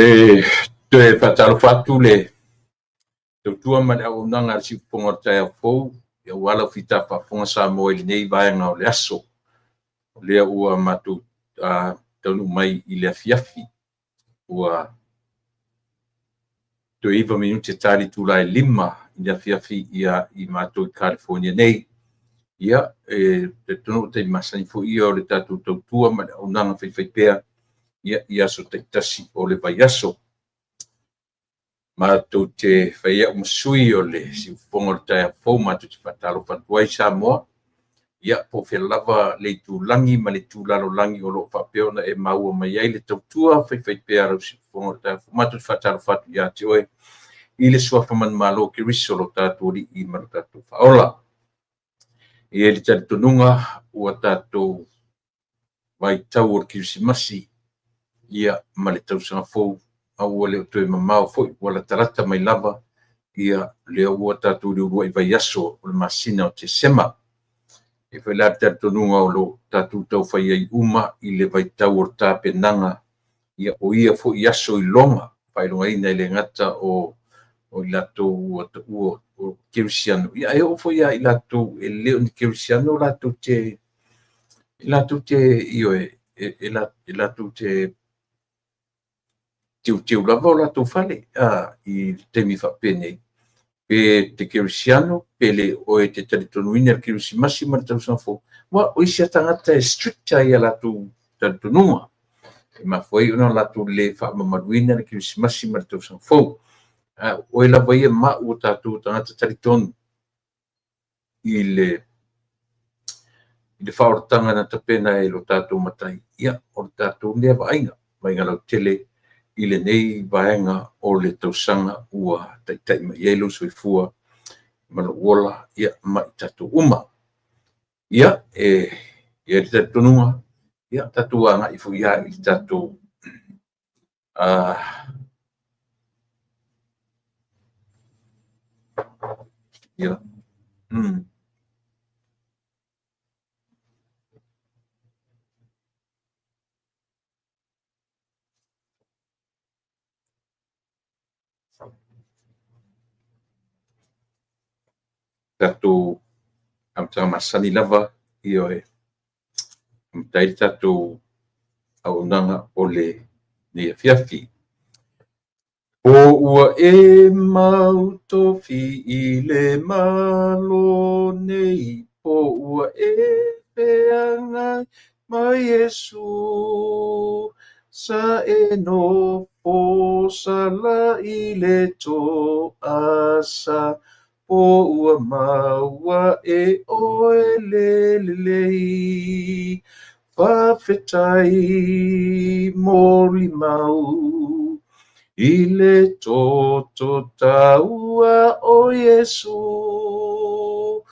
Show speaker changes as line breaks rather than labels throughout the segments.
E toe faatalofa atu le tautua ma le auaunaga a le Siufofoga o le Taeao Fou aua lau fita faafofoga Samoa i lenei vaega o le aso. O lea ua matou taunuu mai i le afiafi, ua toe 9 minute ta le itula e 5 i le afiafi i matou i California nei. Ia, e talitonu o taimi masani foi ia o le tatou tautua ma le auaunaga faifaipea i aso taitasi o le vaiaso. Matou te fai ai au ma sui o le Siufofoga o le Taeao Fou, matou te faatalofa atu ai Samoa, ia po o fea lava le itulagi ma le itu lalolagi o lo o faapea ona e maua mai ai le tautua faifaipea a lau Siufofoga o le Taeao Fou. Matou te faatalofa atu ia te oe i le suafa manumalo o Keriso lo tatou Alii ma lo tatou Faaola. E i ai le talitonuga ua tatou vaitau o le Kerisimasi ia ma le tausaga fou, a ua le o toe mamao foi, ua latalata mai lava ia lea ua tatou i le uluai vaiaso o le masina o Tesema. E i ai foi la le talitonuga o lo o tatou taufai ai uma i le vaitau o le tapenaga o ia foi aso iloga, faailogaina e le gata o i latou ua taua o kerisiano, ae oo foi ia i latou e le o ni kerisiano latou te ioe, e latou te teuteu lava o latou fale i le taimi faapenei, pe te kerisiano pe le oe e te talitonuina le Kerisimasi ma le tausaga fou. Aua o isi lava tagata e strict lava i a latou talitonuga, e mafua ai ona latou le faamamaluina le Kerisimasi ma le tausaga fou. A o oe lava ia ma au o tatou tagata talitonu i le faaolataga na tapena e lo tatou Matai, ia, o le tatou lea vaaiga, vaaiga lautele i lenei vaega o le tausaga ua taitai mai ai lou soifua ma lou ola ma i tatou uma. Ia, e i ai le talitonuga, ia tatou agai foi lava i le tatou ia, tatou amataga masani lava, ioe, amata ai le tatou auaunaga o lenei afiafi. Po ua e mautofi i le Malo nei, po ua e feagai ma Iesu, sa e nofo sala i le toasa, po ua maua e oe le lelei, faafetai molimau i le toto taua o Iesu.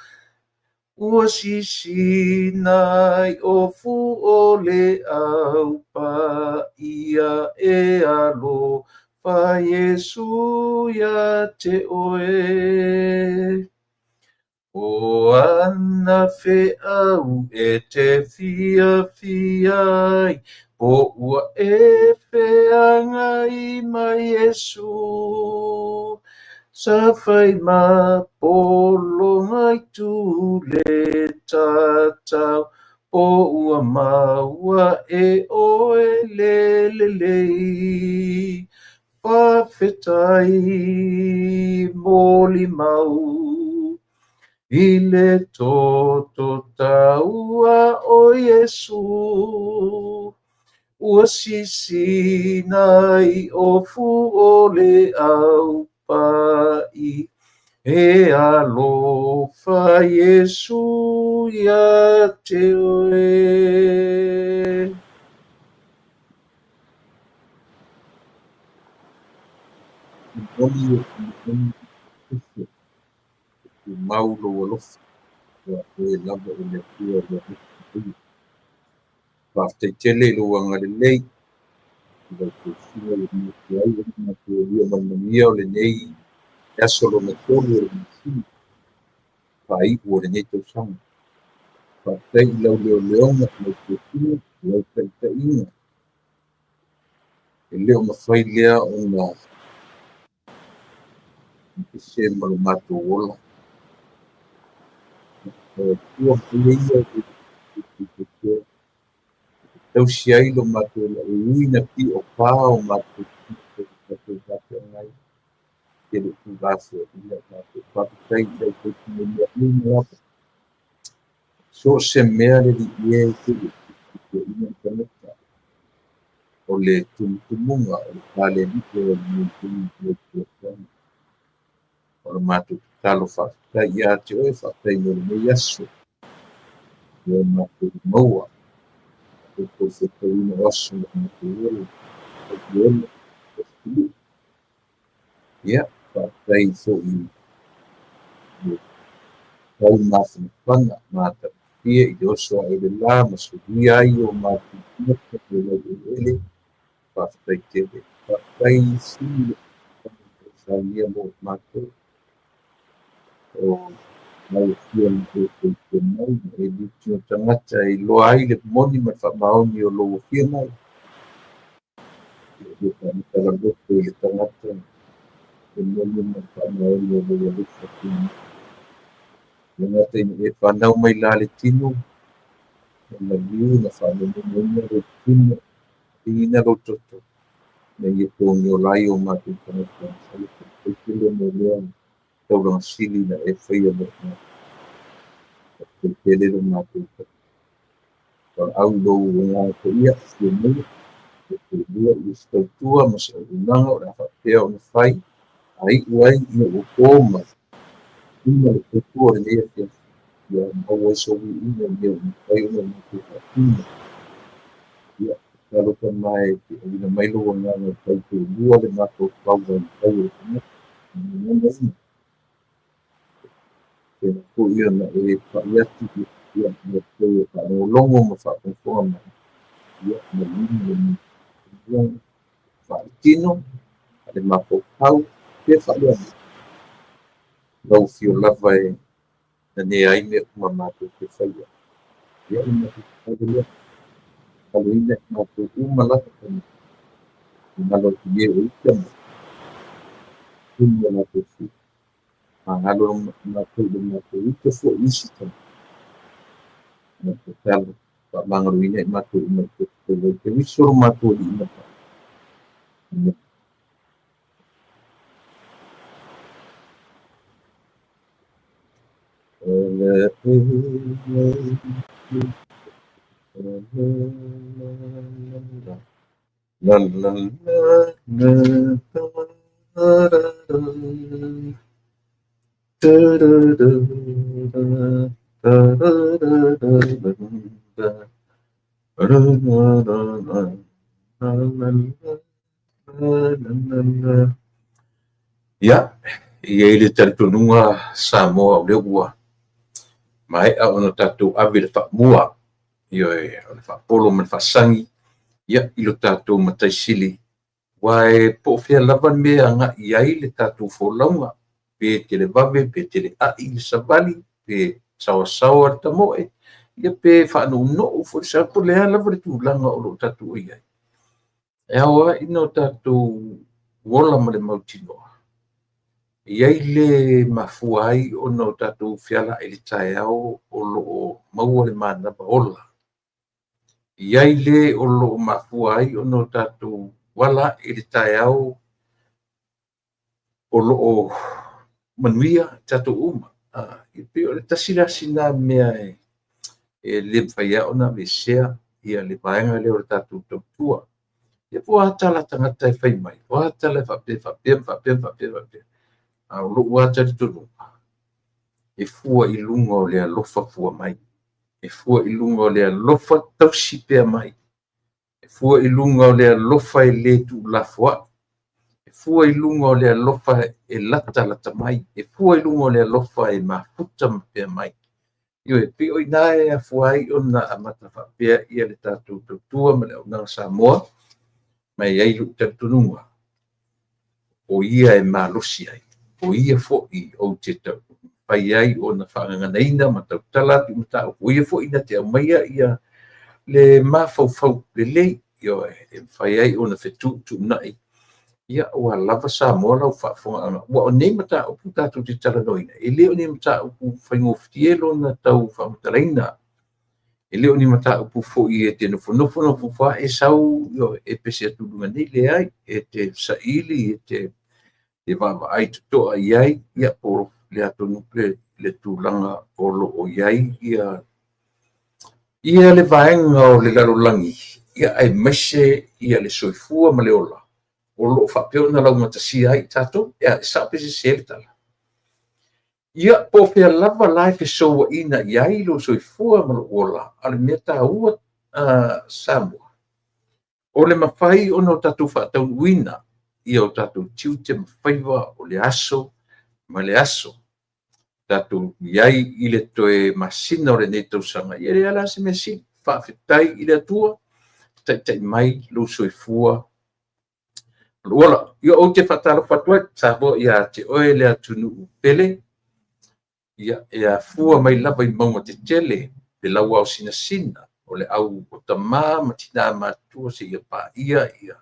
Ua sisina ai ofu o le au paia e alofa Iesu ia te oe. O ana feau e te fiafia ai, po ua e feagai ma Iesu. Sa fai ma pologa i tu le tatau, po ua maua e oe le lelei. Faafetai molimau i le toto taua o Iesu. Ua sisina ai ofu o le au paia e alofa Iesu ia te oe. Tumau lou alofa, aua o oe lava o le Atua o le alofa ia. Faafetai tele i lou agalelei i lau tausiga ua mafua ai ona matou aulia ma le manuia o lenei aso lona tolu o le masina faaiu o lenei tausaga. Faafetai i lau leoleoga, lau tausiga, lau taitaiga. E le o mafai lea ona ese ma lo matou ola. O tua ia e tausi ai lo matou ola, e ui ina piopa o matou faafeagai, e le tuulafoaiina matou. Faafetai i lau tausi mea uma lava. So o se mea le Alii e te le tuulafoaiina le tagata. O le tumutumuga, o le paleniʻi o le fuafuaga. O le matou tatalo faafetai ia te oe, faafetai mo lenei aso. Ua matou maua, matou fetuina o aso ma matou ola, o le Ia, faafetai foi i tau mafanafana matagofie i le oso ae o le la ma suluia ai o matou tagata i lau eleele. Faafetai tele. Faafetai sili le saunia mo matou. O lau afio na e soifua mai, ma e liutio tagata e iloa ai le moni ma le faamaoni o lou afio mai. E le faamatala loto i le tagata le moni ma le faamaoni o lou alofa tu. Le gata ina e fanau mai la le tino, e maliu na faanonoina lou tino, ligiina lou toto, na ia togiola ai o matou tagata. Faafetai tele mo lea taulaga sili na e faia mo matou. Faafetai tele lo matou valaau i lou agaga paia afio mai e toelua i se tautua ma se auaunaga o le a faapea ona fai a iu ai ina ua to ma uma le tautua o lenei afiafi, ia maua ai se viiga i mea ua mafai ona matou faatino. Ia, tatalo Tama e te auina mai lou agaga e tautoelua le mafaufau vaivai o le tagata ma gagana pena foi ona e pai atu ia matou e faalogologo ma faafogafoga mai, ia manino le faaletino, faale-mafaufau, pe faaleagaga. Lau afio lava e nanea ai mea uma matou te faia. Ia, o le matou tatalo lea, tataloina i matou uma lava Tama, galo atu i e o ita ma tunu o latou fua. Magalo matou i le matou ita foi i isi tagata. Matou tatalo, faamagaloina i matou uma i te tau ai Keriso lo matou Alii ma le Amen. La la la la la. Ia, e i ai le talitonuga Samoa o lea ua maea ona tatou ave le faamua, ioe, o le faapolo ma le faasagi, ia, i lo tatou Matai Sili, aua e po o fea lava le mea e agai i ai le tatou folauga, pe televave pe teleai le savali, pe saoasaoa le tamoe, ia pe faanounou foi le po o le a lava le tulaga o lo o tatou i ai. E ao lava ina o tatou ola ma le mautinoa, e i ai le mafua ai ona o tatou feala ai i le taeao o lo o maua le manava ola. E i ai le o lo o mafua ai ona o tatou ala ae i le taeao o lo o manuia tatou uma. E pei o le tasi la sina mea e le mafai lava ona aveesea ia le vaega lea o le tatou tautua. Ia po o a tala a tagata e fai mai, o a tala e faapea, faapea, faapea, faapea, faapea. A o lou lava talitonuga, e fua i luga o le alofa fua mai. E fua i luga o le alofa tausi pea mai. E fua i luga o le alofa e le tuulafoai. E fua i luga o le alofa e latalata mai. E fua i luga o le alofa e mafuta pea mai. Ioe, pei o i ina e afua ai ona amata faapea ia le tatou tautua ma le auaunaga Samoa, ma e i ai lou talitonuga, o ia e malosi ai, o ia foi ou te taumafai ai ona faagaganaina ma tautala atu i mataupu, o ia foi na te aumaia ia le mafaufau lelei. Ioe, e mafai ai ona fetuutuunai, ia, aua lava Samoa lau faafofogaaga. Aua o nei mataupu tatou te talanoaina, e le o ni mataupu faigofie lona tau faamatalaina. E le o ni mataupu foi e te nofonofo nofo lava e sau e pese atu i luga nei, leai, e te saili, e te vaavaai totoa i ai, ia, po o le a tonu le tulaga o lo o i ai ia le vaega o le lalolagi, ia, aemaise ia le soifua ma le ola o lo o faapea ona laugatasia ai i tatou. Ia, e sao pe sese le tala? Ia, po o fea lava la e fesouaina i ai lou soifua ma lou ola, a o le mea taua, Samoa, o le mafai ona o tatou faataunuuina ia o tatou tiute ma faiva o le aso ma le aso. Tatou i ai i le toe masina o lenei tausaga, ia e leai la se mea sili. Faafetai i le Atua, taitai mai lou soifua ma lou ola. Ia, ou te faatalofa atu ai, Samoa ia te oe le atunuu pele, ia, e afua mai lava i mauga tetele, le lauao sinasina, o le au o tama ma tina matutua seia paia ia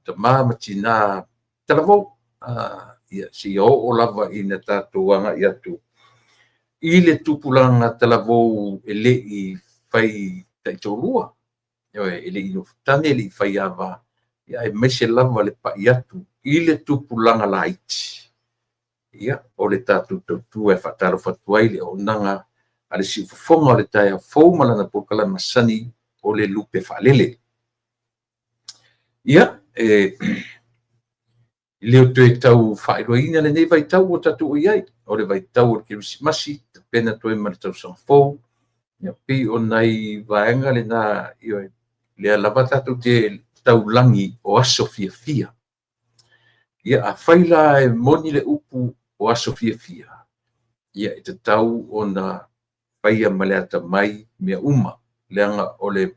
tama ma tina talavou, ia, seia oo lava ina tatou agai atu i le tupulaga talavou e le i fai taitoalua, e le i nofotane, e le i faiava, aemaise lava le pai atu i le tupulaga laiti. Ia, o le tatou tautua e faatalofa atu ai le auaunaga a le siufofoga o le taeao fou ma lana polokalame masani o le Lupe Faalele. Ia, e le o toe tau faailoaina lenei vaitau ua tatou i ai, o le vaitau o le Kerisimasi, tapena atu ai ma le tausaga fou. Ia, pei o nai vaega lena, ioe, lea lava tatou te taulagi o aso fiafia. Ia, afai la e moni le upu o aso fiafia, ia, e tatau ona faia ma le atamai mea uma, leaga o le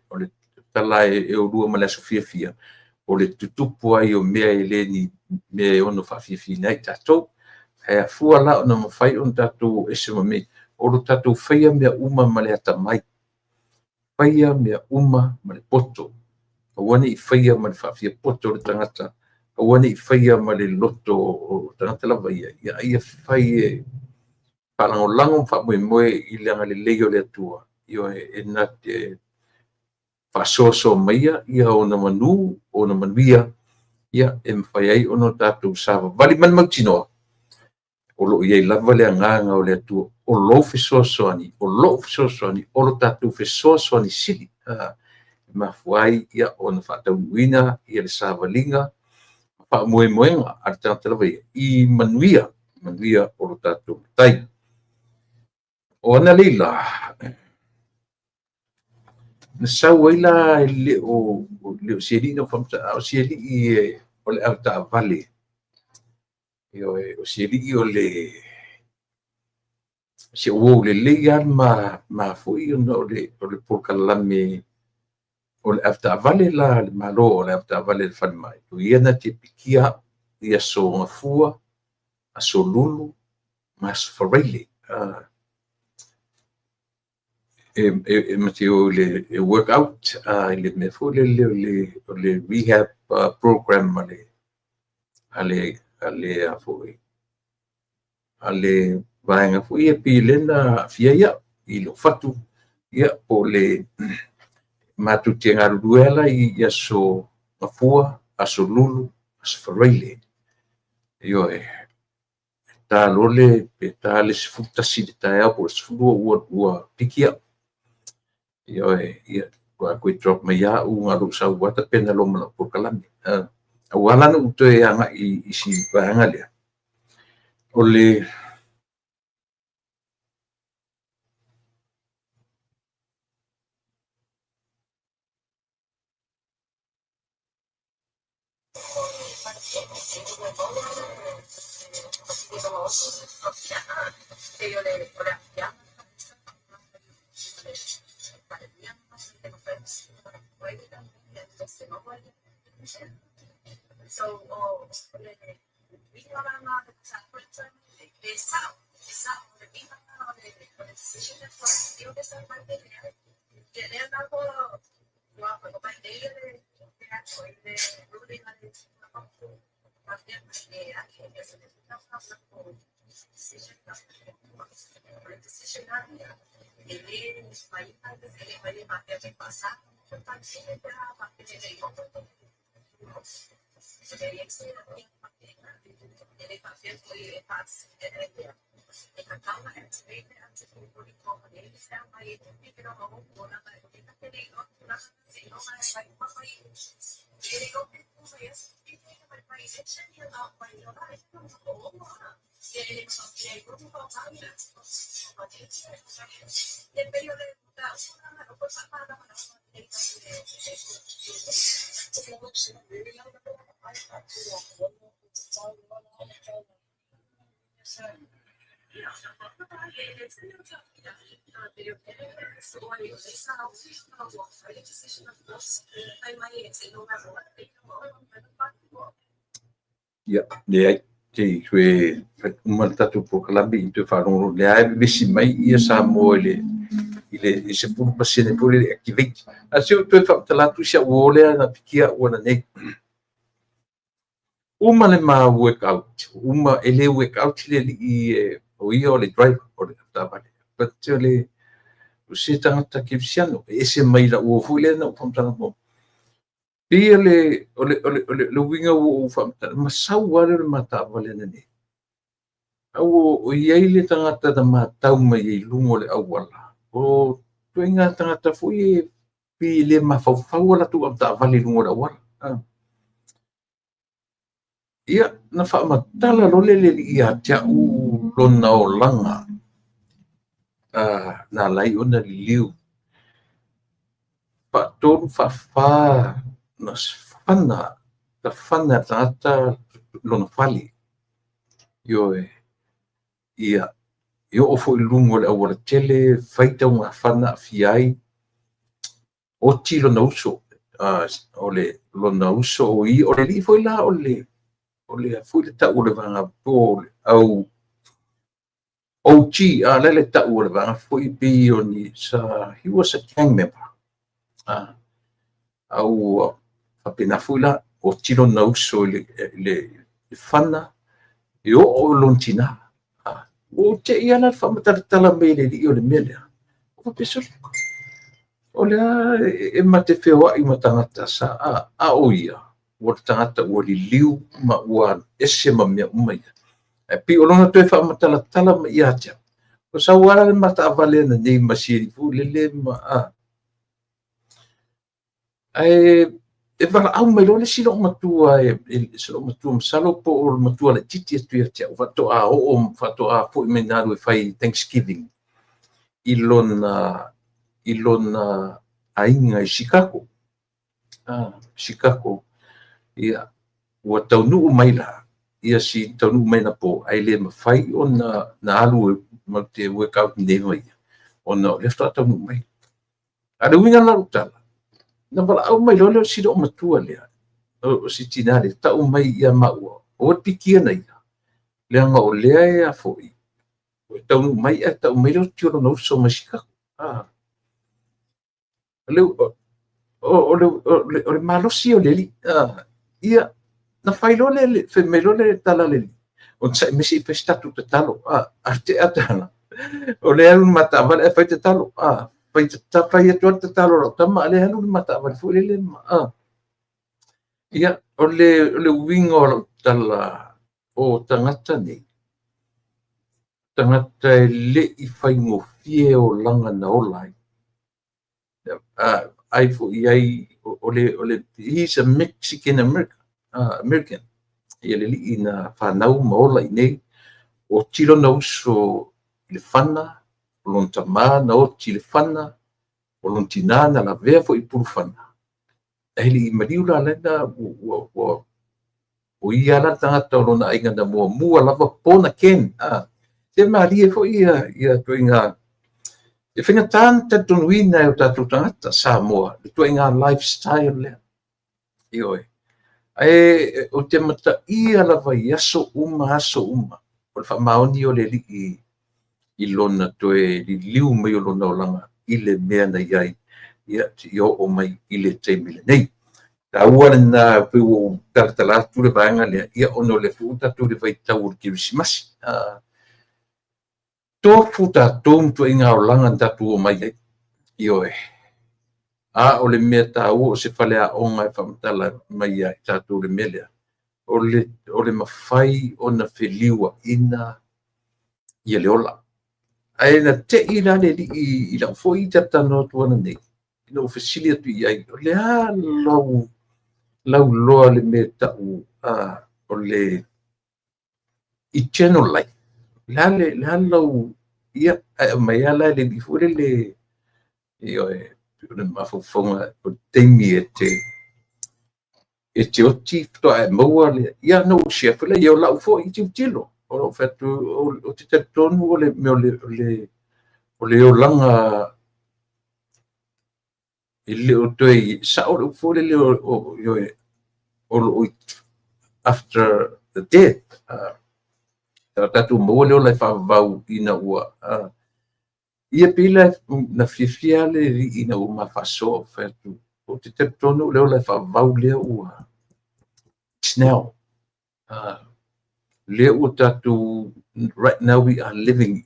tala e o lua ma le aso fiafia, o le tutupu ai o mea e le ni mea e ono faafiafiaina ai tatou. Ae afua la ona mafai ona tatou o ese ma mea ia, o lo tatou faia mea uma ma le atamai, faia mea uma ma le poto. Aua ne i faia ma le faafiapoto le tagata, aua ne i faia ma le loto o le tagata lava ia, ia, a ia fai e faalagolago ma faamoemoe i le agalelei o le Atua, ioe, e na te faasoasoa maia ia ona manu, ona manuia, ia, e mafai ai ona tatou savavali ma le mautinoa o lo o i ai lava le agaga o le Atua, o lou fesoasoani, o lou fesoasoani, o lo tatou fesoasoani sili, e mafua ai ona faataunuuina ia le savaliga faamoemoega a le tagata lava ia i manuia, manuia o lo tatou Matai. O analeila, na sau ai la, e le o si alii na faamatala, a o si alii o le avetaavale. Ioe, o si alii o le si ou lelei lava ma foi ona o le polokalame o le avetaavale la a le Malo, o le avetaavale a le falemai, o ia na te pikia au i aso Gafua, aso Lulu ma aso Faraile. E ma te o i le workout i le mea foi lele o le rehab program a le foi a le vaega foi ia pei lea na aafia ai au i lou fatu, ia, po o le matou te galulue ala i aso Gafua, aso Lulu, aso Faraile. Ioe, e ta loa le 11 i le taeao po o le 12 ua piki au. Ioe, ia, faatoa toe drop mai au na o lou sau lava tapena loa ma lau polokalame. Ae ua ala la ona ou toe agai i si vaega lea, o le Ia, leai, se i toe fai uma le tatou polokalame ona toe faalogologo. O lea lava e vevesi mai Samoa i le 10% foi lea e activate. Ae se i ou toe faamatala atu si au uo lea na pikia au ananei. Uma le ma workout, uma, e le workout le alii o ia o le driver o le avetaavale. But o se tagata kerisiano, e ese mai lau uo foi lea na ou faamatala muamua. Pei o le uiga ua ou faamatala, ma sau lava lea o le ma taavale ananei. A ua i ai le tagata na matau mai ai i luga o le auala, o ituaiga tagata foi e pei e le mafaufau a latou avetaavale i luga o le auala. Ia, na faamatala loa lea e le alii ia te au lona olaga na ala ai ona liliu faatolu faafa na fana tafana e le tagata lona fale. Ioe. Ia, e oo foi i luga o le aualatele, fai taugafana aafia ai, oti lona uso, o lona uso o ia, o le alii foi la o le foi le tau o le vaega po o le au OG, a le tau o le vaega foi pei o ni sa, he was a gang member. A ua faapena foi la, oti lona uso i le fana, e oo i lona tina. Ua ou te i lava la le faamatalatala mai e le alii o le mea lea. Ua faapea, sole, o lea e ma te feoai ma tagata sa, a o ia, ua le tagata ua liliu ma ua ese ma mea uma ia. Ae pei o lona toe faamatalatala mai ia te au, o sau lava le ma taavale ananei ma si alii foi lele ma ae e valaau mai loa le isi loomatua, se loomatua masalo po o le matua laitiiti atu ia te au, faatoa oo, faatoa foi mai na alu e fai Thanksgiving i lona aiga i Chicago. Chicago. Ia, ua taunuu mai la, ia si taunuu mai na po, ae le mafai ona na alu ma te workout nei ma ia, ona o lea faatoa taunuu mai. A le uiga la o tala, na valaau mai loa lea o si loomatua lea, o si tina lea, tau mai ia maua, o le pikia na ia, leaga o lea e a foi, ua taunuu mai ae tau mai le oti o lona uso mai Chicago. O le malosi o le alii. Ia, na fai loa le, fai mai loa le tala le alii, onosai mai se i fai se tatou tatalo. A te atala, o le alu le ma taavale ae fai tatalo. Fai, fai atu le tatalo lau tama, a le alu le ma taavale foi lele ma. Ia, o le uiga o lau tala o tagata nei, tagata e le i faigofie olaga na ola ai. Ai foi ai o le he's a Mexican American, American. Ia le alii na whanau ma ola i nei, o tilo na uso i le fana, o lona tamā na oti i le fana, o lona tinā na lavea foi i pulufana. Ae le i maliu la lena ua o ia la le tagata o lona aiga na muamua lava born again. Se malie foi ia ituaiga e faigata ona talitonuina e o tatou tagata Samoa le ituaiga lifestyle lea. Ioe. Ae ou te mataia lava i aso uma aso uma o le faamaoni o le alii i lona toe liliu mai o lona olaga i le mea na i ai, ia, seia oo mai i le taimi lenei. Taua lena pei ua ou talatala atu le vaega lea, ia ona o lea foi ua tatou i le vaitau o le Kerisimasi. Tofu tatou ma ituaiga olaga na tatou omai ai. Ioe. A o le mea taua o se faleaoga e faamatala mai ia i tatou le mea lea, o le mafai ona feliuaina ia le ola. Ae na te i la le alii i lau foi talatalanoa atu ananei, ina ua fesili atu i ai, o le a lau iloa i le mea e tau o le eternal life? O le a lau... Ia, ae aumai lava la e le alii foi lele, ioe, o le mafaufauga o le taimi e te oti faatoa e maua le... Ia ona ou share foi lea o lau foi tilotilo. O lou fai atu, ou te talitonu o le mea o le olaga e le o toe sao le upu foi lele o lo o after the death. Tatou maua le ola e faavavau ina ua ia pei la na fiafia le alii ina ua ma faasoa ou fai atu, ou te talitonu o le ola e faavavau lea ua it's now. Lea ua tatou, right now we are living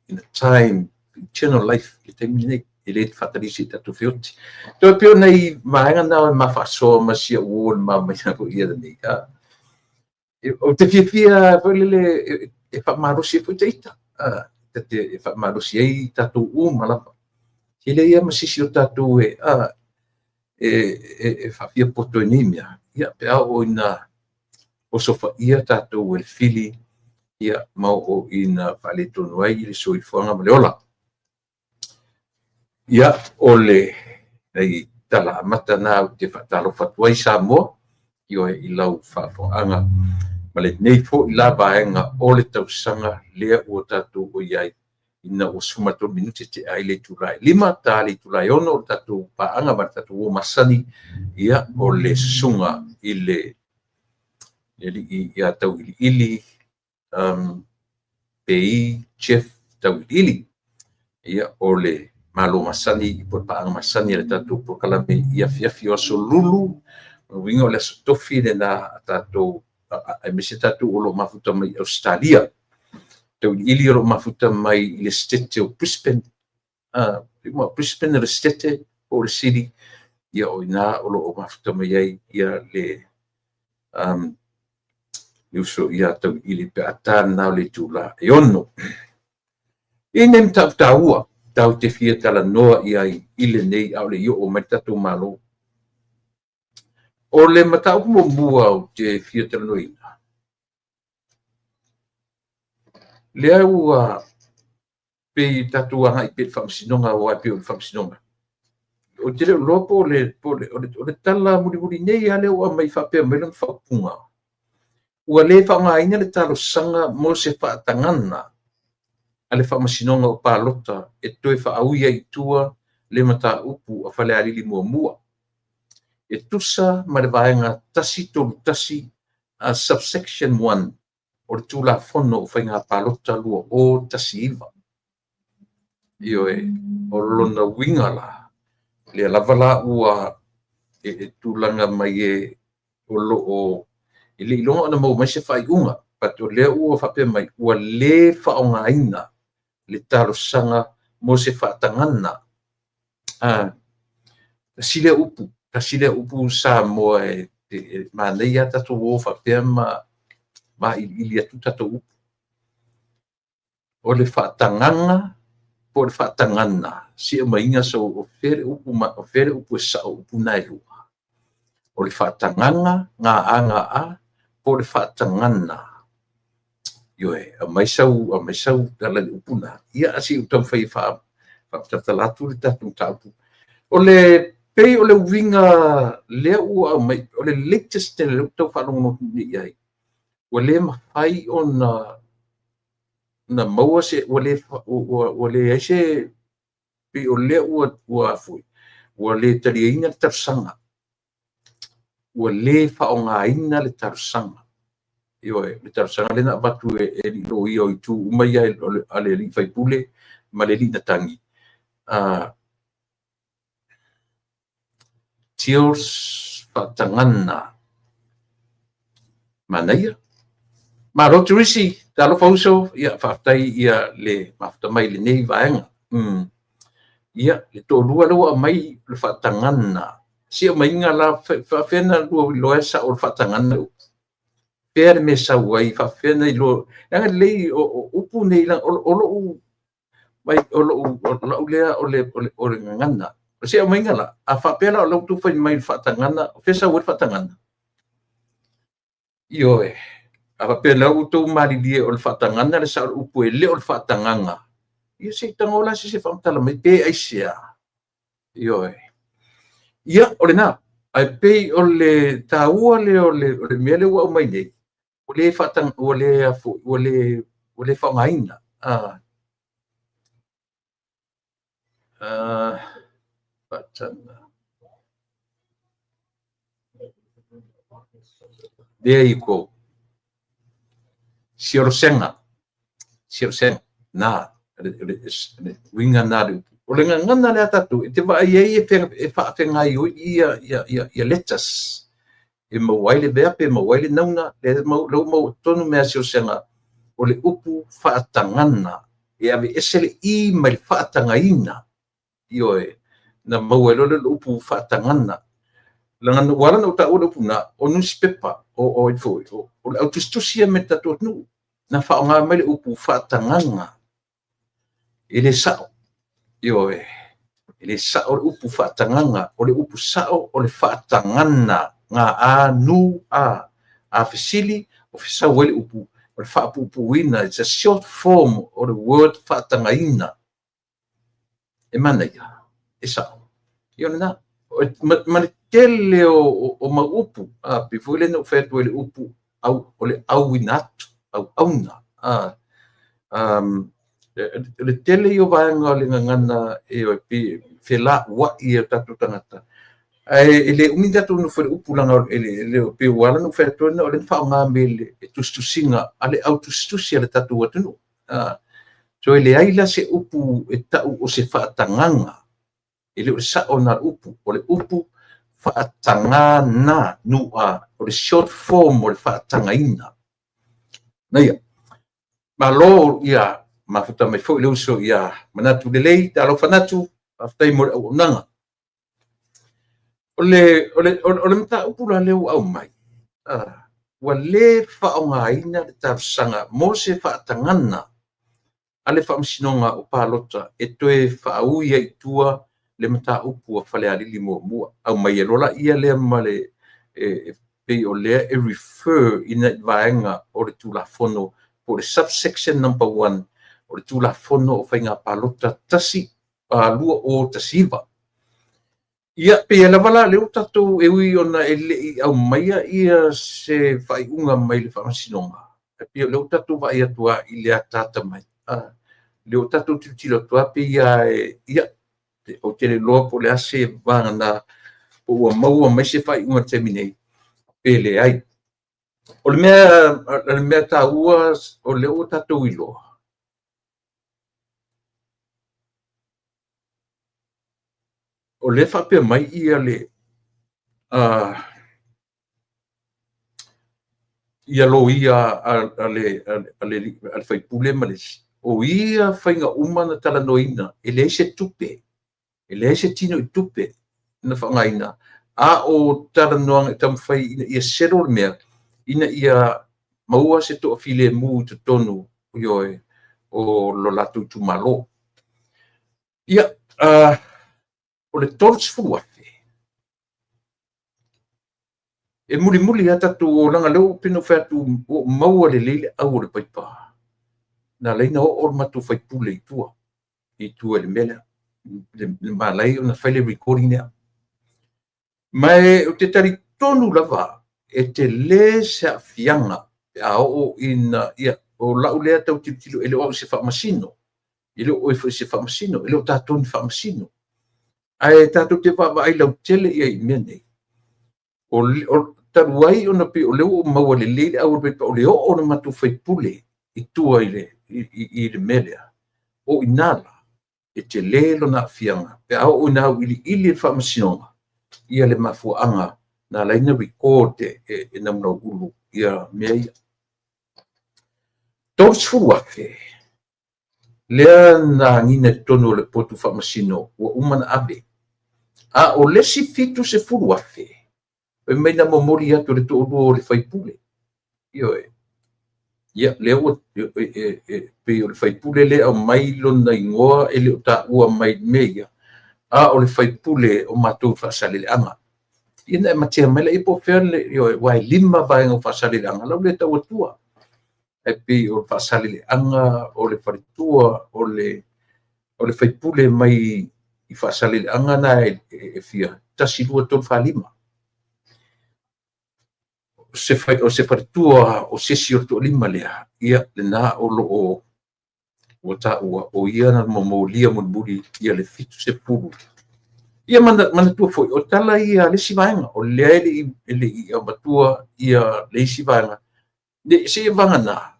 in a time eternal life le taimi lenei, e le faatalisi i tatou feoti. Toe pei o nai vaega na o ma faasoa ma si au uo le mamaina foi ia lenei. Ou te fiafia foi lele e faamalosi ai foi ta ita. E faamalosi ai tatou uma lava. E leai lava ma se isi o tatou e faafia poto i nei mea, ia pe a oo ina osofaia tatou e le fili, ia ma oo ina faaletonu ai le soifuaga ma le ola. Ia, o le tala amata lena ou te faatalofa atu ai Samoa, ioe, i lau faafofogaaga ma lenei foi la vaega o le tausaga lea ua tatou o i ai, ina ua 13 minute tea ai le itula e 5, ta le itula e 6 o le tatou paaga ma le tatou uo masani, ia, o le susuga i le alii ia Tauiliili, Pei Jeff Tauiliili. Ia, o le malo masani po o le paaga masani a le tatou polokalame i afiafi o aso Lulu, o le uiga o le aso Tofi lena a tatou, aemaise tatou o lo o mafuta mai i Ausetalia. Tauiliili o lo o mafuta mai i le Setete o Brisbane, Brisbane o le Setete po o le City, ia o i ina o lo o mafuta mai ai ia le uso ia Tauiliili pe a ta lena o le itula e 6. E i ai nai mataupu taua tatou te fia talanoa i ai i lenei, a o le i oo mai le tatou Malo. O le mataupu muamua ou te fia talanoaina, lea ua pei tatou agai pea i le faamasinoga, aua e pei o le faamasinoga. Ou te le o iloa po o le tala mulimuli nei lava lea ua aumai faapea mai lona faaupuga, ua le faaaogaina le talosaga mo se faatagaga a le Faamasinoga o Palota e toe faaui ai i tua le mataupu a Falealili 1, e tusa ma le vaega 131 subsection 1 o le Tulafono o Faiga Palota 2019. Ioe, o lona uiga la, lea lava la ua e tulaga mai e o lo o e le iloga ona maua mai se faaiuga, but o lea ua faapea mai ua le faaaogaina le talosaga mo se faatagaga. Tasi lea upu Samoa e manaia tatou o faapea ma vailiili atu tatou upu. O le faatagaga po o le faatagana, se aumaiga so o fea le upu, o fea le upu e sao upu na e lua. O le faatagaga, ga a ga a, po o le faatagana. Ioe, aumai sau tala i le upu na. Ia, se i ou taumafai e faatalatala atu le tatou mataupu. O le pei o le uiga lea ua aumai, o le latest lea ua tau faalogologo atu nei i ai, ua le mafai ona maua se, ua leai se, pei o lea ua foi, ua le taliaina le talosaga. Ua le faaaogaina le talosaga. Ioe, le talosaga lea na avatu e loia o itu uma ia a le alii faipule ma le alii Natagi. Teals Faatagana. Manaia. Malo Turisi, talofa uso, ia faafetai ia le mafuta mai lenei vaega. Ia, le toalua lea ua aumai le faatagana. Si aumaiga la faafefea na lua iloa e sao le faatagana le upu. Fea le mea sau ai, faafefea na iloa. Leaga lelei o upu nei, o lou mai o lou o lau lea o le gagana. O se aumaiga la, a faapea la o lea ua outou fai mai i le faatagana, o fea e sau ai le faatagana? Ioe. A faapea la ua outou malilie o le faatagana le sao o le upu e le o le faatagaga, ia se i tago la se isi e faamatala mai pe aisea. Ioe. Ia, o lena. Ae pei o le taua lea o le mea lea ua aumai nei, ua le faatag, ua le ua le ua le faaaogaina. Faataga. There you go. Siolosega. Siolosega. Na, le uiga na le upu. O le gagana lea tatou, e te vaai ai e faafegaioi ia letters. E maua ai le veape, e maua ai le nauna, lea ua maua tonu mea siolosega, o le upu faatagana. E aveese le i mai le faatagaina. Ioe, na maua ai loa lea o le upu faatagana. Leaga ua ala ona ou taua le upu na, o nusipepa, o ai foi, o le autusitusi ia mai le tatou atunuu. Na faaaoga mai le upu faatagaga. E le sao. Ioe, e le sao le upu faatagaga. O le upu sao o le faatagana. Ga a nu a. A fesili, o fesau ai le upu, o le faapuupuuina. It's a short form o le word faatagaina. E manaia, e sao. Ia o lena. Ma le tele o mau upu, pei foi lea na ou fai atu ai le upu au, o le auina atu, auauna. Le tele ia o vaega o le gagana e pei felauai e o tatou tagata. Ae e le umi tatou nofo i le upu leaga e le pei ua ala ona ou fai atu ai o lea na faaaoga mai le tusitusiga a le autusitusi a le tatou atunuu. So e leai la se upu e tau o se faatagaga. E le o le sao na le upu. O le upu faatagana nu a. O le short form o le faatagaina. Naia. Malo ia mafuta mai foi le uso ia Manatu Lelei, talofa Natu, faafetai mo le auaunaga. O le mataupu la lea ua aumai, ua le faaaogaina le talosaga mo se faatagana a le Faamasinoga o Palota e toe faaui ai i tua le mataupu a Falealili muamua. Aumai ai loa la ia lea ma le pei o lea e refer i nai vaega o le Tulafono po o le subsection number 1 o le Tulafono o Faiga Palota 2019. Ia, pei lava la lea ua tatou e ui ona e le i aumaia ia se faaiuga mai le Faamasinoga, e pei o lea ua tatou vaai atu lava i le ataata mai. Lea ua tatou tilotilo atu lava pei lava ia, ou te le iloa po o le a se vagana po ua maua mai se faaiuga i le taimi nei, pe leai. O le mea taua o lea ua tatou iloa, o lea faapea mai ia le ia loia a le faipule ma le isi, o ia faiga uma na talanoaina, e leai se tupe, e leai se tino i tupe na faaaogaina, a o talanoaga e taumafai ina ia settle le mea, ina ia maua se toafilemu i totonu ioe o lo latou itumalo. Ia, o le 30,000 e mulimuli lava tatou o leaga lea ua pei ona ou fai atu ua ou maua lelei le au o le paipa. Na ala ai ona oo le matou faipule i tua, i tua i le mea lea. Le malai ona fai le recording lea. Ma ou te talitonu lava e tele se aafiaga pe a oo ina, ia, o lau lea tau tilotilo e le o au se faamasino. E le o oe foi se faamasino, e le o tatou ni faamasino. Ae tatou te vaavaai lautele i ai i mea nei. O talu ai ona pei o lea ua ou maua lelei le au o le paipa, o le oo o le matou faipule i tua i le mea lea, o i ina la, e tele lona aafiaga pe a oo ina auiliili e le Faamasinoga ia le mafuaaga na ala ai ona record e Namulauulu ia mea ia. 30,000 lea na agiga i totonu o le potu faamasino ua uma ona ave. A o le isi 70,000, fai mai na momoli atu e le toalua o le faipule. Ioe. Ia, lea ua pei o le faipule lea e aumai lona igoa e le o taua mai i mea ia, a o le faipule o matou i Faasaleleaga. Ia na e matea mai laia po o fea le, ioe, aua e 5 vaega o Faasaleleaga, o le a ou le tau atua. Ae pei o Faasaleleaga, o le faletua, o le faipule mai i Faasaleleaga na e fia, 1, 2, 3, 4, 5. O se faletua o se isi o le toalima lea, ia lena o lo o ua taua o ia na momolia mulimuli ia le 70. Ia manatua foi, o tala ia a le isi vaega, o lea e le i avatua ia le isi vaega. Se i vagana,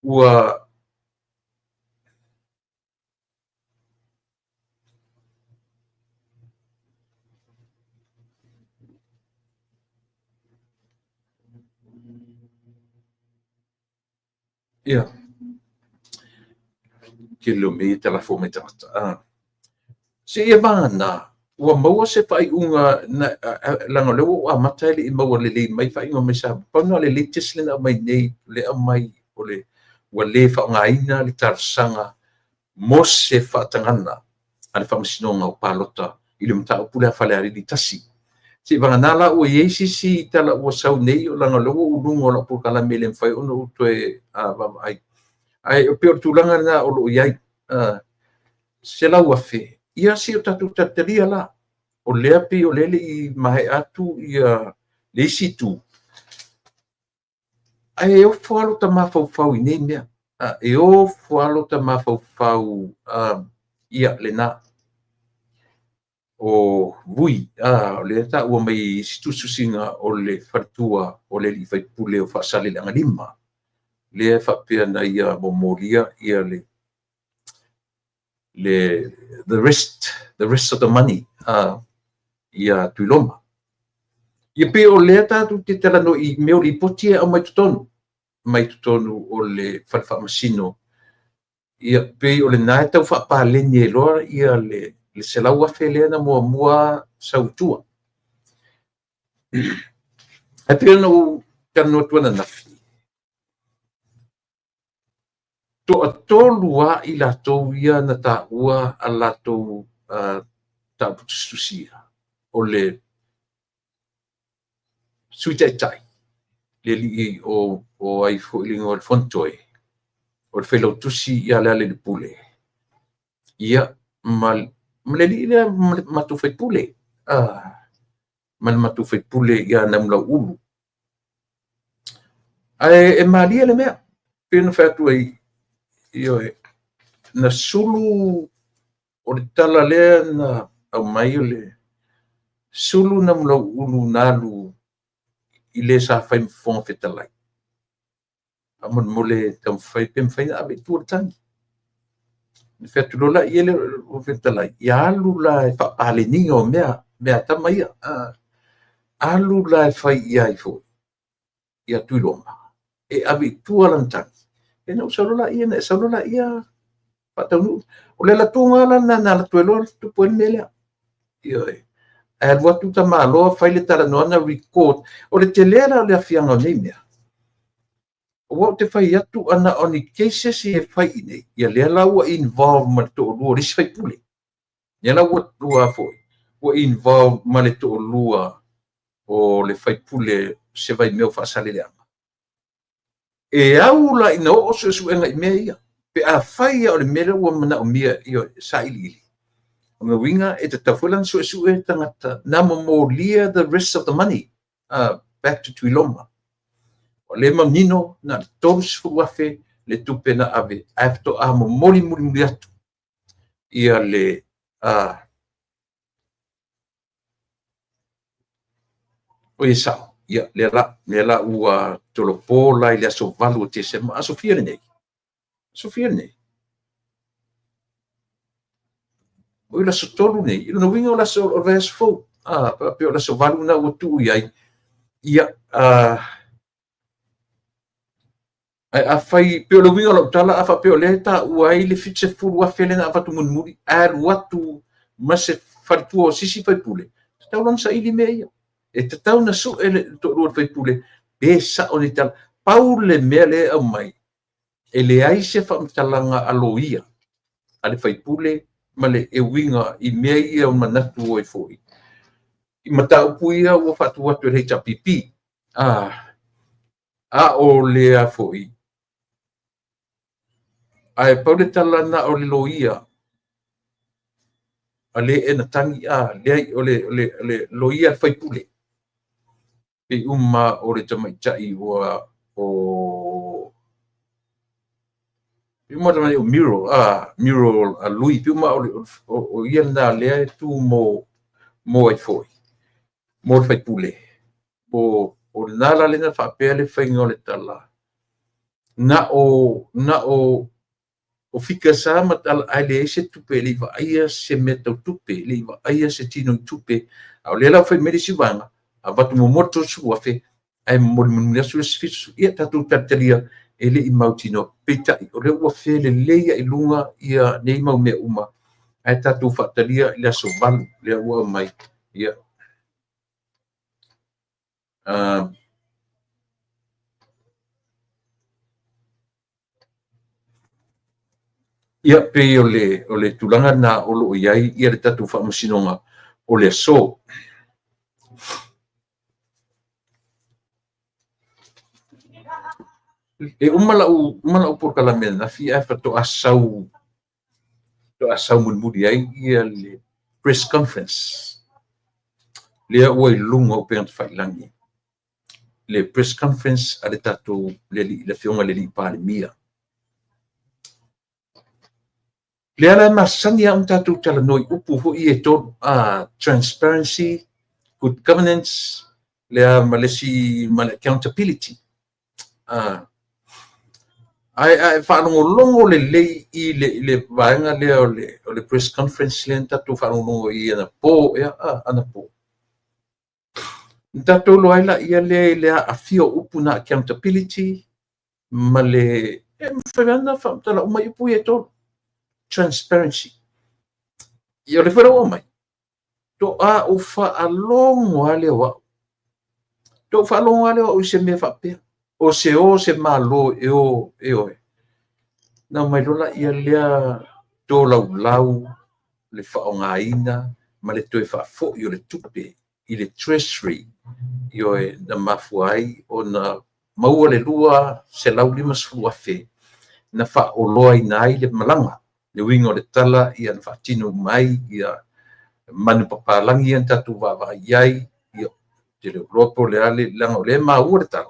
ua ia tele o mea ia e talafo mai tagata. Seia vagana ua maua se faaiuga, leaga o lea ua ou amata e le i maua lelei mai faaiuga mai Samoa. Pau lena o le latest lea na aumai nei, lea aumai o le ua le faaaogaina le talosaga mo se faatagaga a le Faamasinoga o Palota i le mataupu lea a Falealili 1. Se i vagana la ua i ai se isi tala ua sau nei, leaga o lea ua ou i luga o lau polokalame e le mafai ona ou toe vaavaai. Ae pei o le tulaga lena o lo o i ai. 100,000, ia se i o tatou talitalia la. O lea pei o lea e le i maea atu ia le isi itu. Ae ofo lava lota mafaufau i nei mea. E ofo lava lota mafaufau ia lena. O Vui, o lea e taua mai i isi tusitusiga o le faletua o le alii faipule o Faasaleleaga 5. Lea e faapea na ia momolia ia le the rest of the money ia Tuiloma. Ia pei o lea tatou te talanoa i mea o lipoti e aumai totonu, mai totonu o le fale faamasino. Ia pei o lena e tau faapaleni ai loa ia le 100,000 lea na muamua sau i tua. Ae pei ona ou talanoa atu ananafi, toatolu lava i latou ia na taua a latou mataupu tusitusia, o le Sui Taitai, le alii o ai foi le igoa o le Fonotoe, o le Failautusi ia Lealailepule, ia ma le alii lea ma le matou faipule, ma le matou faipule ia Namulauulu. Ae e malie le mea, pei ona fai atu ai, ioe, na sulu o le tala lea na aumai o le sulu Namulauulu na alu i le sa fai ma Fofoga Fetalai. Faamolemole taumafai pe mafai ona ave i tua le tagi. Na fai atu loa la i le Fofoga Fetalai, ia alu la e faapaleniga o mea, mea a tama ia. Alu la e fai i ai foi ia Tuiloma, e ave i tua lana tagi. E na ou sau loa laia, na e sau loa laia faataunuu. O le alu atu la lena na alu atu ai loa tupu ai le mea lea. Ioe. Ae alu atu tamaloa fai le talanoaga record. O le tele la o le afiaga o nei mea. Aua ou te fai atu ana o ni cases e fai i nei, ia lea la ua involve ma le toalua o le isi faipule. Lea la ua foi, ua involve ma le toalua o le faipule se Vaimea o Faasaleleaga. E au la ina oo suesuega i mea ia, pe a fai o le mea lea ua manaomia ia sailiili. O le uiga e tatau foi la ona suesue tagata na momolia the rest of the money back to Tuiloma. O le manino na 30,000 le tupe na ave, ae faatoa momoli mulimuli atu ia le o ia sao. Ia, lea la ua tolopo la i le aso 8 o Tesema. Aso fia lenei? Aso fia lenei? O le aso 3 nei. I lona uiga o le aso o le vaiaso fou. Pei o le aso 8 lena ua tuu i ai. Ia, ae afai, pei o le uiga o lau tala, a faapea o lea e taua ai le $70,000 lea na avatu mulimuli, ae alu atu ma se faletua o se isi faipule, e tatau la ona saili mea ia. E tatau ona sue le toalua o le faipule pe sao nei tala. Pau le mea lea e aumai, e leai se faamatalaga a loia a le faipule ma le e uiga i mea ia o manatu ai foi i mataupu ia ua faatu atu e le HRPP. A o lea foi, ae pau le tala na o le loia a le e na tagi, leai, o le loia a le faipule, pei uma o le tamaitai ua o pei uma o Muriel, Muriel Lui, pei uma o ia lena lea e tu mo ai foi, mo le faipule. O lena la lena faapea le faiga o le tala, na o figures lava ma tala, ae leai se tupe, e le i vaaia se mea tau tupe, e le i vaaia se tino i tupe. A o lea la ua fai mai le isi vaega, avatu muamua le $30,000 ae momoli mulimuli atu le isi $70,000. Ia tatou talitalia e le i mautinoa. Peitai, o lea ua felelei i luga ia nei mau mea uma, ae tatou faatalia i le aso 8 lea ua aumai. Ia. Ia, pei o le tulaga lena o lo o i ai ia le tatou faamasinoga o le aso. E uma lau polokalame ananafi ae faatoa sau mulimuli ai ia le press conference lea ua i luga o upega tafailagi, le press conference a le tatou le afioga i le alii Palemia. Lea la e masani lava ona tatou talanoa i upu foi ia e tolu, transparency, good governance, lea ma le isi ma le accountability. Ae faalogologo lelei i le vaega lea o le press conference lea na tatou faalogologo i anapo, anapo. Na tatou iloa ai laia lea i le aafia o upu na accountability ma le e mafai ona faamatala uma i upu ia e tolu. Transparency. Ia o le foi la ua aumai, toa ou faalogo lava lea o au. Toa ou faalogo lava lea o au i se mea faapea. O se o se malo e o e oe. Na aumai loa laia lea tolaulau le faaaogaina ma le toe faafoi o le tupe i le Treasury, ioe, na mafua ai ona maua le $250,000 na faaoloaina ai le malaga. Le uiga o le tala ia na faatino uma ai ia manupapalagi ia na tatou vaavaai i ai, ia te le iloa po o le a le leaga o lea e maua le tala.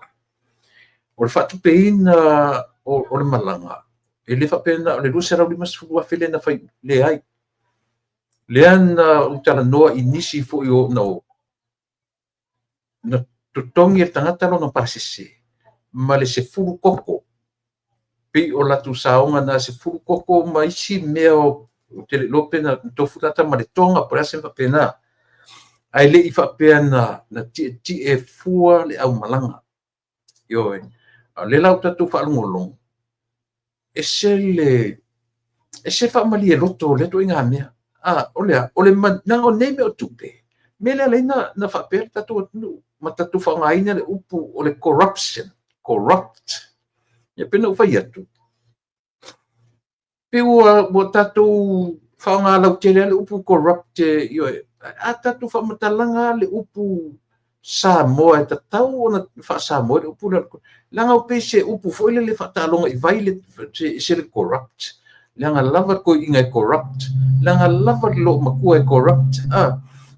O le faatupeina o le malaga, e le faapea na o le $250,000 lea na fai, leai. Lea na ou talanoa i nisi foi o na totogi e le tagata lona pasese ma le 10 koko. Pei o latou saoga na 10 koko ma isi mea ou te le iloa pe na tofu tagata ma le toga po o le a se mea faapena. Ae le i faapea na tietie fua le aumalaga. Ioe. A o lea la ua tatou faalogologo, ese le faamalie loto o lea ituaiga mea. O le a? O le leaga o nei mea o tupe, mea lea e ala ai ona faapea le tatou atunuu ma tatou faaaogaina le upu o le corruption, corrupt. Ia pei ona ou fai atu, pei ua tatou faaaoga lautele lava le upu corrupt, ioe. A tatou faamatalaga le upu Samoa e tatau ona faa-Samoa le upu lea. Leaga o pei se upu foi lele faataaloga i vai le se le corrupt. Leaga lava le toeaina e corrupt. Leaga lava le loomatua e corrupt.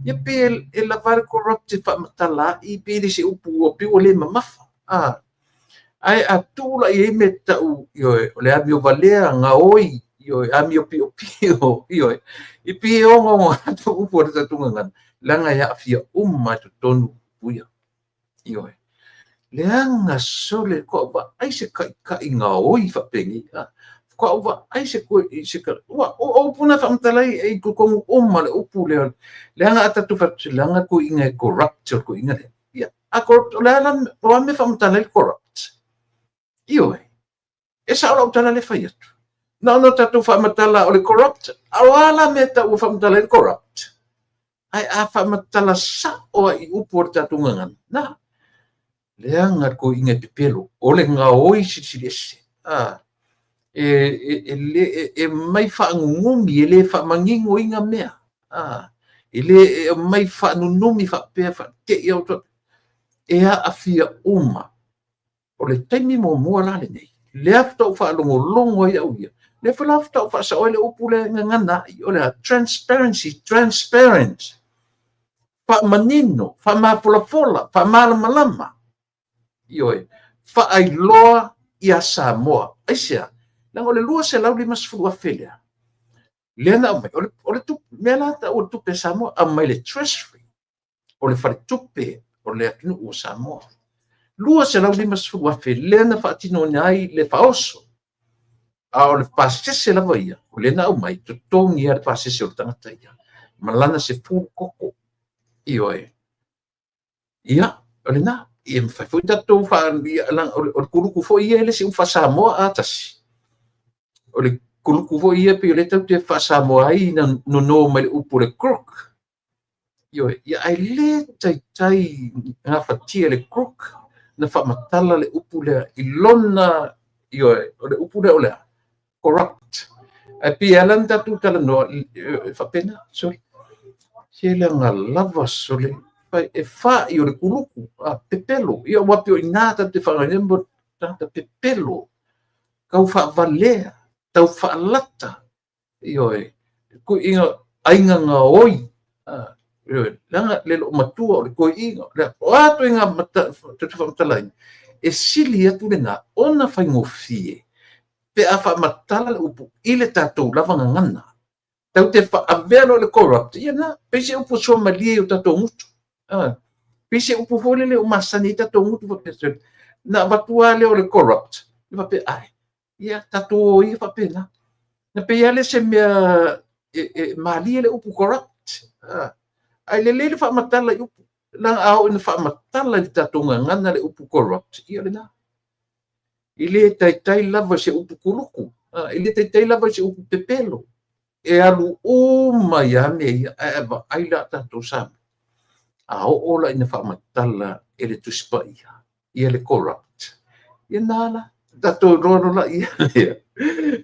Ia pei e lava le corrupt e faamatala ai, pei le se upu ua pei ua le mamafa. Ae a tuu la i ai mea tau, ioe, o le amio valea, gaoi, ioe, amio piopio, ioe, e pei e ogaoga atu upu a le tatou gagana, leaga e aafia uma i totonu upu ia. Ioe. Leaga sole, vaai se taitai gaoi faapenei. Faatoa ou vaai se se ua o upu na faamatala ai i totonu uma le upu lea. Leaga a tatou fai atu, leaga toeaiina e corrupt o toeaiina lea. Ia, a corrupt, o le a la, o a mea faamatala ai le corrupt? Ioe. E sao lau tala le fai atu. Na ona tatou faamatala o le corrupt, a o a la mea tau ua faamatala ai le corrupt? Ae a faamatala sao ai i upu o le tatou gagana, na, leaga le toeaiina e pepelo, o le gaoi silisili ese. E mai faanunumi, e le faamanino ina mea. E le e mai faanunumi faapea faatei au e aafia uma. O le taimi muamua la lenei, lea faatoa ou faalogologo ai au ia, lea foi la faatoa ou faasao ai le upu lea gagana ai, o le a? Transparency, transparent. Faamanino, faamafolafola, faamalamalama. Ioe, faailoa ia Samoa. Aisea? Leaga o le 250,000 lea, lea na aumai, o le tupe, mea la tau o le tupe a Samoa, aumai le Treasury, o le faletupe o le atunuu o Samoa. 250,000 lea na faatinoina ai le faaoso. A o le pasese lava ia, o lea na aumai, totogi lava le pasese o le tagata ia, ma lana 10 koko. Ioe. Ia, o lena. Ia mafai foi tatou o le kuluku foi ia e le se upu faa-Samoa a tasi. O le kuluku foi ia pei o lea tatou te faa-Samoa ai na nono mai le upu o le crook. Ioe, ia ae le taitai gafatia le crook na faamatala le upu lea i lona, ioe, o le upu lea o le a? Corrupt. Ae pei e ala ona tatou talanoa faapena, sorry. Se leaga lava sole, e fa'i o le kuluku, pepelo. Ia ua pei o i ina tatou te faaaogaina mo tagata pepelo, tau faavalea, tau faalata, ioe, ina aiga gaoi, ioe, leaga le loomatua o le toeaina, o a ituaiga faamatalaina, e sili atu lena ona faigofie pe a faamatala le upu i le tatou lava gagana. Tatou te avea loa le corrupt, ia na, pei se upu suamalie i o tatou gutu. Pei se upu foi lele o masani ai tatou gutu faapea. Na avatu lava lea o le corrupt, e faapea, ai, ia tatou o ia faapena. Na pei lava lea se mea e malie le upu corrupt. Ae lelei le faamatala i upu. Leaga a oo ina faamatala i le tatou gagana le upu corrupt, ia lena. E le taitai lava i se upu kuluku, e le taitai lava i se upu pepelo. E alu uma ai lava mea ia, ae vaai la tatou Samoa. A oo la ina faamatala e le Tusi Paia ia le corrupt, ia na la, tatou iloa loa la ia lea.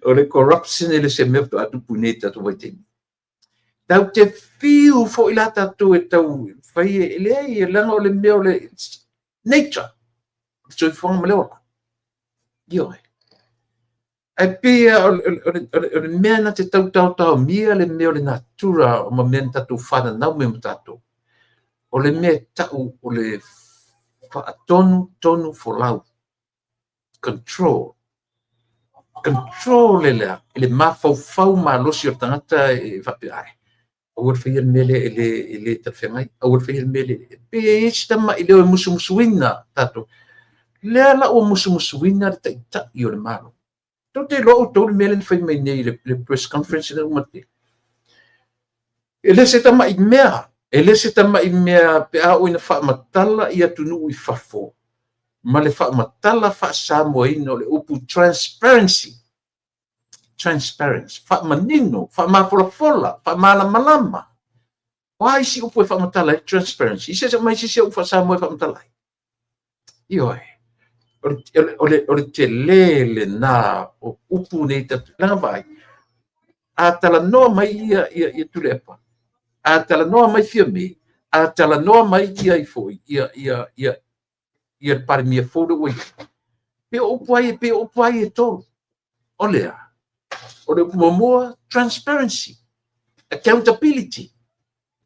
O le corruption e le se mea faatoa tupu nei i tatou vaitaimi. Tatou te fiu foi la tatou e tau fai e leai, leaga o le mea o le nature, o le soifuaga ma le ola. Ioe. Ae pei o le mea na te tau taotaomia le mea o le natura ma mea na tatou fananau mai ma tatou. O le mea e tau o le faatonu tonu folau. Control. Control le lea, le mafaufau malosi o le tagata e faapea, ai, aua le faia le mea lea e le talafeagai, aua le faia le mea lea. E pei e i ai si tamai leo e musumusuina tatou. Lea la ua musumusuina le taitai o le Malo. Tou te iloa outou le mea lea na fai mai nei i le press conference lea uma atu. E le se tamai mea, e le se tamai mea pe a oo ina faamatala i atunuu i fafo ma le faamatala faasamoaina o le upu transparency. Transparency, faamanino, faamafolafola, faamalamalama. O a isi upu e faamatala ai transparency? I se mai se upu faasamoa e faamatala ai? Ioe. O le tele lena o upu nei tatou. Leaga vaai, a talanoa mai ia Tuilaepa, a talanoa mai Fiame, a talanoa mai ia foi ia le Palemia fou lea ua i ai. Pe o upu ai, pe o upu ai e tolu. O lea, o le upu muamua, transparency, accountability,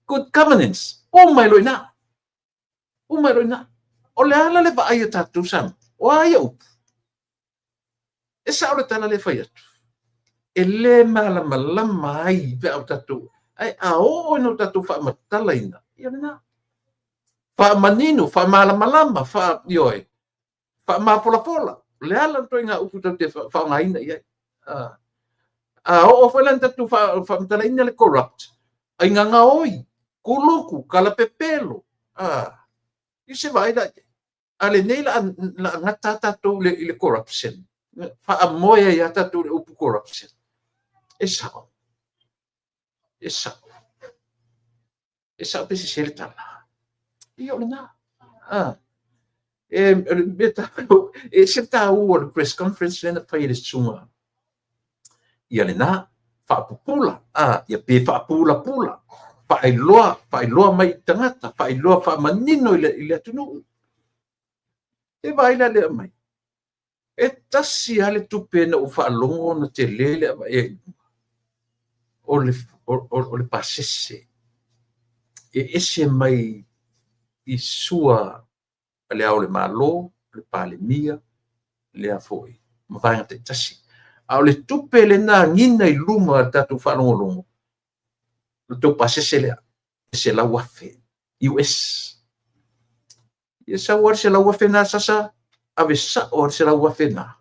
good governance. Uma e loa i ina. Uma e loa i ina. O le ala le vaai a tatou Samoa. O a ia upu? E sao le tala le fai atu. E le malamalama ai pe a o tatou, ae a oo ina o tatou faamatalaina, ia lena. Faamanino, faamalamalama, ioe, faamafolafola. O le ala ituaiga upu tatou te faaaogaina i ai. A oo foi la ina tatou faamatalaina le corrupt, aiga gaoi, kuluku, kalapepelo, i se vaai la i ai. A lenei la a gata tatou i le corruption, faamoe ai lava tatou i le upu corruption. E sao, e sao, e sao pe sese le tala. Ia o lena. E ese le taua o le press conference lea na fai e le susuga ia lena, faapupula, ia pe faapulapula, faailoa, faailoa mai i tagata, faailoa faamanino i le atunuu. E vaai la le aumai. E tasi lava le tupe na ou faalogo na tele le avaea i luga, o le pasese e ese mai i sua a le Ao o le Malo, le Palemia, lea foi ma vaega taitasi. A o le tupe lea na agiga i luma o le tatou faalogologo, o le tou pasese lea, e $100,000 US. Ia sau lava le $100,000 lena sasa, ave sao lava le $100,000 lena,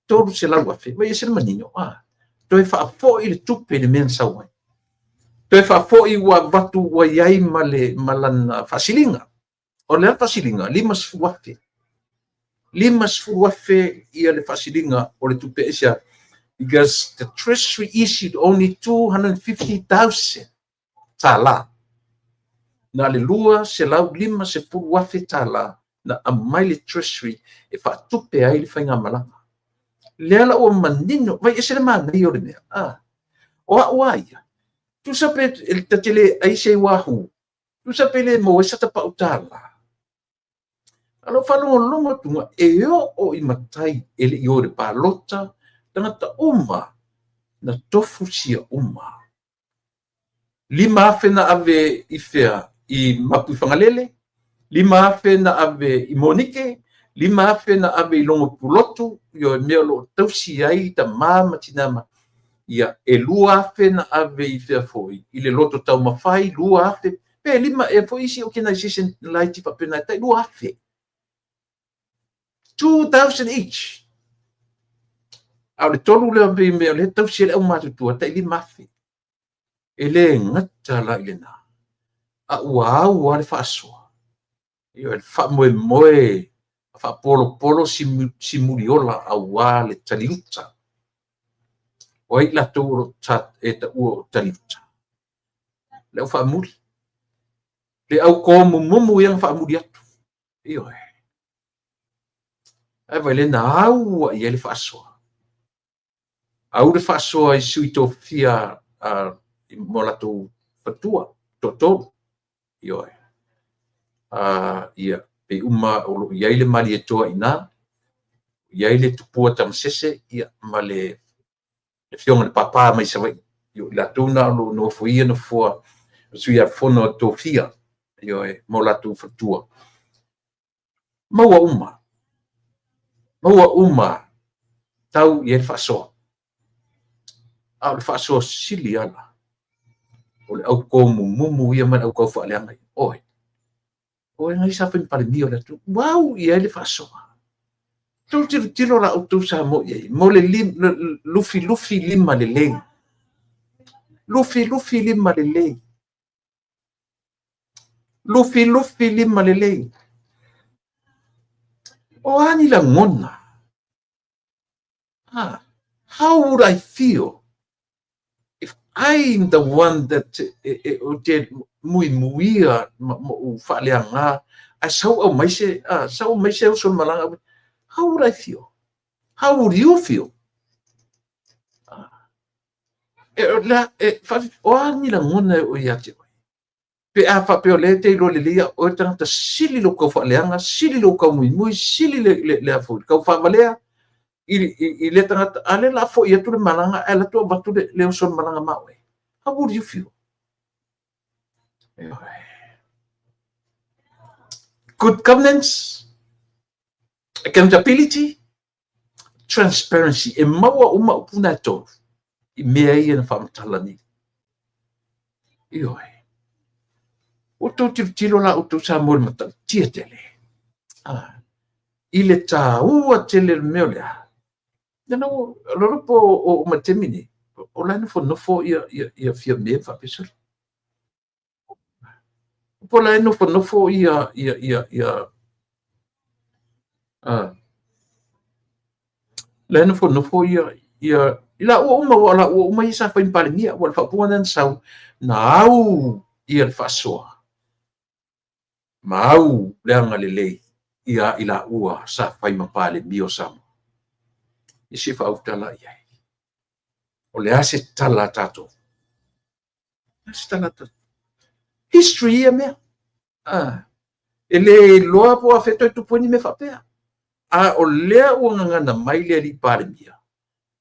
$300,000, vaai e ese le manino, toe faafoi le tupe i le mea na sau ai. Toe faafoi ua avatu ua i ai ma lana faasiliga. O le a le faasiliga? $50,000. $50,000 ia le faasiliga o le tupe aisea? Because the Treasury issued only $250,000 tala. Na le $250,000 tala na aumai le Treasury e faatupe ai le faigamalaga. Lea la ua manino, vai ese le manaia o le mea. O au a ia, tusa pe ta te le ai se uahu, tusa pe le maua ai sa ta pau tala. A lou faalogologo atu e oo i matai e le i o i le palota, tagata uma na tofu sia uma. 5,000 na ave i fea i Mapuifagalele, 5,000 na ave i Monike, 5,000 na ave i Logo Pulotu, ia mea o lo o tausi ai tama ma tina ma ia e 2,000 na ave i fea foi i le loto taumafai, 2,000 pe lima e foi isi organization laiti faapena e tai 2,000. 2,000 each. A o le tolu lea pei mea o lea tausi ai le aumatutua tai 5,000. E le gata la i lena, a ua au lava le faasoa, ioe, le faamoemoe faapolopolo simuliola aua le taliuta. O ai latou o lo o e taua o taliuta? Le au faamuli, le au komumumu ia na faamuli atu. Ioe. Ae vaai lea na au i ai le faasoa. Au le faasoa i sui tofia mo latou fatua, toatolu. Ioe. Ia, pei uma o lo o i ai le Malietoa i ina, i ai le Tupua Tamasese, ia, ma le afioga i le Papa mai Savaii. Ioe, latou na o lo o nofoia nofoa o sui usufono tofia, ioe, mo latou fatua. Maua uma. Maua uma tau i ai le faasoa. A o le faasoa sili ala, o le au komumumu ia ma le au kaufaaleaga ia. Oi, o e ngai sa fai ma Palemia o le atunuu. Ua au i ai le faasoa. Tou tilotilo la outou Samoa i ai, mo le lufilufi lima lelei. Lufilufi lima lelei. Lufilufi lima lelei. O a ni lagona? How would I feel if I'm the one that ou te muimuia ma ou faaleaga, ae sau aumai se, sau aumai se uso o le malaga. How would I feel? How would you feel? O a ni lagona e oo ia te oe? Pe a faapea o lea e te iloa lelei au oe tagata sili lou kaufaaleaga, sili lou kaumuimui, sili le foi kaufaavalea i lea tagata, a lea la foi atu le malaga ae alu atu avatu le oso o le malaga ma oe. How would you feel? Good governance, accountability, transparency. E maua uma upu na e tolu i mea ia na faamatala nei. Ioe. Ua outou tilotilo la outou Samoa i le matautia tele. I le taua tele o le mea o lea. Lena ua lolo po o ma taimi nei, o la e nofonofo ia Fiame faapea, sole. Po o la e nofonofo ia ia ia ia la e nofonofo ia i laua uma, ua laua uma ia sa fai ma Palemia, ua le faaupuga lea na sau, na au ia le faasoa ma au le agalelei ia i laua sa fai ma Palemia o Samoa. Ia se i faautala i ai. O le a se tala a tatou? O le a se tala a tatou? History ia mea. E le iloa po o afea toe tupu ai ni mea faapea. A o lea ua gagana mai le alii Palemia,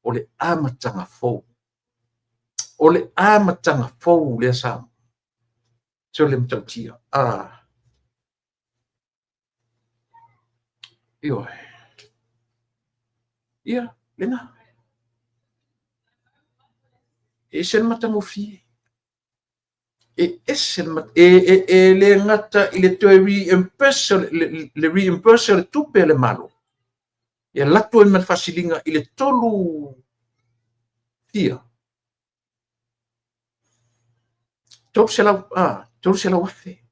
o le amataga fou. O le amataga fou lea Samoa. Se o le matautia. Ioe. Ia, lena. E ese le matagofie. E ese le e le gata i le toe reimburse, le reimburse o le tupe a le Malo. E alu atu ai ma le faasiliga i le tolu fia. 300,000.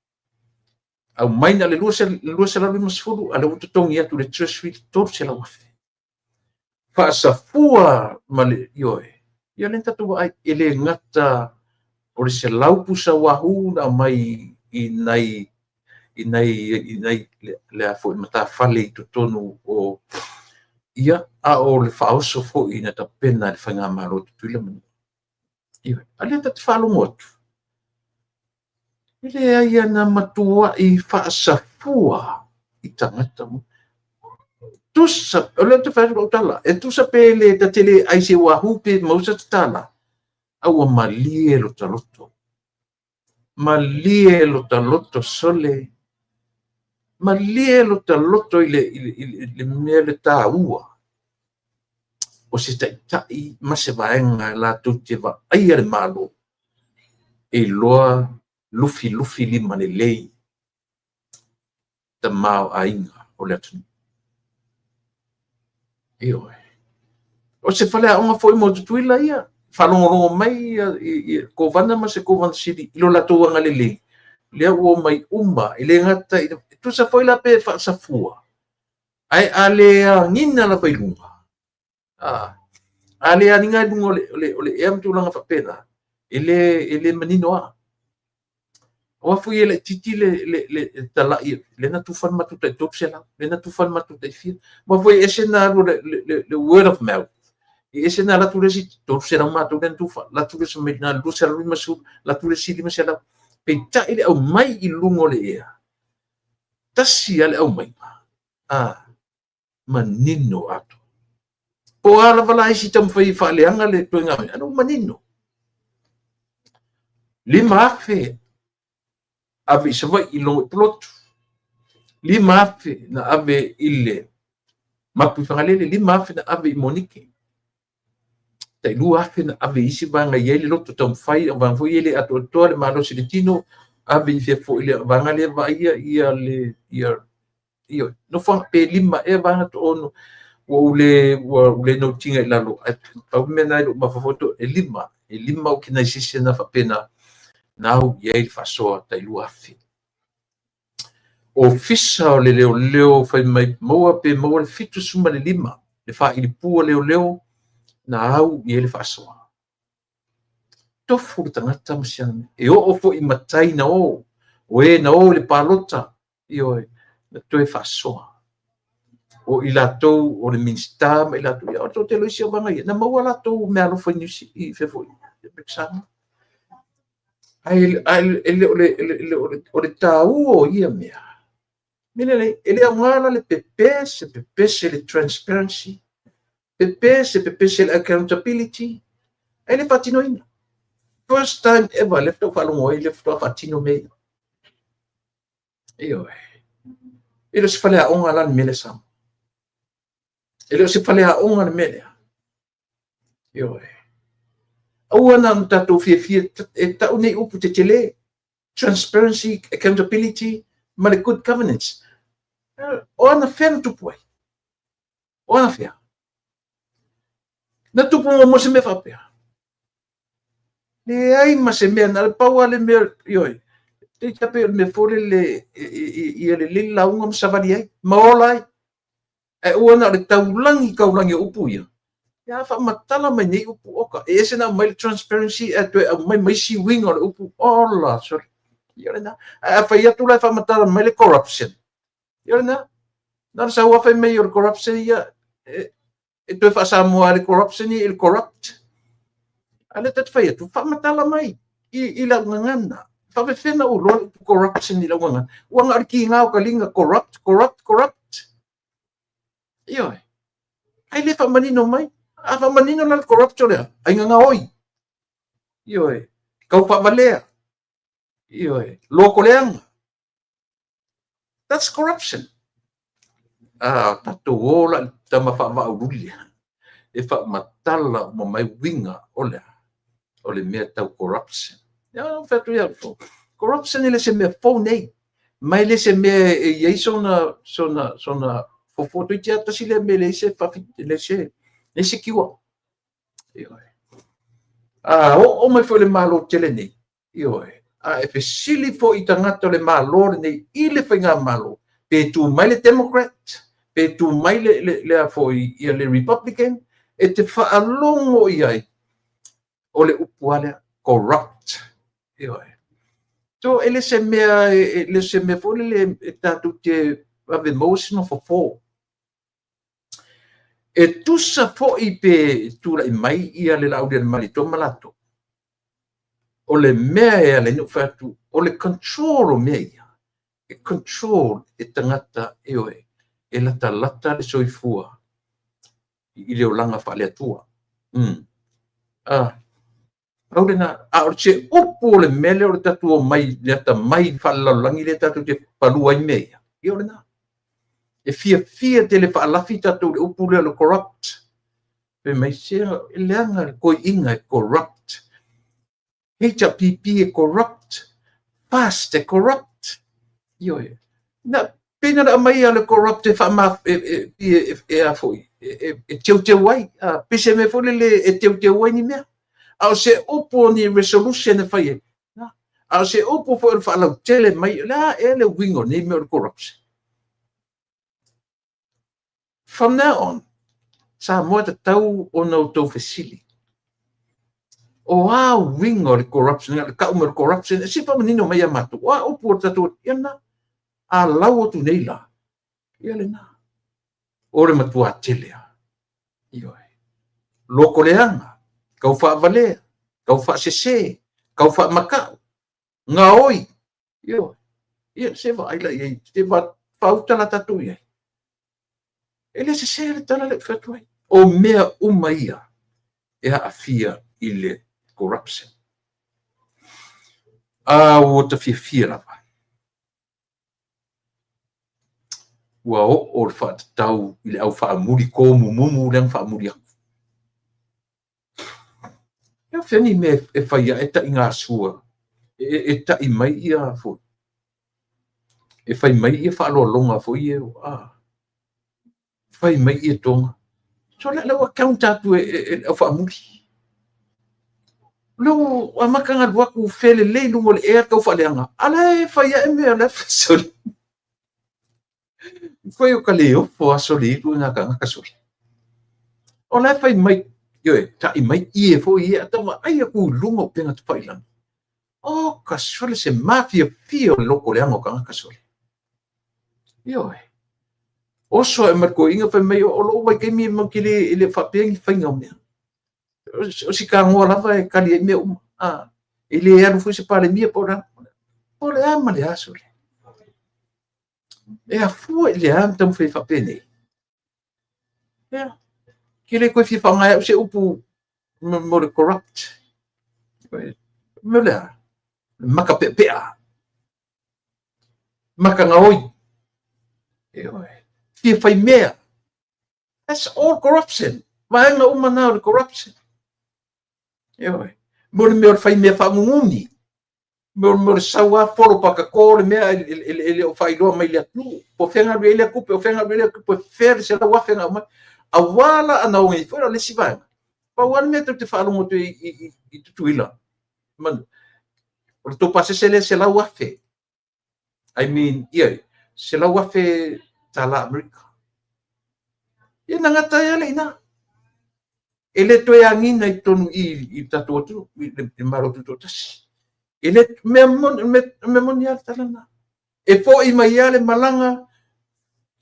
Aumai na le 250, a lea ua totogi atu le Treasury 300,000. Faasafua ma le ioe. Ia lea na tatou vaai, e le gata o le 100 pusa wahoo na aumai i nai le a foi matafale i totonu o ia, a o le faaoso foi na tapena e le faigamalo Tutuila ma Manua. Ioe. A lea ta te faalogo atu, e leai na matuai faasafua i tagata. Tusa, o lea te fai atu lau tala, e tusa pe le ta te le ai se wahoo pe maua se tala, a ua malie lo ta loto. Malie lo ta loto sole. Malie lo ta loto i le mea le tāua. O se taitai ma se vaega latou te vaaia le Malo e iloa lufi lufi lima lelei tamaoaiga o le atunuu. Ioe. O se faleaoga foi mo Tutuila ia, faalogologo mai ia Kovana ma se Kovana Sili i lo latou agalelei, lea ua omai uma, e le gata i tusa foi la pe faasafua, ae a le agiga lava i luga, a le agiga i luga o le ea ma tulaga faapena, e le manino lava. Aua foi e laitiiti le talai, lea na tufa le matou tai 300, lea na tufa le matou tai fia. Aua foi e ese na alu le word of mouth, e ese na alu atu le isi 300 matou lea na tufa, alu atu le isi mai na 250, alu atu le isi 500. Peitai le aumai i luga o le ea, tasi lava le aumaiga, manino atu. Po o a lava la isi taumafai e faaleaga le ituaiga mea, ua manino. 5,000 ave i Savaii i logo i Pulotu, 5,000 na ave i le Mapu i Fagalele, 5,000 na ave i Monike, tai 2,000 na ave i isi vaega i ai le loto taumafai, o vaega foi e le atoatoa le malosi i le tino, ave i fea foi le vaega lea vaaia ia le ia nofoaga pe 5 ea vaega to'ono, ua ou le note ina i lalo, ae pau le mea lena i lou mafaufau, e 5 organization na faapena na au i ai le faasoa tai 2,000. Ofisa o le leoleo fai mai maua pe maua le 75 le failipua leoleo na au i ai le faasoa. Tofu le tagata ma si ana mea. E oo foi i matai na o, o e na o i le palota, ioe, na toe faasoa. O i latou o le Minisita ma i latou, ia o le toatele o isi o vaega ia, na maua latou meaalofa i Niu i fea foi, i Samoa. Ae o le taua o ia mea, mea e le aoga la le pepese se pepese le transparency, pepese pepese le accountability, ae le faatinoina. First time ever lea faatoa faalogo ai, lea faatoa faatino mea ia. Ioe. E le o se faleaoga la le mea lea Samoa. E le o se faleaoga le mea lea. Ioe. Aua na ona tatou fiafia e tau nei upu tetele. Transparency, accountability, ma le good governance. O ana fea na tupu ai? O ana fea? Na tupu muamua se mea faapea? Leai ma se mea, na o le pau lava le mea, ioe, e pei o le mea foi lele ia lelei le lauga ma savali ai, ma ola ai. Ae aua na o le taulagi taulagi o upu ia, ia faamatala mai nei upu oka. E ese ona aumai le transparency ae toe aumai ma isi uiga o le upu, ola sole. Ia o lena. Ae a fai atu la e faamatala mai le corruption, ia o lena. Na o le sau lava fai mai o le corruption ia, e toe faasamoa le corruption ia i le corrupt. A lea ta te fai atu, faamatala mai i lau gagana. Faapefea ou iloa le upu corruption i lau gagana? Ua na o le kiga o taliga, corrupt, corrupt, corrupt. Ioe. Ai le faamanino mai. A faamanino la le corrupt o lea, aiga gaoi. Ioe. Kau faavalea. Ioe. Lokoleaga. That's corruption. Ah, tatou o la i le tama faavaaululi e faamatala uma mai uiga o le a? O le mea tau corruption. Ia, fai atu ia, corruption e le se mea fou nei. Ma e le se mea e i ai sona, sona, sona fofo. Toeitiiti lava tasi lea mea e leai se leai se, leai se cure. Ioe. A oo mai foi i le Malo tele nei, ioe, a e fesili foi i tagata o le Malo lenei i le faigamalo, pe tu mai le Democrat, pe tu mai le, le, le, a foi, ia le Republican, e te faalogo i ai o le upu lava lea, corrupt. Ioe. So, e le se mea, e le se mea foi lele e tatou te vave maua sina fofo. E tusa foi pe tulai mai ia le Laaulialemalietoa ma latou. O le mea e ala ai ona ou fai atu, o le control o mea ia, e control e tagata, ioe, e latalata le soifua i le olaga faale-Atua. Ah, pau lena, a o se upu o le mea lea o le tatou omai, le atamai faalelalolagi lea tatou te palua ai mea ia, ia o lena. E fiafia tele faalafi tatou i le upu lea o le corrupt. Fai mai se leaga le toeaiina e corrupt. HRPP e corrupt. FAST e corrupt. Ioe. Na, pei na aumai le corrupt e faama, e, e, e, e, a foi, e, e teuteu ai. A, pei se mea foi lele e teuteu ai ni mea. A o se upu o ni resolution e fai ai. A o se upu foi o le faalautele mai, o le a ea le uiga o nei mea o le corruption? From now on, Samoa e tatau ona outou fesili. O a uiga o le corruption, le kau mai o le corruption, e se faamanino mai ia matou. O a upu o le tatou, ia lena. A lau atu nei la, ia lena. O le matua tele lava. Ioe. Lokoleaga, kau faavalea, kau faasese, kau faamakau, gaoi. Ioe. Ia, se vaai la i ai, se faauta la tatou i ai. E le sese le tala lea ou fai atu ai. O mea uma ia e aafia i le corruption. A ua ta fiafia lava. Ua oo le faatatau i le au faamuli komumumu lea na faamuli atu. E fea ni mea e fai ae taigasua, e tai mai ia foi, e fai mai ia faaaloaloga foi ia, a fai mai ia toga. So le ua counter atu e le au faamuli. O lea ua amata ona alu atu felelei i luga o le ea tau faaleaga, a la e fai ae mea o la e sole. Fai o ka le ofo a sole i luga tagata sole. O la e fai mai, ioe, tai mai ie foi ia, ata vaai atu i luga o upega tafailagi. O ka sole se mafiafia o le lotoleaga o tagata sole. Ioe. Oso ae ma le toeaina fai mai, o lou vaitaimi matou te le, e le o faapea ni faiga o mea. O si tagoa lava e tali ai mea uma. A, e le alu foi se Palemia po o le a. Po o le a ma le a sole. E afua i le a na taumafai ai faapenei? Ia, ke le toe fia faaaoga e au se upu mo le corrupt. Mea o le a? Maka peapea. Maka gaoi. Ioe. Fia fai mea. That's all corruption. Vaega uma na o le corruption. Ioe. Mo le mea o le fai mea faaguguni. Mo le sau lava folo pakakō le mea e le o faailoa mai i le atunuu. Po o fea na alu i ai lea tupe, o fea na alu i ai lea tupe, o fea le 100,000 na aumai. Aua la a na o nei foi la o le isi vaega, Pau lava le mea tatou te faalogo atu i Tutuila, o le tou pasese lea $100,000. I mean, yeah, $100,000 tala Amerika. Ia na gata ai lava lea i ina. E le toe agiga i totonu i i le tatou atunuu, i le Malo Tutoatasi. E le mea moni, mea moni lava le tala lena. E foi mai lava le malaga,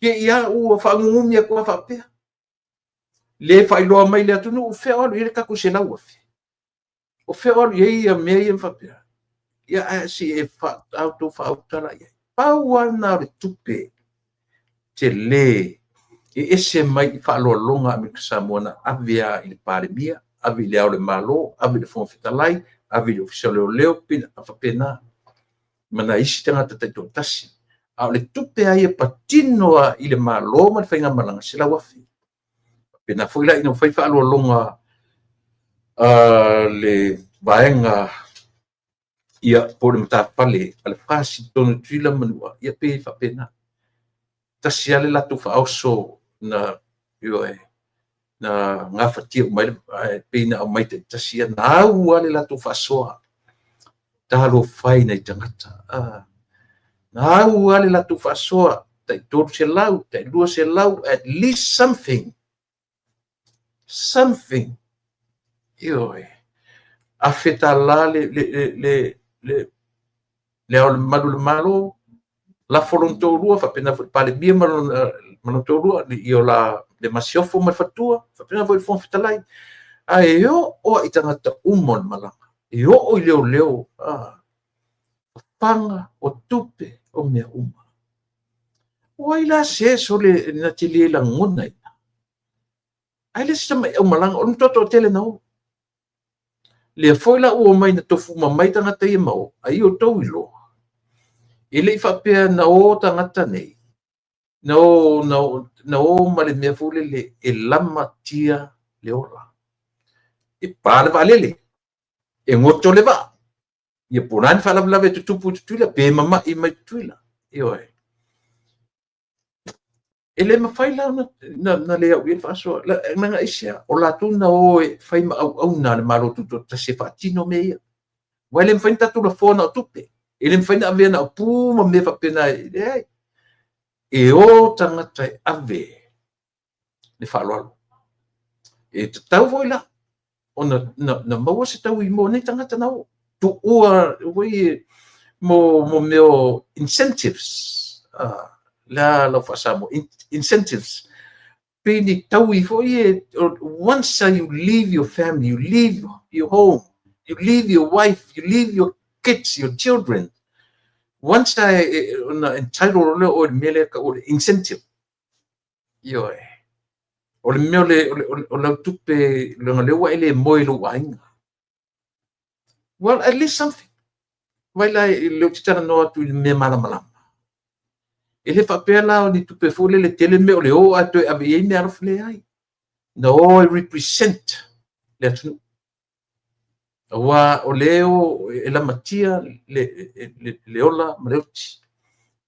te i lava ua faagugumi atu lava faapea. Le faailoa mai i le atunuu, o fea o alu i ai le tatou $100,000? O fea o alu i ai ia mea ia faapea? Ia ae se i outou faauta la i ai. Pau lava lena o le tupe tele e ese mai i faaaloaloga a Amerika Samoa na ave lava i le Palemia, ave i le Ao o le Malo, ave i le Fofoga Fetalai, ave i le Ofisa o Leoleo, pei e faapena, ma nai isi tagata taitoatasi. A o le tupe lava ia patino lava i le Malo ma le faigamalaga, $100,000. Faapena foi la ina ua fai faaaloaloga a le vaega ia po o le matafale a le FAST i totonu o Tutuila ma Manua, ia pei e faapena. Tasi lava le latou faaoso na, ioe, na gafatia uma ai, ae pei na aumai taitasi, na au lava le latou faasoa. Talofa e i nai tagata. Na au lava le latou faasoa, tai 300, tai 200, at least something. Something. Ioe. $1,000 le Ao Mamalu o le Malo, lafo lona toalua, faapena foi le Palemia ma lona toalua, le Masiofo ma le faletua, faapena foi le Fofoga Fetalai. Ae oo lava i tagata uma o le malaga, e oo i leoleo, o faga, o tupe, o mea uma. O ai la se sole na te le lagona? Ae le se tamai aumalaga, o le matua toatele na o. Lea foi la ua omai na tofu uma mai tagata ia ma o, a ia outou iloa, e le i faapea na o tagata nei, na o ma le mea foi lele e lamatia le ola. E pa le vaalele, e goto le vaa, ia po o le a ni faalavelave e tutupu i Tutuila, pe mamai mai Tutuila. Ioe. E le mafai la ona le au i ai le faasoa. Leaga aisea? O latou na o e fai ma auauna a le Malo Tutoatasi e faatino mea ia. Aua e le mafai ona tatou lafoa na o tupe. E le mafai ona avea na o pu ma mea faapena. E leai. E o tagata e ave le faaaloalo. E tatau foi la ona na maua se taui mo nei tagata na o. Tuua foi mo mea o incentives. La lau faa-Samoa, incentives. Pei ni taui foi e, once you leave your family, you leave your home, you leave your wife, you leave your kids, your children, once ona entitled lea oe i le mea lea e tau o le incentive. Ioe. O le mea o lau tupe, leaga lea ua e le moe i lou aiga. Well, at least something. Vai la lea ou te talanoa atu i le mea malamalama. E le faapea la o ni tupe foi lele tele mea o le o ae toe ave i ai meaalofa, leai. Na o e represent le atunuu. Aua o lea e lamatia le ola ma le oti.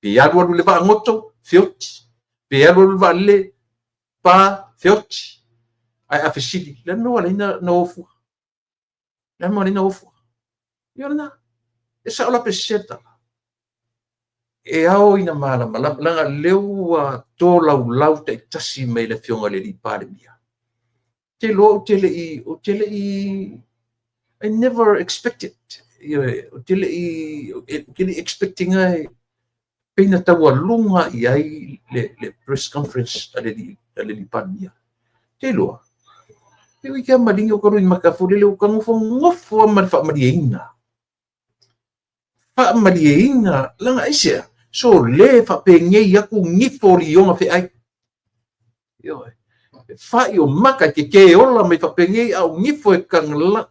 Pe alu alu le vaa goto, feoti. Pe alu alu le vaalele pa, feoti. Ae a fesili, le a le mea ua ala ai na o fua? Le a le mea ua ala ai na o fua? Ia o lena. E sao la pe sese le tala? E ao ina malamalama, leaga lea ua tolaulau taitasi mai le Afioga i le alii Palemia. Te iloa ou te le i, I never expected. Ou te le i expect ina e pei na taualuga i ai le press conference a le alii Palemia. Te iloa, pe ui kia malingi o ka lui maka foi lele o ka nofo nofo ma le faamalieina. Faamalieina, leaga aisea? So le faapengei atu gifo o lioga feai. Ioe. Fai o maka e ke ola mai faapengei a o gifo e kagala.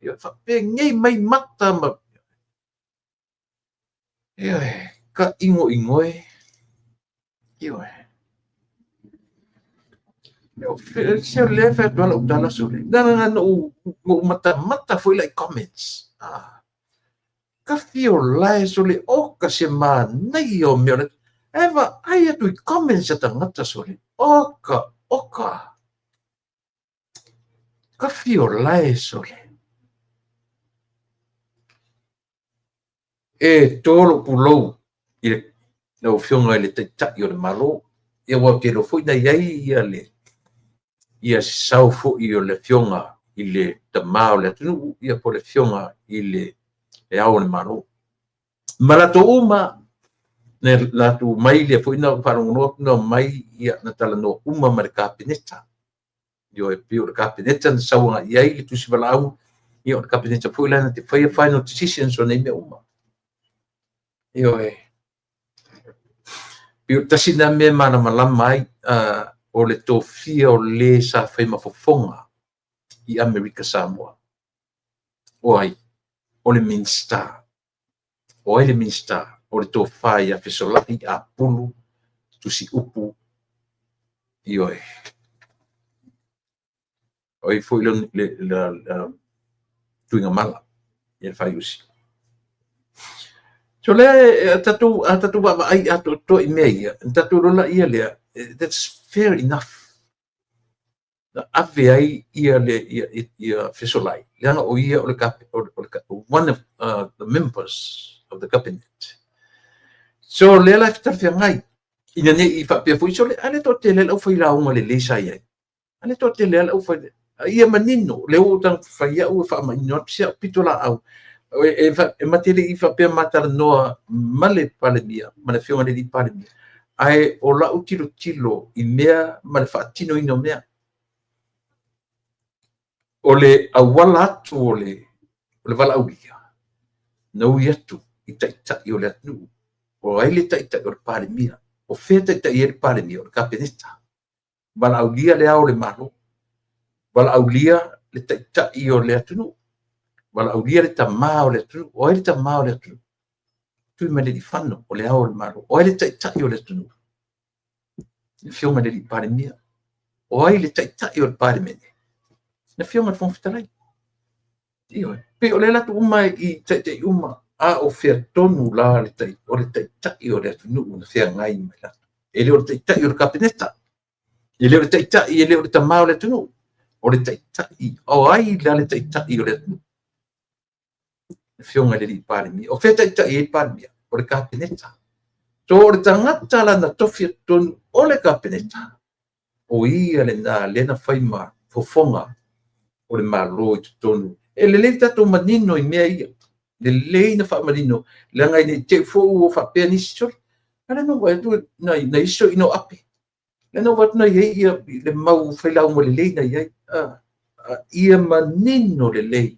Ioe, faapengei mai mata ma. Ioe, ka ingo ingoe. Ioe. Se le fai atu ala utala sole. Na na na no matamata foi la i comments. Ka fio lae sole o ka se manaia o mea o le. E vaai atu i comments a tagata sole. Oka, oka. Kafi o lae sole. E to lou pulou i lau Afioga i le Taitai o le Malo, ia aua ou te iloa foi na i ai ia le ia se sao foi o le Afioga i le Tama o le atunuu, ia po o le Afioga i le Ao o le Malo. Ma latou uma na latou mai lea foi na faalogologo atu na omai ia na talanoa uma ma le Kapeneta. Ioe, pei o le Kapeneta na sau agai i ai le tusi valaau, ia o le Kapeneta foi la na te faia final decisions o nei mea uma. Ioe. Pei o tasi lena mea e malamalama ai o le tofia o le sa fai ma fofoga i Amerika Samoa. O ai? O le Minisita. O ai le Minisita? O le tofa ia Fesolai Apulu Tusiupu. Ioe. O ai foi le Tuigamala, ia le Faiusi. So lea a tatou vaavaai atoatoa i mea ia, na tatou iloa laia lea, that's fair enough. Na ave ai ia le ia Fesolai, leaga o ia o le one of the members of the cabinet. So lea la e talafeagai, ina ne i faapea foi sole, a le toatele le aufailauga lelei sa i ai. A le toatele le aufai, ia manino, lea ua ou fai au e faamanino atu si au pitolaau. E ma te le i faapea ma talanoa ma le Palemia, ma le Afioga i le Palemia, ae o lau tilotilo i mea ma le faatinoina o mea. O le auala atu o le valaaulia, na ui atu i taitai o le atunuu. O ai le taitai o le Palemia? O fea taitai ai le Palemia? O le Kapeneta. Valaaulia le Ao o le Malo. Valaaulia le taitai o le atunuu. Valaaulia le tama o le atunuu. O ai le tama o le atunuu? Tuimalealiifano, o le Ao o le Malo. O ai le taitai o le atunuu? Le Afioga i le Palemia. O ai le taitai o le Palemene? Le Afioga i le Fofoga Fetalai. Ioe. Pei o le latou uma i taitai uma, a o fea tonu la o le taitai o le atunuu na feagai ma i latou. E le o le taitai o le Kapeneta, e le o le taitai, e le o le tama o le atunuu, o le taitai, o ai la le taitai o le atunuu? Le Afioga i le Palemia. O fea taitai ai le Palemia? O le Kapeneta. So o le tagata la na tofi tonu o le Kapeneta, o ia lena lea na fai ma fofoga o le Malo i totonu. E lelei tatou manino i mea ia. Lelei na faamanino, leaga ne i te i foi ua faapea nisi sole. A lea na ou vaai atu na iso ina o ape. Lea na ou vaai atu na i ai ia le mau failauga lelei na i ai. Ia manino lelei.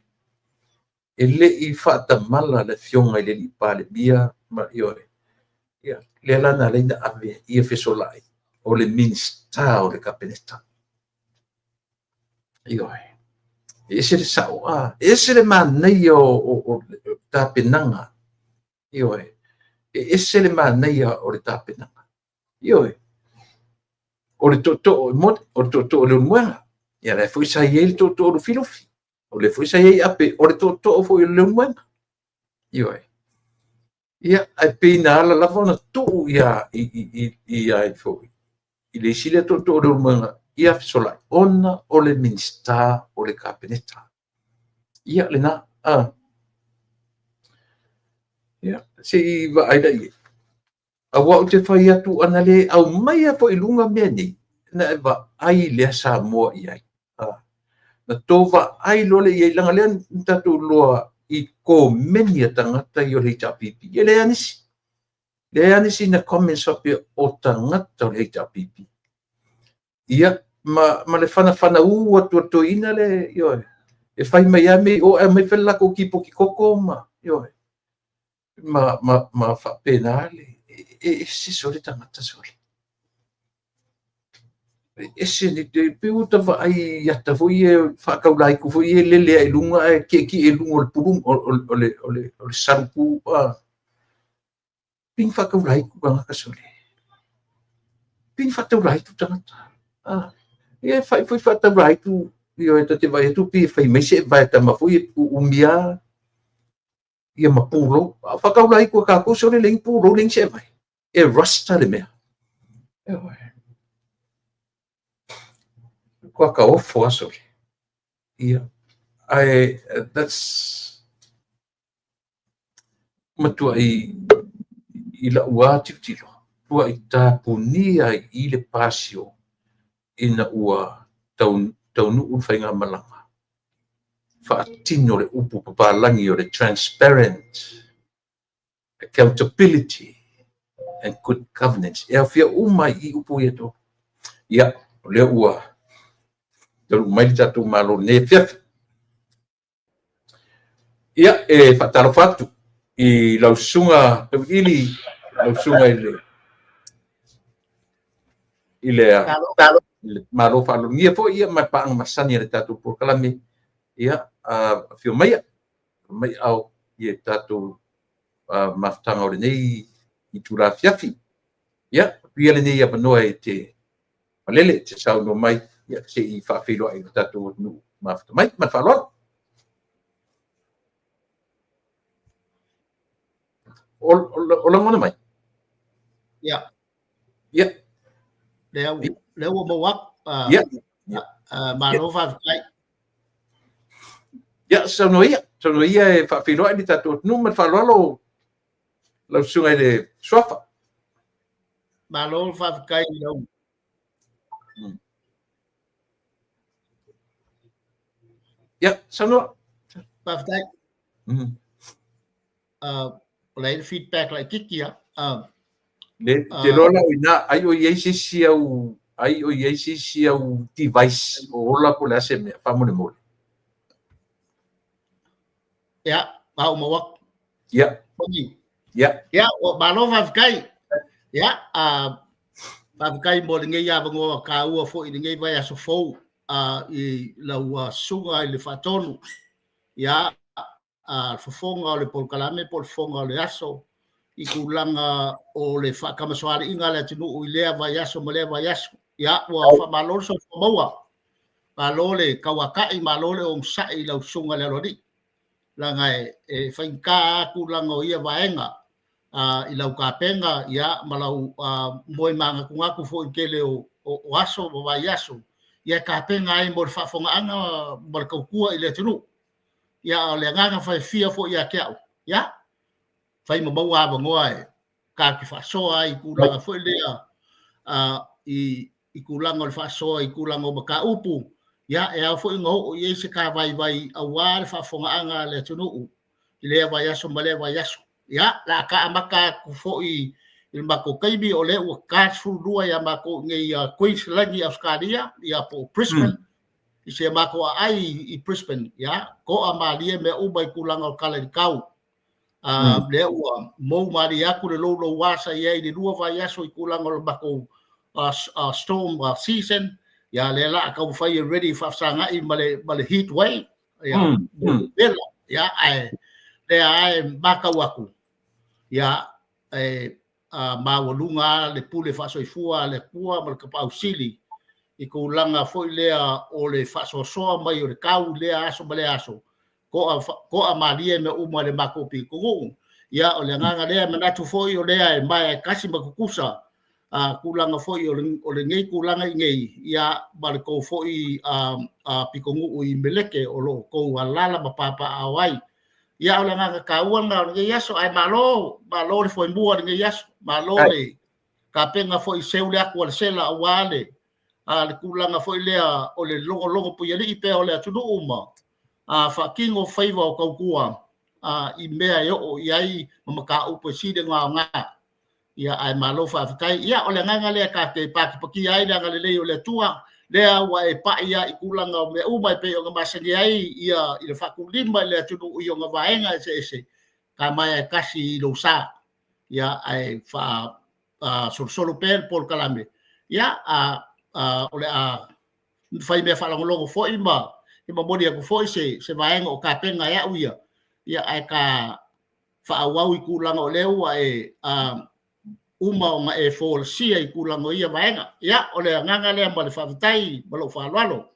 E le i faatamala le Afioga i le Palemia ma ioe. Ia, lea la na alai na ave ia Fesolai o le Minisita o le Kapeneta. Ioe. E ese le sao, e ese le manaia o tapenaga. Ioe. E ese le manaia o le tapenaga. Ioe. O le tootoo o le tootoo o Leulumoega. Ia lea foi sa i ai le tootoo o Lufilufi. O lea foi sa i ai Ape, o le tootoo foi o Leulumoega. Ioe. Ia, ae pei na ala lava ona tuu ia i ai foi i le isi lea tootoo o Leulumoega ia Fesolai, ona o le Minisita o le Kapeneta. Ia lena. Ia, se i vaai la i ai. Aua ou te fai atu ana le aumaia foi i luga mea nei, na e vaai lea Samoa i ai. Na tou vaai loa lea i ai, leaga lea na tatou iloa i komeni a tagata i o le HRPP. E leai nisi. Leai nisi na comments faapea o tagata o le HRPP. Ia, ma le fanafana u atu a le toeaina le, ioe, e fai mai lava mea i o, ae aumai foi le latou tipoti koko ma, ioe, ma faapena le, e ese sole tagata sole. E ese le, pei ua ta vaai i ata foi e faataulaitu foi e lele ai i luga ae tietie i luga o le pulu, o le salupu, pei ni faataulaitu tagata sole. Pei ni faataulaitu tagata. Ia fai foi faataulaitu, ioe, ta te vaai atu pei e fai mai se evae tama foi e uumia ia ma pulou. A faataulaitu a tatou sole leai ni pulou leai ni se evae. E rasta le mea. Ioe. Ua taofo lava sole. Ia, ae that's matuai i la'u lava tilotilo, matuai tapunia ai i i le pasio ina ua taunuu le faigamalaga, faatino le upu papalagi o le transparent, accountability and good governance. E aofia uma ai i i upu ia e tolu. Ia, o lea ua taunuu mai le tatou Malo i lenei afiafi. Ia, e faatalofa atu i lau Susuga Tauiliili, lau Susuga i le i le Malo faaaloalogia foi ia ma paaga masani a le tatou polokalame. Ia, afio maia mai ao i tatou mafutaga o lenei itula afiafi. Ia, ia lenei avanoa e te malele e te saunoa mai, ia, se i faafeiloai i le tatou atunuu mafuta mai. Ma le faaaloalo. O lagona mai?
Ia.
Ia.
Lea ua maua atu.
Ia.
Malo faafetai.
Ia, saunoa ia. Saunoa ia e faafeiloai le tatou atunuu ma le faaaloalo lau susuga i le Suafa.
Malo faafetai i lau
Ia, saunoa.
Faafetai. O la e feedback laitiiti ia.
Le te loa lau ina ai o i ai se isi au ai o i ai se isi au device o ola po o le a se mea faamolemole.
Ia, a o maua atu.
Ia. Ia.
Ia, o malo faafetai. Ia, faafetai mo lenei avanoa taua foi i lenei vaiaso fou i lau susuga i le Faatonu. Ia, le fofoga o le polokalame po o le fofoga o le aso i tulaga o le faatamasoaliiga a le atunuu i lea vaiaso ma lea vaiaso. Ia, ua faamalo le soifua maua, malo le tauatai, malo le onosai i lau susuga i le Aloalii, leaga e faigata lava tulaga o ia vaega i lau tapena, ia, ma lau moe manatunatu foi i le tele o aso ma vaiaso, ia e tapena ai mo le faafofogaaga ma le tautua i le atunuu. Ia, a o le agaga fiafia foi ia te au, ia, fai ma maua avanoa e tatou te faasoa ai i tulaga foi lea i tulaga o le faasoa i tulaga o mataupu, ia, e ao foi ona oo i ai se ta vaivai aua le faafofogaaga a le atunuu i lea vaiaso ma lea vaiaso. Ia, o le a ta amata atu foi i le matou taimi, o lea ua ta 12 ia matou i nei Queensland i Ausetalia, ia po o Brisbane, i si a matou aai i Brisbane, ia, to'a malie mea uma i tulaga o tala i le tau. Lea ua mou malie atu le louloua sa i ai i le 2 vaiaso i tulaga o le matou storm season, ia lea la a taumafai e ready faafesagai ma le heat wave, ia, vela, ia, ae lea e matau atu, ia, e maualuga le pule faasoifua a le Atua ma le Tapaau Sili i tulaga foi lea o le faasoasoa mai o le tau i lea aso ma lea aso, to'a malie mea uma i le matou pitonuu. Ia, o le agaga lea, manatu foi o lea e maea e tasi ma tutusa tulaga foi o lenei tulaga i nei, ia, ma le tou foi pitonuu i Meleke o lo o tou alaala ma papaaao ai. Ia, o le agaga taua lena o lenei aso, ae malo, malo le foemua i lenei aso, malo le tapena foi seu le atu a le sela aua le tulaga foi lea o le logologo puialii pea o le atunuu ma faatino faiva o tautua i mea e oo i ai ma mataupu e sili ona aoga. Ia, ae malo faafetai. Ia, o le agaga lea ta te patipatia ai le agalelei o le Atua, lea ua e pai i tulaga o mea uma e pei ona masani ai ia i le faatulima i le atunuu i ona vaega eseese, ta maea e tasi i lou sa. Ia, ae faasolosolo pea le polokalame. Ia, o le a fai mea faalogologo foi ma momoli atu foi se vaega o tapena e au ia, ia, ae ta faaauau i tulaga o lea ua e uma ona e folasia i tulaga o ia vaega. Ia, o le agaga lea ma le faafetai ma lou faaaloalo.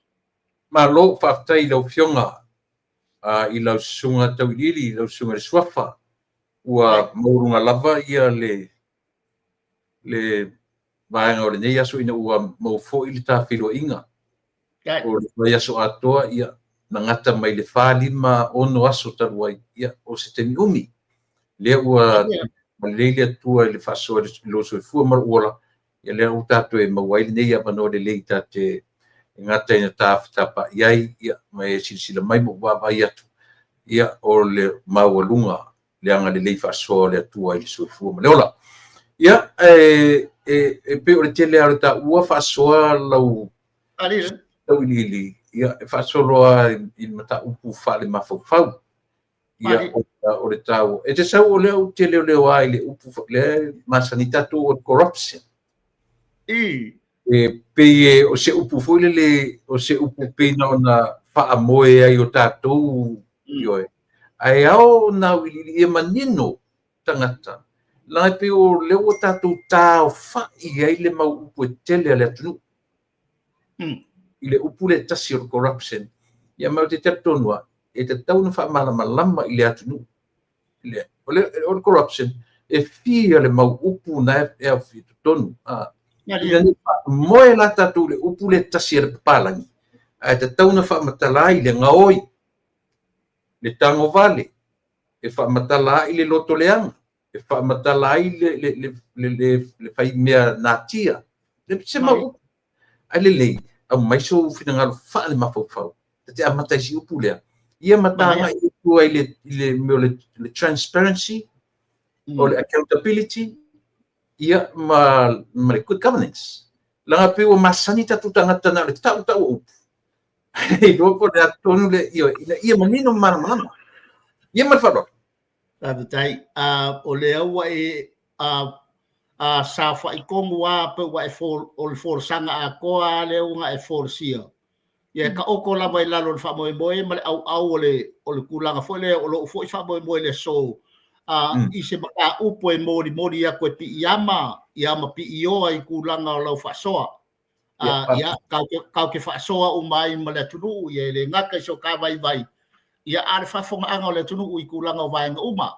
Malo faafetai i lau Afioga i lau Susuga Tauiliili, i lau Susuga i le Suafa, ua maualuga lava ia le vaega o lenei aso ina ua maua foi le tafeiloaiga o le vaiaso atoa, ia na gata mai le 4, 5, 6 aso talu ai, ia, o se taimi umi. Lea ua malelei le Atua i le faasoa i lou soifua ma lou ola, ia lea ua tatou e maua ai lenei avanoa lelei ta te e gata ina tafatapaai ai, ia, ma e silasila mai ma ou vaavaai atu, ia, o le maualuga, le agalelei faasoa o le Atua i le soifua ma le ola. Ia, e pei o le tele lava o le taua faasoa lau tauiliili, ia, e faasolo lava i mataupu faale-mafaufau. Ia, o le taua. E te sau o lea ou te leoleo lava i le upu lea e masani tatou o le corruption. E pei o se upu foi lele, o se upu pei na ona faamoe ai o tatou, ioe. Ae ao ona auiliili ia manino tagata, leaga e pei o lea ua tatou taofa'i ai le mau upu e tele a le atunuu i le upu lea e tasi o le corruption. Ia ma ou te talitonu lava, e tatau ona faamalamalama i le atunuu. O le corruption, e fia le mau upu na e aofia i totonu. Ina ne i faamoe la tatou i le upu lea e tasi a le papalagi, ae tatau ona faamatala ai le gaoi, le tagovale, e faamatala ai le loto leaga, e faamatala ai le faimea natia. Se mau upu. Ae lelei, aumai sou finagalo faale-mafaufau, ta te amata i si upu lea. Ia ma tagai i tua i le mea o le transparency, o le accountability, ia ma le good governance. Leaga pei ua masani tatou tagata na o le tautau o upu. Iloa po o le a tonu le, ioe, ina ia manino ma malamalama. Ia ma le faaaloalo.
Faafetai. O lea ua e saofai tonu lava pe ua e o le folasaga atoa lava lea ua e folasia. Ia e taoto lava i lalo o le faamoemoe ma le auau o le tulaga foi lea o lou foi faamoemoe i le aso i se mataupu e molimoli atu e piiama ia ma piioa i tulaga o lau faasoa. Ia, tatou te faasoa uma ai ma le atunuu, ia e le gata i so ta vaivai, ia a o le faafofogaaga o le atunuu i tulaga o vaega uma.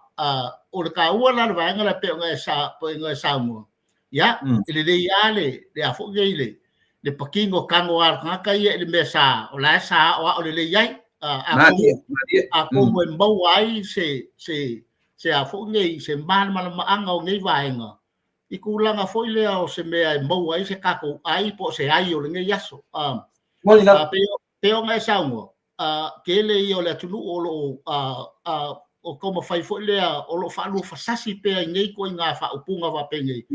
O le taua la o le vaega lea pei ona e saunoa, ia, e lelei lava le a foi nei le patino tago lava o le tagata ia i le mea sa, o la e sa aoao lelei ai. Atonu e maua ai se a foi nei, se malamalamaaga o nei vaega, i tulaga foi lea o se mea e maua ai se tatou ai po o se ai o lenei aso. Pei ona e saunoa, tele ia o le atunuu o loo o taumafai foi lea o loo faaluafasasi pea i nei ituaiga faaupuga faapenei.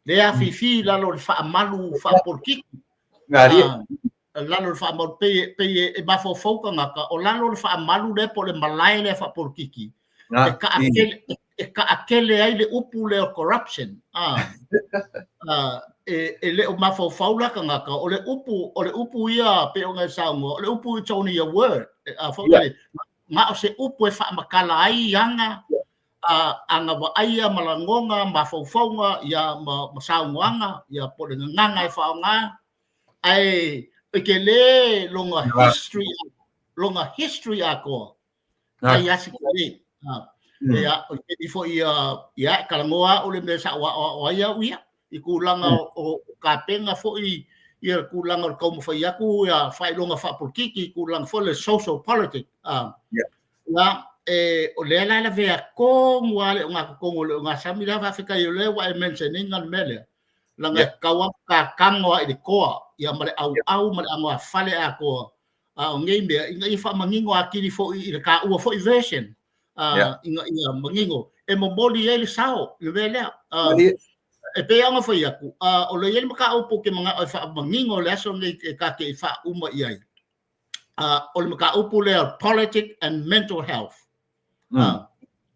Le afifi i lalo o le faamalu faapolokiki. Lalo o le faamalu pei e mafaufau tagata o lalo o le faamalu lea po o le malae lea faapolokiki. E taatele ai le upu lea o corruption. E le o mafaufau la tagata, o le upu ia pei ona e saunoa, o le upu it's only a word. Na o se upu e faamatala ai aga, aga vaaia ma lagona, mafaufauga, ia ma saunoaga, ia po o le gagana e faaaoga. Ae e tele lona history atoa. Ai asi tele. Ia, o le taimi foi ia, e talanoa au le mea sa ou aoao ai au ia, i tulaga o tapena foi ia tulaga o le taumafai atu ia faailoga faapolokiki, i tulaga foi le social politics. Ia, o lea la e lavea tonu lava le ogatotonu o le ogasami lea faafetai o lea ua e mention ina le mea lea. Leaga e tatau lava ta tago lava i le toa, ia ma le auau ma le anoafale atoa. A o nei mea, ina ia faamanino atili foi i le taua foi version, ina ia manino, e momoli ai le sao i le mea lea. E pei ona fai atu, o le i ai le mataupu ou te manao e faamanino le aso nei e ta te i faauma i ai. O le mataupu lea, politic and mental health.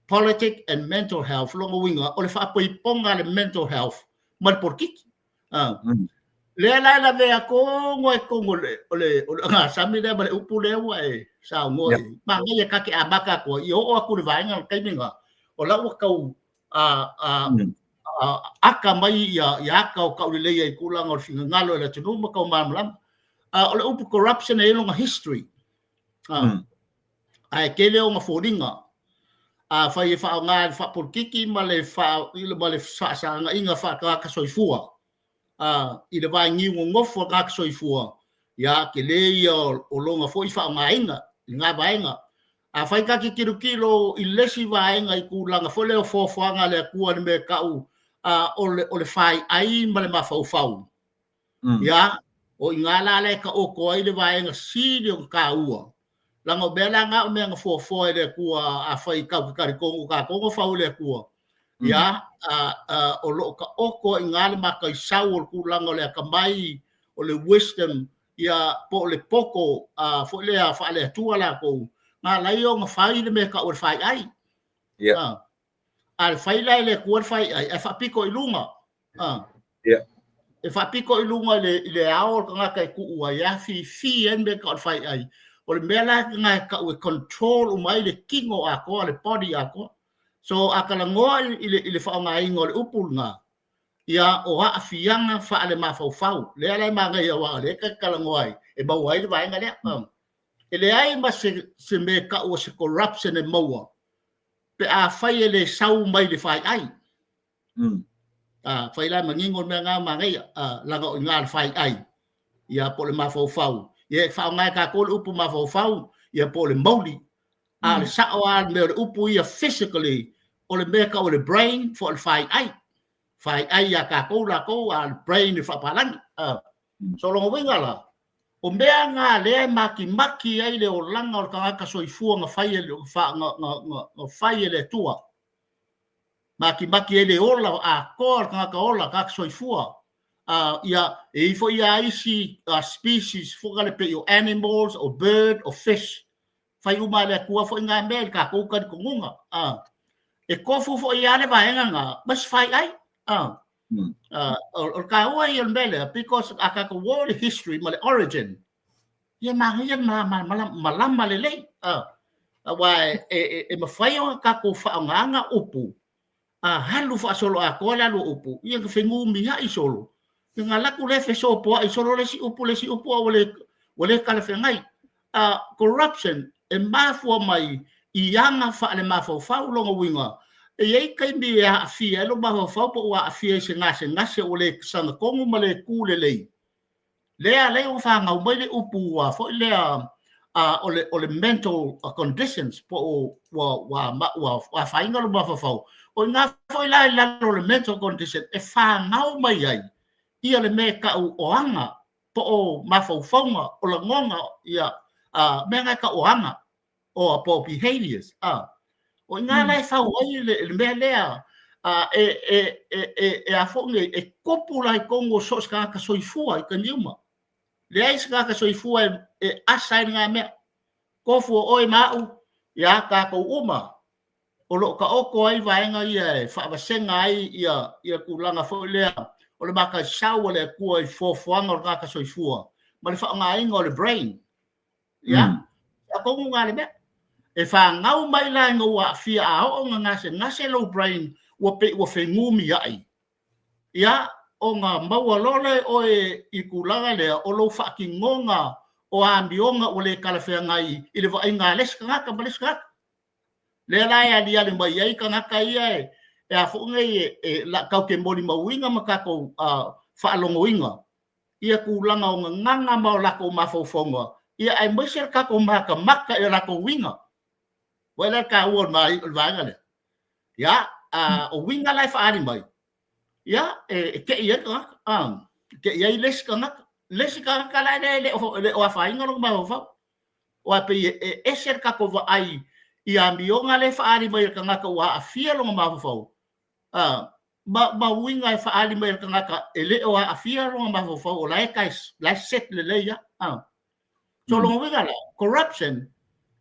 Politic and mental health, lona uiga, o le faapoipoga le mental health ma le polokiki. Lea la e lavea tonu ai tonu o le ogasami lea ma le upu lea ua e saunoa i ai. Manaia ta te amata atu ai, ia oo atu le vaega o le taimi lena, o la ua tau aka mai ia aka o taulelei ai tulaga o le finagalo e le atunuu ma tau malamalama. O le upu corruption e i ai lona history. Ae tele ona foliga. Afai e faaaoga i le faapolokiki ma le faasagaiga faatagata soifua, i le vaegiu nonofo a tagata soifua, Ia, tele ia o lona foi faaaogaina i lena vaega. Afai ta te tilotilo i le isi vaega i tulaga foi lea o foafoaga a le Atua i le mea e tau o le faiai ma le mafaufau, ia, o i ina la lea e taoto ai le vaega sili ona taua, leaga o mea la na o mea na foafoa e le Atua. Afai tatou te talitonu o tatou na fau e le Atua, ia, o lo o taoto ai i ina le mataisau o le tulaga o le atamai, o le wisdom, ia, po o le poto foi lea faale-Atua latou, na ala ai ona fai le mea e tau o le faiai. A le fai la e le Atua le faiai, ae faapito i luga. E faapito i luga i le ao o le tagata e tuu ai, e afifi ai le mea e tau o le faiai. O le mea la lena e tau e control uma ai le tino atoa, le body atoa. So a talanoa i le faaaogaina o le upu lena, ia, o aafiaga faalemafaufau, lea la e manaia aua o lea e talanoa ai, e maua ai le vaega lea. E leai ma se mea e tau o se corruption e maua pe afai e le sau mai le faiai. Afai la e manino le mea lena, manaia, leaga o i ina le faiai, ia, po o le mafaufau. Ia, e faaaoga e tatou le upu mafaufau, ia, po o le mauli. A o le sao lava le mea o le upu ia physically, o le mea e tau o le brain, po o le faiai. Faiai ia tatou latou, a o le brain e faapalagi. So lona uiga la, o mea na lea e makimaki ai le olaga o le tagata soifua na fai e, na fai e le Atua. Makimaki ai le ola atoa o le tagata ola, tagata soifua. Ia, e i foi a isi species foi le pei o animals, o bird, o fish. Fai uma e le Atua foi ngā mea i le tatou talitonuga. E tofu foi lava le vaega na, ma se faiai. O le taua ia o le mea lea, because a tatou o i le history ma le origin, ia manaia le malama lelei. Aua e mafai ona tatou faaaogaina upu, a alu faasoloatoa le alu o upu, ia na fenumiai solo. Ia na alu atu lea fesopoai solo le isi upu, le isi upu, a ua le talafeagai. Corruption e mafua mai i aga faalemafaufau. Lona uiga, e i ai taimi e aafia ai lou mafaufau po ua aafia i se gasegase ua le sagatonu ma le tu lelei. Lea ala ai ona fanau mai le upu ua foi lea o le mental conditions po o ua afaina lou mafaufau. O ina foi la i lalo o le mental condition e fanau mai ai ia le mea e tau o aga po o mafaufauga, o lagona, ia, mea na e tau o aga o po o behaviors. O ina la e fau ai le mea lea e a foi nei, e tupu la i totonu o so o se tagata soifua i taimi uma. Leai se tagata soifua e asa ai lena mea. Tofu o oe ma au, ia tatou uma, o lo o taoto ai vaega ia e faavasega ai ia tulaga foi lea o le mataisau a le Atua i foafoaga o le tagata soifua ma le faaaogaina o le brain. Ia, atonu na le mea. E fanau mai la ina ua aafia a oo na gasegase lou brain ua pei ua fenumiai. Ia, ona maua loa lea oe i tulaga lea o lou faatinoga o amioga ua le talafeagai i le vaaiga a le isi tagata ma le isi tagata. Lea la e aliali mai ai tagata ia e a foi nei e tatou te molimauina ma tatou faalogoina ia tulaga o gagana ma o latou mafaufauga, ia, aemaise le tatou matamata i o latou uiga. Ua la le taua o le vaega lea. Ia, o uiga la e faaali mai, ia, e tei ai le tagata, e tei ai le isi tagata. Le isi tagata la lea e le o afaina lona mafaufau. Aua pei e ese le tatou vaai i amioga lea e faaali mai e le tagata ua aafia lona mafaufau, ma uiga e faaali mai e le tagata e le o aafia lona mafaufau o la e la e set lelei lava. So lona uiga la, corruption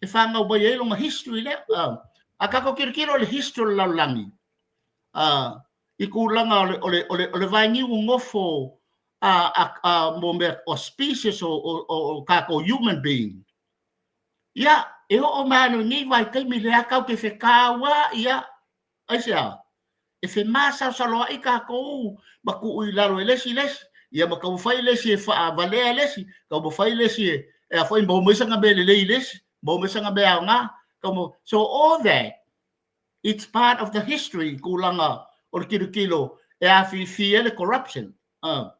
e fanau mai ai lona history lea. A tatou tilotilo i le history o le lalolagi, i tulaga o le vainiu nonofo a mo mea o species o tatou human being, ia, e oo mai lava i lenei vaitaimi lea tatou te fetauai ia. Aisea? E femasalosaloai tatou ma tuu i lalo e le isi le isi, ia, ma taumafai le isi e faavalea le isi, taumafai le isi e a foi maua mai sana mea lelei i le isi, maua mai sana mea aoga. So all that, it's part of the history, tulaga o le tilotilo e afifi ai le corruption. O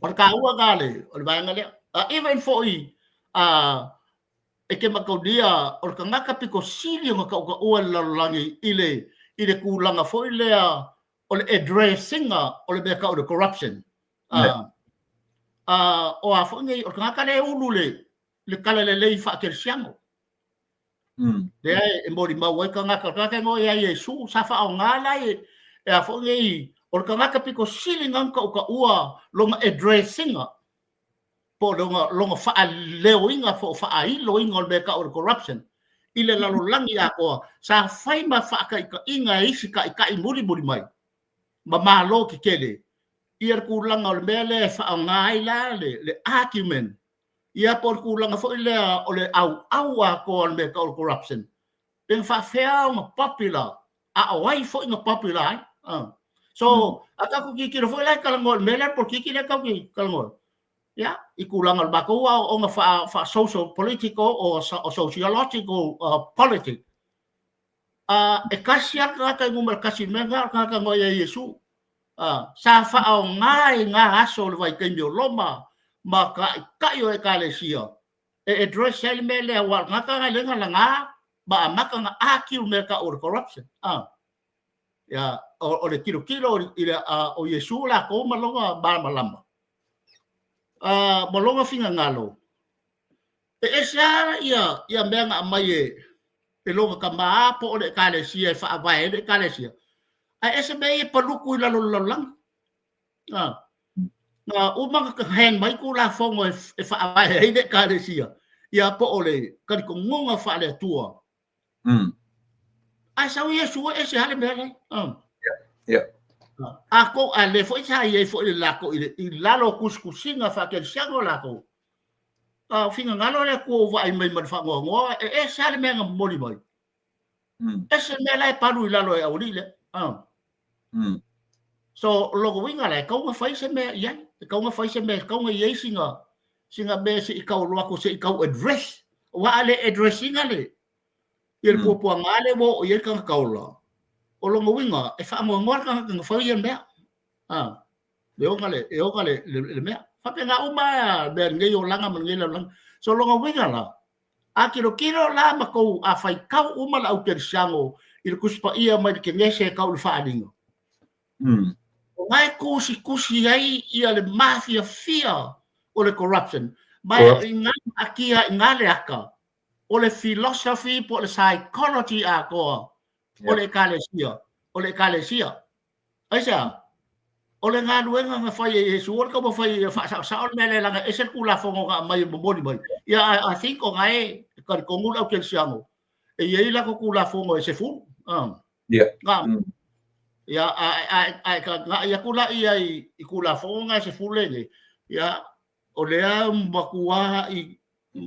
le taua na le o le vaega lea. Even foi e ke mataulia o le tagata pito sili ona tautaua i le lalolagi i le i le tulaga foi lea o le address ina o le mea tau o le corruption. O a foi nei, o le tagata lea e ulu le le talalelei faakerisiano. Lea e molimau ai tagata, o le tagata e igoa ia Iesu, sa faaaoga la e a foi nei, o le tagata pito sili na tautaua lona address ina po o lona, lona faaleoina po o faailoina o le mea e tau o le corruption i le lalolagi atoa, sa fai ma faataitaiga e isi taitai mulimuli mai ma malo tetele ia le tulaga o le mea lea e faaaoga ai la le, le argument ia po o le tulaga foi lea o le auau atoa o le mea e tau o le corruption. Pe na faafefea ona popular, a o ai foi na popular ai? So, a tatou tilotilo foi la e talanoa i le mea lea, le polokiki lea tatou te talanoa ia, i tulaga o le matou aoaoga faa social political or sociological politics. E tasi lava le tagata e numera tasi i le mea lena, o le tagata na ia Iesu. Sa faaaoga i na aso o le vaitaimi o Roma ma taitai o Ekalesia e address ai le mea lea, aua o le tagata lena lea na laga ma amata ona argue le mea e tau o le corruption. Ia, o le tilotilo i le, o Iesu latou ma lona malamalama, ma lona finagalo, e ese lava ia, ia mea na aumai e, e lona tama po o le Ekalesia e faavae ai le Ekalesia, ae ese mea ia e paluku i lalo o le lalolagi. Na uma ona hand mai Tulafono e faavae ai le Ekalesia, ia po o le talitonuga faale-Atua. Ae sau Iesu e ese lava le mea lea. A kou, a lea foi sa i ai foi le latou i lalo o tusitusiga faakerisiano latou. A o finagalo le Atua ua vaai mai ma le faanoanoa, e ese lava le mea na momoli mai. Ese le mea la e palu i lalo e aualii lea. So, o lona uiga la, e tatau ona fai se mea i ai. E tatau ona fai se mea, e tatau ona i ai sina, sina mea se i tau alu atu, se i tau address. Aua a le address ina le, ia le puapuaga lea ua oo i ai le tagata ola, o lona uiga, e faanoanoa le tagata na fai ia mea. E oga le, e oga le, le, le mea. Faapena uma mea lenei olaga ma lenei lalolagi. So, lona uiga la, a tilotilo la ma tou, a faitau uma le au kerisiano i le Tusi Paia mai le Kenese e tau i le Faaaliga, o na e tusitusi ai ia le mafiafia o le corruption. Ma i na atia i na le ata o le philosophy po o le psychology atoa o le Ekalesia, o le Ekalesia. Aisea? O le galuega na fai e Iesu, o le taumafai ia faasaosao le mea lea leaga e ese le Tulafono na aumai e momoli mai. Ia, I think o na e talitonu le au kerisiano e i ai latou Tulafono e 10. Na, ia, a e tagai atu la ia i Tulafono na e 10 lenei, ia, o lea matua i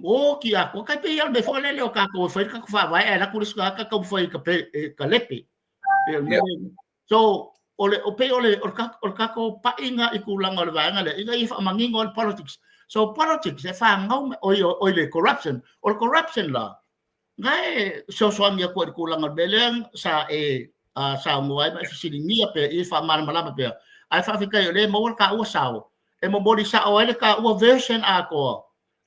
oti atoa, tai pei lava o le mea foi lele o tatou e fai le tatou faavae ae alu atu le isi tagata taumafai e talepe. So, o le, o pei o le, o le, o le tatou pa'iga i tulaga o le vaega lea, ina ia faamanino ai le politics. So, politics e fanau mai, oi, oi le corruption. O le corruption la, na e fesoasoani atu ai i le tulaga o le mea lea sa e saunoa ai ma e fesiligia pea, ia faamalamalama pea. Ae faafetai o lea e maua le taua sao, e momoli sao ai le taua version atoa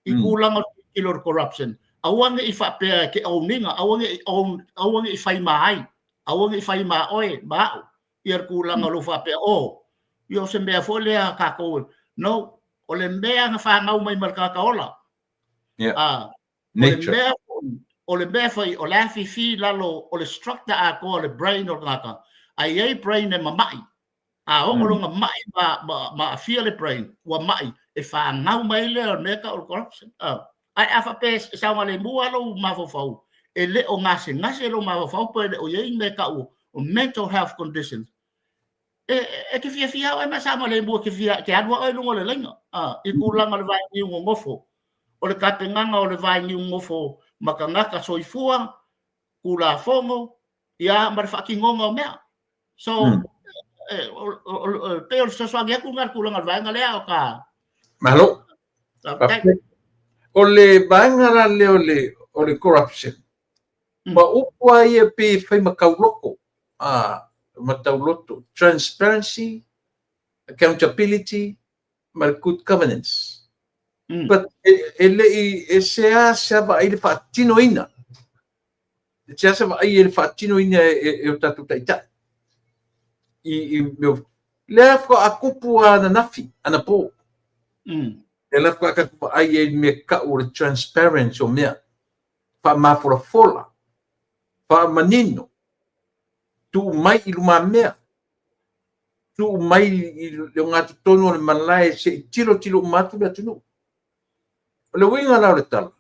i tulaga o le tilotilo o le corruption. Aua ne i faapea e te own ina, aua ne i own, aua ne i fai ma ai, aua ne i fai ma oe, ma au, ia le tulaga o lou faapea, oh, ia o se mea foi lea a tatou. No, o le mea na fanau mai ma le tagata ola. O le mea foi, o le mea foi, o le afifi i lalo o le structure atoa o le brain o le tagata, a i ai brain e mama'i, a oo lona ma'i ma, ma aafia le brain, ua ma'i, e fanau mai lea o le mea tau o le corruption. Ae a faapea e saogalemu lava lou mafaufau, e le o gasegase lou mafaufau pe le o i ai ni mea tau o mental health conditions, e, e te fiafia oe ma saogalemu, e te fia, e te alu lava oe i luga o le laina, i tulaga o le vainiu nonofo, o le tapenaga o le vainiu nonofo ma tagata soifua, Tulafono, ia ma le faatinoga o mea. So, pei o le fesoasoani atu lena i le tulaga o le vaega lea o ka...
Malo. Faafetai. O le vaega la lea o le, o le corruption, ma upu lava ia pei e fai ma tauloto, ma tauloto, transparency, accountability, ma le good governance. But e le i, e seasea vaai le faatinoina. E seasea vaai i le faatinoina e o tatou taitai. I mea, lea faatoa tupu ananafi, anapo. Lea la faatoa tatou vaai ai i le mea tau o le transparency o mea. Faamafolafola, faamanino, tuu mai i lumamea, tuu mai i le ogatotonu o le malae se i tilotilo uma atu le atunuu. O le uiga la o le tala,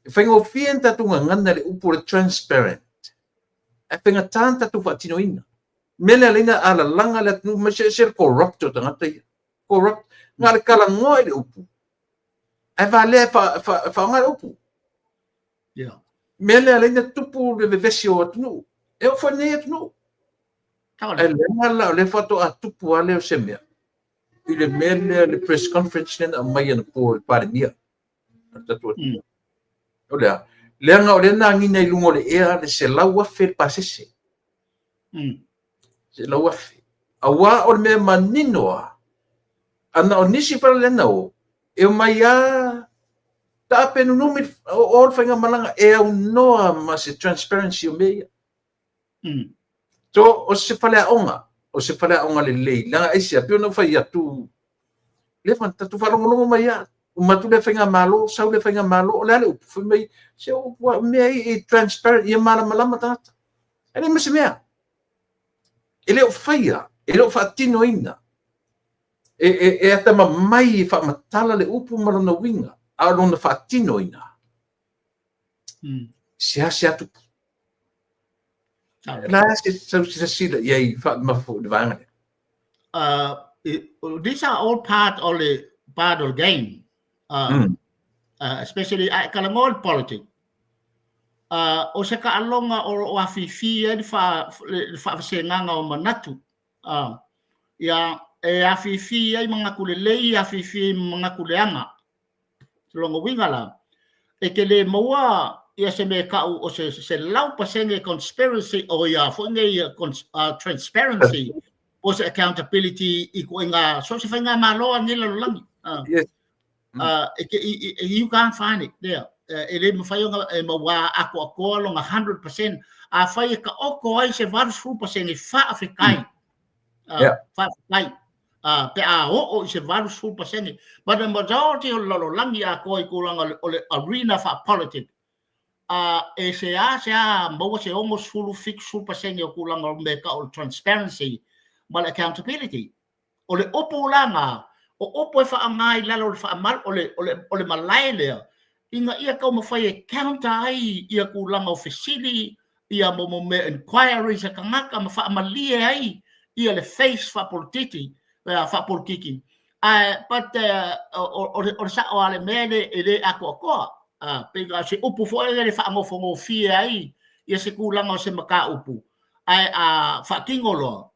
e faigofie ona tatou gagana le upu o le transparent, ae faigata ona tatou faatinoina. O le mea lea e ala ai ona alalaga le atunuu ma se ese le corrupt o tagata ia. Corrupt. Na o le talanoa i le upu, ae valea e faaaoga le upu. Mea lea e ala ai ona tupu le vevesi o atunuu. E oo foi i lenei atunuu. Ae leaga la o lea faatoa tupu lava lea o se mea i le mea lea, le press conference lea na aumai anapo e le Palemia o le tatou atunuu. O le a? Leaga o lea na agiga i luga o le ea le 100,000 le pasese. 100,000. Aua o le mea manino lava, ana o nisi fale lea na o, e omai lava taape nunumi o le faigamalaga e aunoa ma se transparency o mea ia. So, o se faleaoga, o se faleaoga lelei, leaga aisea, pei ona ou fai atu, leva ona tatou faalogologo mai lava, uma atu lea faigamalo, sau lea faigamalo, o le a le upu? Fai mai, se upu lava, mea ia e transparent, ia malamalama tagata. E leai ma se mea. E le o faia, e le o faatinoina. E atamamai e faamatala le upu ma lona uiga, a o lona faatinoina, seasea tupu. La se sau silasila i ai faamamafa foi i le vaega lea.
These are all part of the game. Especially a e talanoa i le politics. O se taaloga o lo o afifi ai le faavasegaga o manatu. Ia, e afifi ai manatu lelei, afifi ai ma manatu leaga. Lona uiga la, e te le maua ia se mea e tau o se 100% conspiracy o ia foi nei transparency po o se accountability i ituaiga so o se faigamalo a lenei lalolagi. You can't find it there. E le mafai ona e maua atoatoa lona 100%. Afai e taoto ai se 80%, faafetai. Faafetai. Pe a oo i se 80%. But the majority o le lalolagi atoa i tulaga o le arena faa-politic, e seasea maua se 60, 70% o tulaga o mea tau o le transparency ma le accountability. O le upu la na, o upu e faaaoga i lalo o le faamalu, o le malae lea, ina ia taumafai e counter ai ia tulaga o fesili, ia mo mea inquiries a tagata ma faamalie ai ia le face faapolitiki, faapolitiki. But o le sao lava le mea e le atoatoa. Pei o se upu foi lea le faagofogofie ai ia se tulaga o se mataupu. Ae a faatino loa,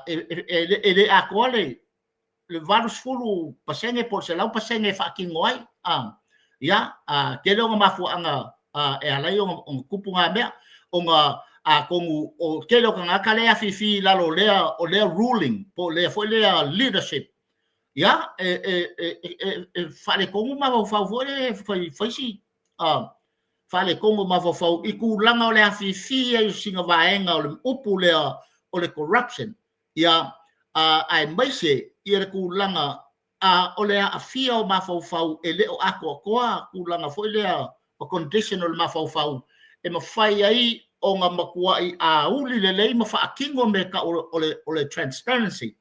e le atoa le 80% po o le 100% e faatino ai. Ia, tele ona mafuaaga e ala ai ona tupu ngā mea. Ona atonu o tele o tagata lea e afifi i lalo o lea ruling po o lea foi lea leadership. Ia, e faaletonu mafaufau foi le fai faisi faaletonu mafaufau i tulaga o le afifi ai o sina vaega o le upu lea o le corruption. Ia, aemaise ia le tulaga o le aafia o mafaufau e le o atoatoa tulaga foi lea o condition o le mafaufau e mafai ai ona matuai auli lelei ma faatino mea tau o le transparency,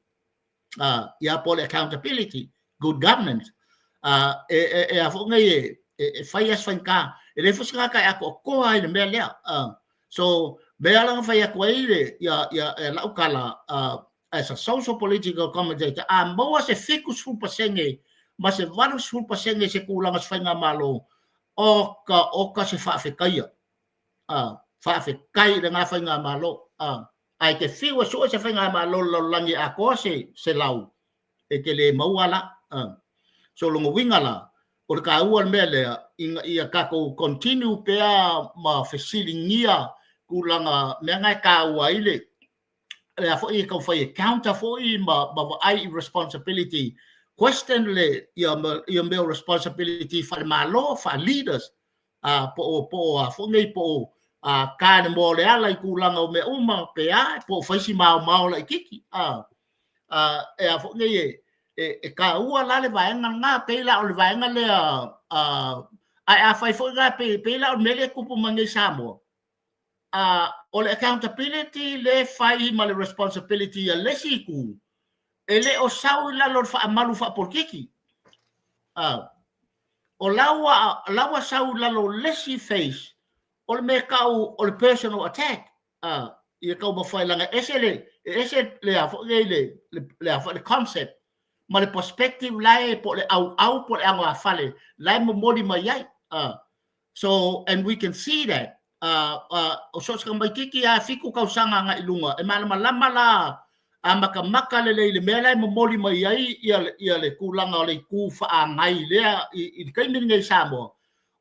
ia, po o le accountability, good governance. E a foi nei e fai as faigata, e le foi se tagata e atoatoa ai le mea lea. So mea la na fai atu ai le ia ia e lau tala, as a social political commentator, a maua se 70% ma se 80% se tulaga se faigamalo, o ka se faafetaia, faafetai i lena faigamalo. Ae te fiu e sue se faigamalo le lalolagi atoa se lau e te le maua la. So lona uiga la, o le taua o le mea lea ina ia tatou continue pea ma fesiligia tulaga mea na e taua ai le a foi e taumafai e counter foi ma vaai i responsibility. question le ia ia mea o responsibility faale-Malo, faale-leaders, po o a foi nei, po o ta le moa o le ala i tulaga o mea uma, pe a, po o fai si maomao laitiiti. E a foi nei e taua la le vaega lena, pei la o le vaega lea, ae a fai foi la pei la o le mea lea e tupu mai nei i Samoa, o le accountability lea e fai ma le responsibility a le isi itu, e le o sau i lalo o le faamalu faapolokiki. O la ua sau i lalo o le isi face, o le mea tau o le personal attack. Ia taumafai leaga e ese le e ese le a foi nei le a foi le concept ma le perspective la e po o le auau po o le agafale la e momoli mai ai. So and we can see that o so o se tamaitiiti lava 7 tausaga agai i luga e malamalama la a matamata lelei i le mea la e momoli mai ai ia le tulaga o le itu faagai lea i le taimi lenei i Samoa,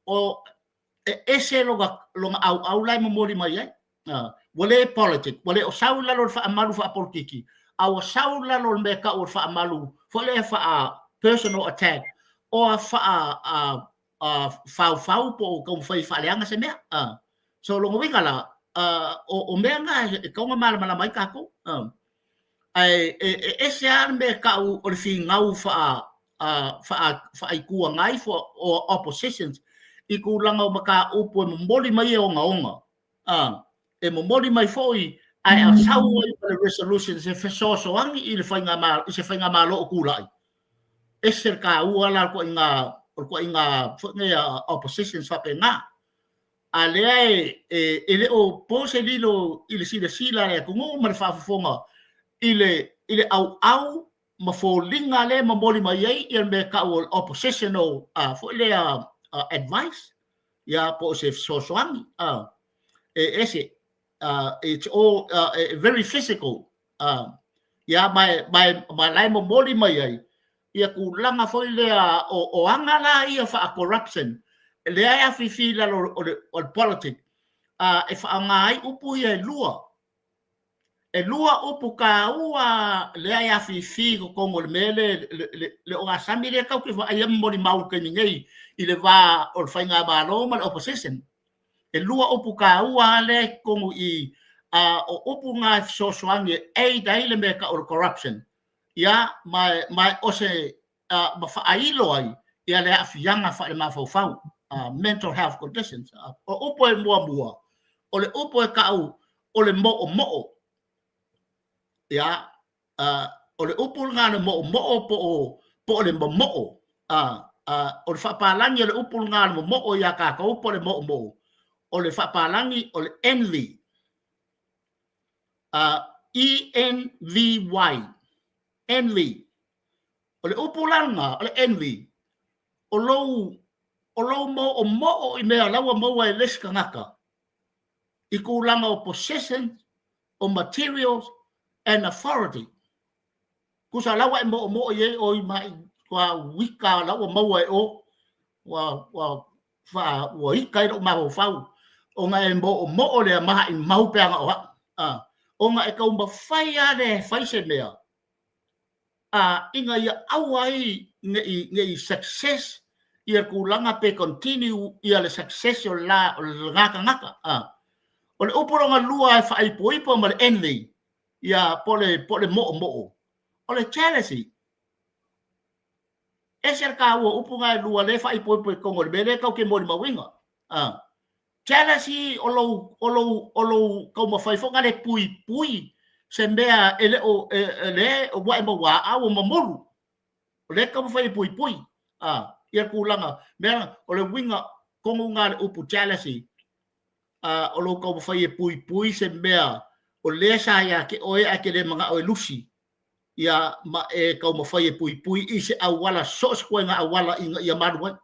o e ese lona auau la e momoli mai ai. Ua le politic, ua le o sau i lalo o le faamalu faapolokiki, a ua sau i lalo o le mea e tau o le faamalu foi lea faa personal attack o a faa faufau po o taumafai e faaleaga se mea. So lona uiga la, o mea na e tatau ona malamalama ai tatou. Ae e ese lava le mea e tau o le finau faa-Itu Agai o oppositions i tulaga o mataupu e momoli mai e ogaoga, e momoli mai foi ae sau ai ma le resolutions e fesoasoani i le faigamalo, i se faigamalo o tulai. Ese le taua la o le ituaiga foi nei oppositions faapena. A lea e le o po se lilo i le silasila a le atunuu ma le faafofoga i le auau ma foliga lea e momoli mai ai ia le mea e tau o le oppositional foi lea advice, ia po o se fesoasoani. E ese, it's all very physical, ia ma la e momoli mai ai ia tulaga foi lea o aga la ia faa-corruption lea e afifi i lalo o le politic, e faaaoga ai upu ia e lua. E lua upu taua lea e afifi i totonu o le mea le le ogasami lea tatou te vaaia ma molimau i le taimi nei i le va o le faigamalo ma le opposition. E lua upu taua lea i totonu i o upu na e fesoasoani e aid ai le mea e tau o le corruption, ia ma o se ma faailo ai ia le aafiaga faale-mafaufau, mental health conditions. O upu e muamua, o le upu e tau o le moomoo. Ia, o le upu lena le moomoo po o le momoo. O le faapalagi o le upu lena le momoo iā tatou po o le moomoo, o le faapalagi o le envy. E N V Y, envy. O le upu la lena o le envy, o lou moomoo i mea la ua maua e le isi tagata i tulaga o possession o materials and authority. Tusa la ua e moomoo i ai oi mai ua wika la ua maua e o ua fa ua ika ai lou mafaufau ona e moomoo lea maimau pe ana o au, ona e taumafai lava le fai se mea ina ia aua ai nei success ia tulaga pe continue ia le success o la o lena tagata. O le upu lona lua e faaipoipo ma le envy, ia po o le moomoo, o le jealousy. Ese le taua upu na e lua lea e faaipoipo i totonu o le mea lea tatou te molimauina. Jealousy o lou taumafai foi na le puipui se mea e le o le ua e maua a ua mamulu, o lea taumafai e puipui ia tulaga mea. O le uiga tonu na le upu jealousy, o lou taumafai e puipui se mea o lea sa ia te oe ae te le manao e lusi ia, ma e taumafai e puipui i se auala, so o se ituaiga auala ina ia malu ai.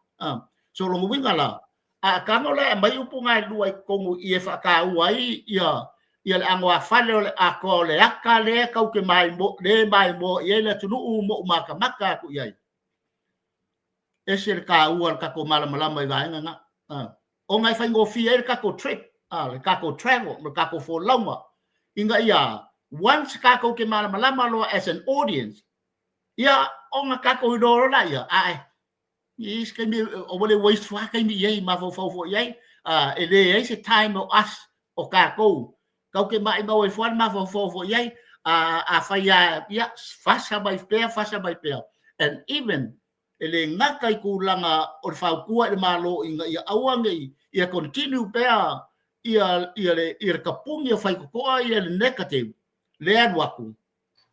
So lona uiga la, a tago la e aumai upu na e lua i totonu i e faataua ai ia le anoāfale o le atoa o le ata lea tau te maimoa le maimoa i ai le atunuu mo matamata atu i ai. Ese le taua o le tatou malamalama i vaega na, ona e faigofie ai le tatou trip, le tatou travel ma le tatou folauga, ina ia once tatou te malamalama loa as an audience. Ia, ona tatou iloa loa laia, ae i isi taimi aua le waste fua taimi i ai, mafaufau foi i ai, e leai se time o us, o tatou, tatou te maimau ai fua le mafaufau foi i ai, afai lava, ia, fasa mai pea, fasa mai pea. And even, e le gata i tulaga o le fautua i le Malo ina ia aua ne i, ia continue pea ia le tapuni o faitotoa ia le negative lea e alu atu,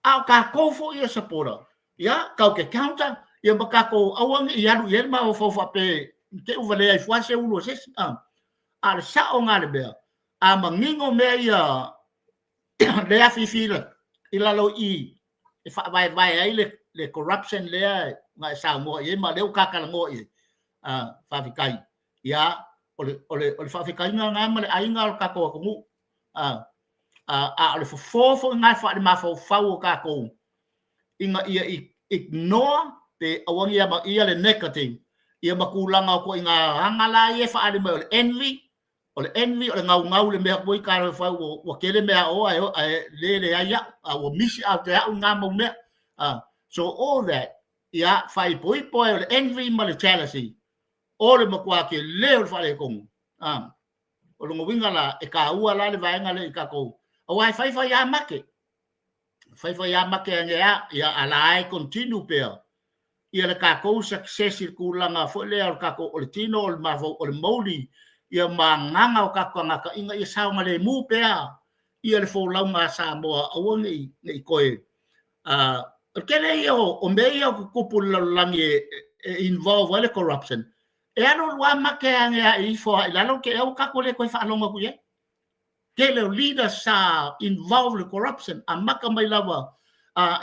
a o tatou foi ia supporter, ia, tatou te counter, ia ma tatou aua ne i alu i ai le mafaufau faapea i te i ua valea ai fua se ulu a se isi. A o le sao lena o le mea, a manino mea ia lea afifi i lalo i i e faavaevae ai le corruption lea na e saunoa i ai ma lea ua ta talanoa i ai. Faafetai. Ia, o le faafetaiga lena ma le aiga o le tatou atunuu. A o le fofo foi lena faale-mafaufau o tatou ina ia ignore pe aua ne i amanaia le negative ia ma tulaga o ituaiga aga la ia e faaali mai o le envy, o le envy, o le gaugau i le mea foi ta fai ua tele mea a o ae le leai au, a ua misi out e au na mau mea. So all that, ia, faaipoipo ai o le envy ma le jealousy, o le matua tele o le faaletonu. O lona uiga la, e taua la le vaega lea i tatou, aua e faifai lava make, faifai lava make ane a, ia, a la e continue pea ia le tatou success i le tulaga foi lea o le tatou, o le tino, o le mafau, o le mouli, ia ma agaga o tatou tagata ina ia saogalemu pea ia le folauga a Samoa, aua ne i toe o le tele ia o mea ia o tutupu i le lalolagi e involve ai le corruption, e alu alu lava make ane a ifo i lalo te au tatou le toe faalogo atu i ai. Tele o leaders sa involve le corruption, amata mai lava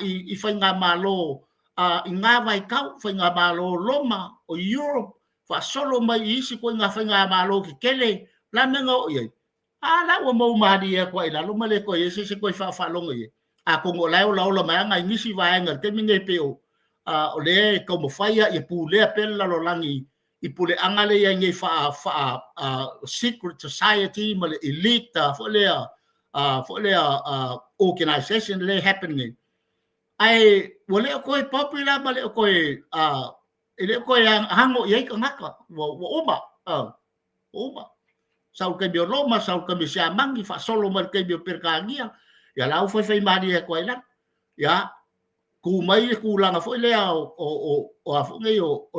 i faigamalo i ngā vaitau, faigamalo o Roma, o Europe, faasolo mai i isi ituaiga faigamalo tetele, la mea na oo i ai. A la ua mou malie atu ai i lalo ma le toe i ai se isi toe faafaalogo i ai. Atonu o la e olaola mai lava nai nisi vaega i le taimi lenei pei o lea e taumafai ia pulea pea le lalolagi i puleaga lea e i ai nei faa secret society ma le elite foi lea organization lea e happen nei. Ae ua le o toe popular ma le o toe e le o toe ago i ai tagata, ua uma, ua uma. Sau le taimi o Roma, sau le taimi o Siamani, faasolo mai le taimi o Peretania, ia la ua faifai malie atu ai i lalo. Ia, tu mai le tulaga foi lea o a foi nei o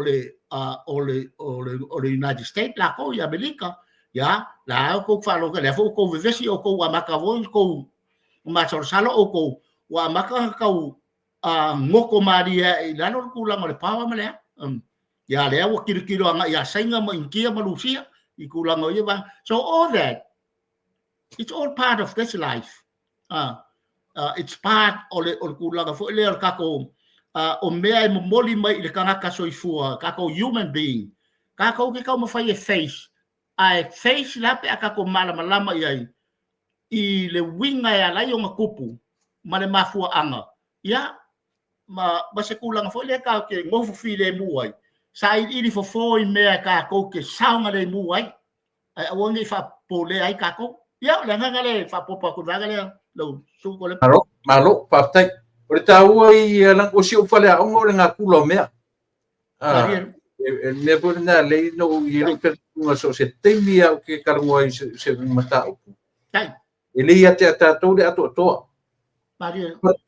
le United States latou i Amerika, ia, la ua outou faalogo, lea foi ua outou vevesi outou ua amata foi ona outou masalosalo outou, ua amata ona tau goto malie ae i lalo le tulaga o le power ma le a. Ia, lea ua tilotilo agai ia Saina ma Initia ma Rusia i tulaga o ia vaega. So all that, it's all part of this life. It's part o le tulaga foi lea o le tatou o mea e momoli mai i le tagata soifua, tatou human being, tatou te taumafai e face, ae face la pe a tatou malamalama i ai i le uiga e ala ai ona tupu ma le mafuaaga, ia, ma se tulaga foi lea tatou te nofo filemu ai, sailiili fofo i mea e tatou te saogalemu ai, ae aua ne i faapopolea ai tatou. Ia, o le agaga lea e faaopoopo atu i le vaega lea, lau susuga Tuilaepa.
Malo, malo, faafetai. O le taua ia o si ou faleaoga o le gakula o mea. E mea foi lena lea na ou i ai lou talitonuga so o se taimi lava ou te talanoa ai i se mataupu. E le ia te a tatou le atoatoa.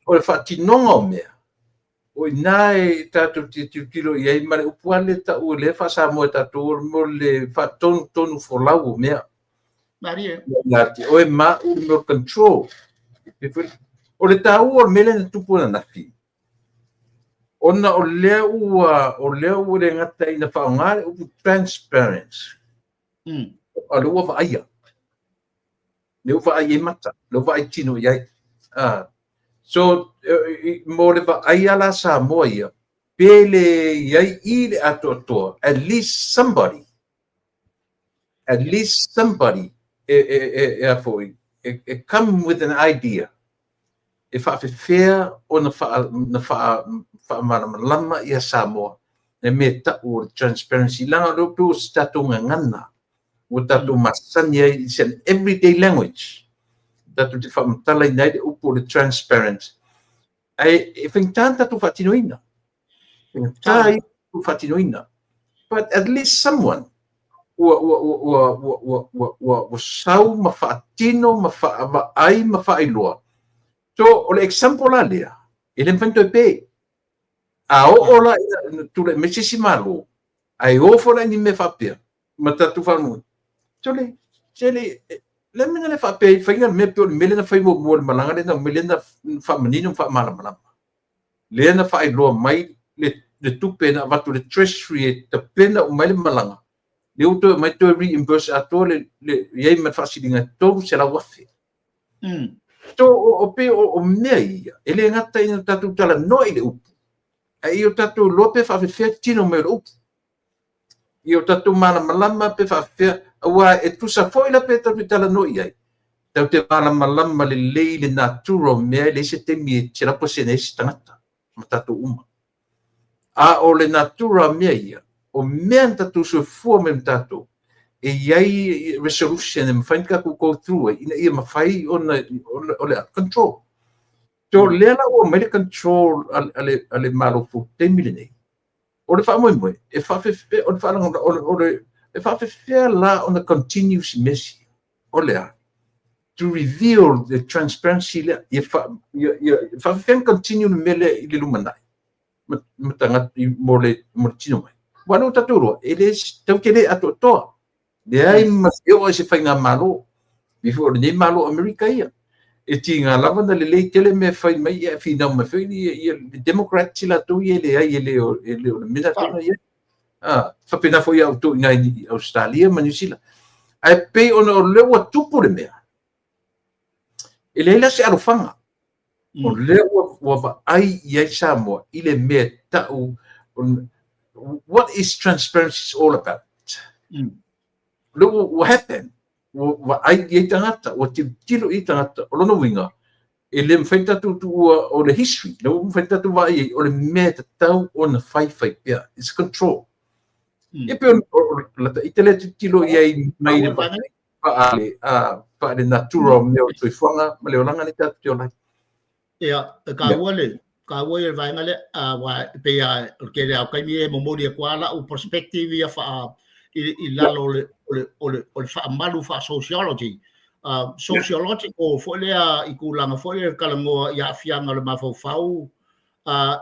O le faatinoga o mea, o i ina e tatou te tilotilo i ai ma le upu lava lea tau lea faa-Samoa e tatou o le faatonutonu folau o mea. Ia te oe ma au le mea o le control. O le taua o le mea lea na tupu ananafi, ona o lea ua le gata ina faaaoga le upu transparency, a lea ua vaaia. Lea ua vaai i ai mata, lea ua vaai tino i ai. So, mo le vaaia la Samoa ia, pe le i ai i le atoatoa, at least somebody e foi, e come with an idea, e faafefea ona faamalamalama ia Samoa, e mea tau o le transparency, leaga o lea pei o se tatou gagana, ua tatou masani ai, it's an everyday language, tatou te faamatalaina ai le upu o le transparent, ae e faigata ona tatou faatinoina. Faigata ia le faatinoina. But at least someone ua ua ua ua ua ua ua ua ua sau ma faatino ma faavaai ma faailoa. So o le example la lea, e le mafai ona toe pe. A oo la ina tulai mai se isi Malo, ae o foi la i ni mea faapea, ma tatou faanono, sole, se le, le mea na le faapea ai faiga le mea pei o le mea lea na fai muamua i le malaga lea na aumai lea na faamanino ma faamalamalama. Lea na faailoa mai le, le tupe na avatu le Treasury e tapena uma ai le malaga, lea ua toe aumai toe reimburse atoa le, le, i ai ma le faasiliga e $300,000. So, o, o, pei o, o mea ia, e le gata ina tatou talanoa i le upu, ae ia o tatou iloa pe faafefea tino mai o le upu. Ia o tatou malamalama pe faafefea, aua e tusa foi la pe tatou te talanoa i ai, tatou te malamalama lelei i le natura o mea, e leai se taimi e 100% ai se tagata ma tatou uma. A o le natura o mea ia, o mea na tatou soifua mai ma tatou, e i ai resolution e mafai ona tatou go through ai, ina ia mafai ona, o le control. So, lea la ua aumai le control a le Malo fou i le taimi lenei. O le faamoemoe, e faafefea, o le faalagolago, o le, e faafefea la ona continue si mea sia? O le a? To reveal the transparency lea, ia, fa, ia, ia faafefea ona continue le mea lea i le lumanai ma, ma tagata, mo le, mo le tino mai. Aua o lea ua tatou iloa, e le, tatou te le atoatoa. Leai ma se oo i se faigamalo. Pei foi o lenei Malo o Amerika ia. E tiga lava ona lelei tele mea e fai mai, ia e finau mai foi ia, ia le Democrats i latou ia e leai e le o, e le o le mea latou na i ai. Ah, faapena foi ia outou i ina i Ausetalia ma Niu Sila. Ae pei ona o lea ua tupu le mea, e leai la se alofaga. O lea ua, ua vaai i ai Samoa i le mea e tau, what is transparency is all about? Look what happened. Ua vaai i ai tagata, ua tilotilo i ai tagata. O lona uiga, e le mafai ona tatou tuua o le history, le ua mafai ona tatou vaai i ai, o le mea e tatau ona fai, fai pea. It's control. Ia pei o lata ita lea tilotilo i ai mai le faale natura o mea o le soifuaga ma le olaga lea tatou te ola ai.
Ia, e taua le taua ia le vaega lea, aua e pei lava o le tele lava o taimi e momoli atu lava lau perspective ia faa i lalo o le o le o le o le faamalu faa-sociology. Sociological foi lea i tulaga foi lea talanoa i aafiaga o le mafaufau,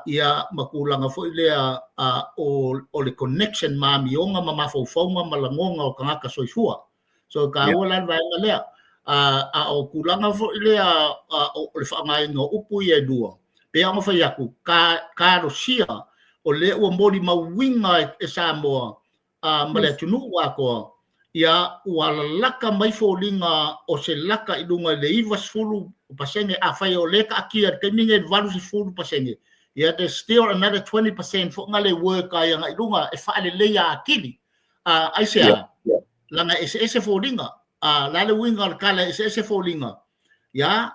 ia ma tulaga foi lea o le connection ma amioga ma mafaufauga ma lagona o tagata soifua. So e taua la le vaega lea. A o tulaga foi lea o le faaaogaina o upu ia e lua, pei ona fai atu, talosia o lea ua molimauina e Samoa ma le atunuu atoa, ia ua lalaka mai foliga o se laka i luga i le 90%, afai o lea e taatia i le taimi lenei i le 80%, ia there's still another 20% foi na le work ai agai i luga e faaleleia atili. Aisea? Leaga e eseese foliga. O le a le uiga o le tala e eseese foliga? Ia,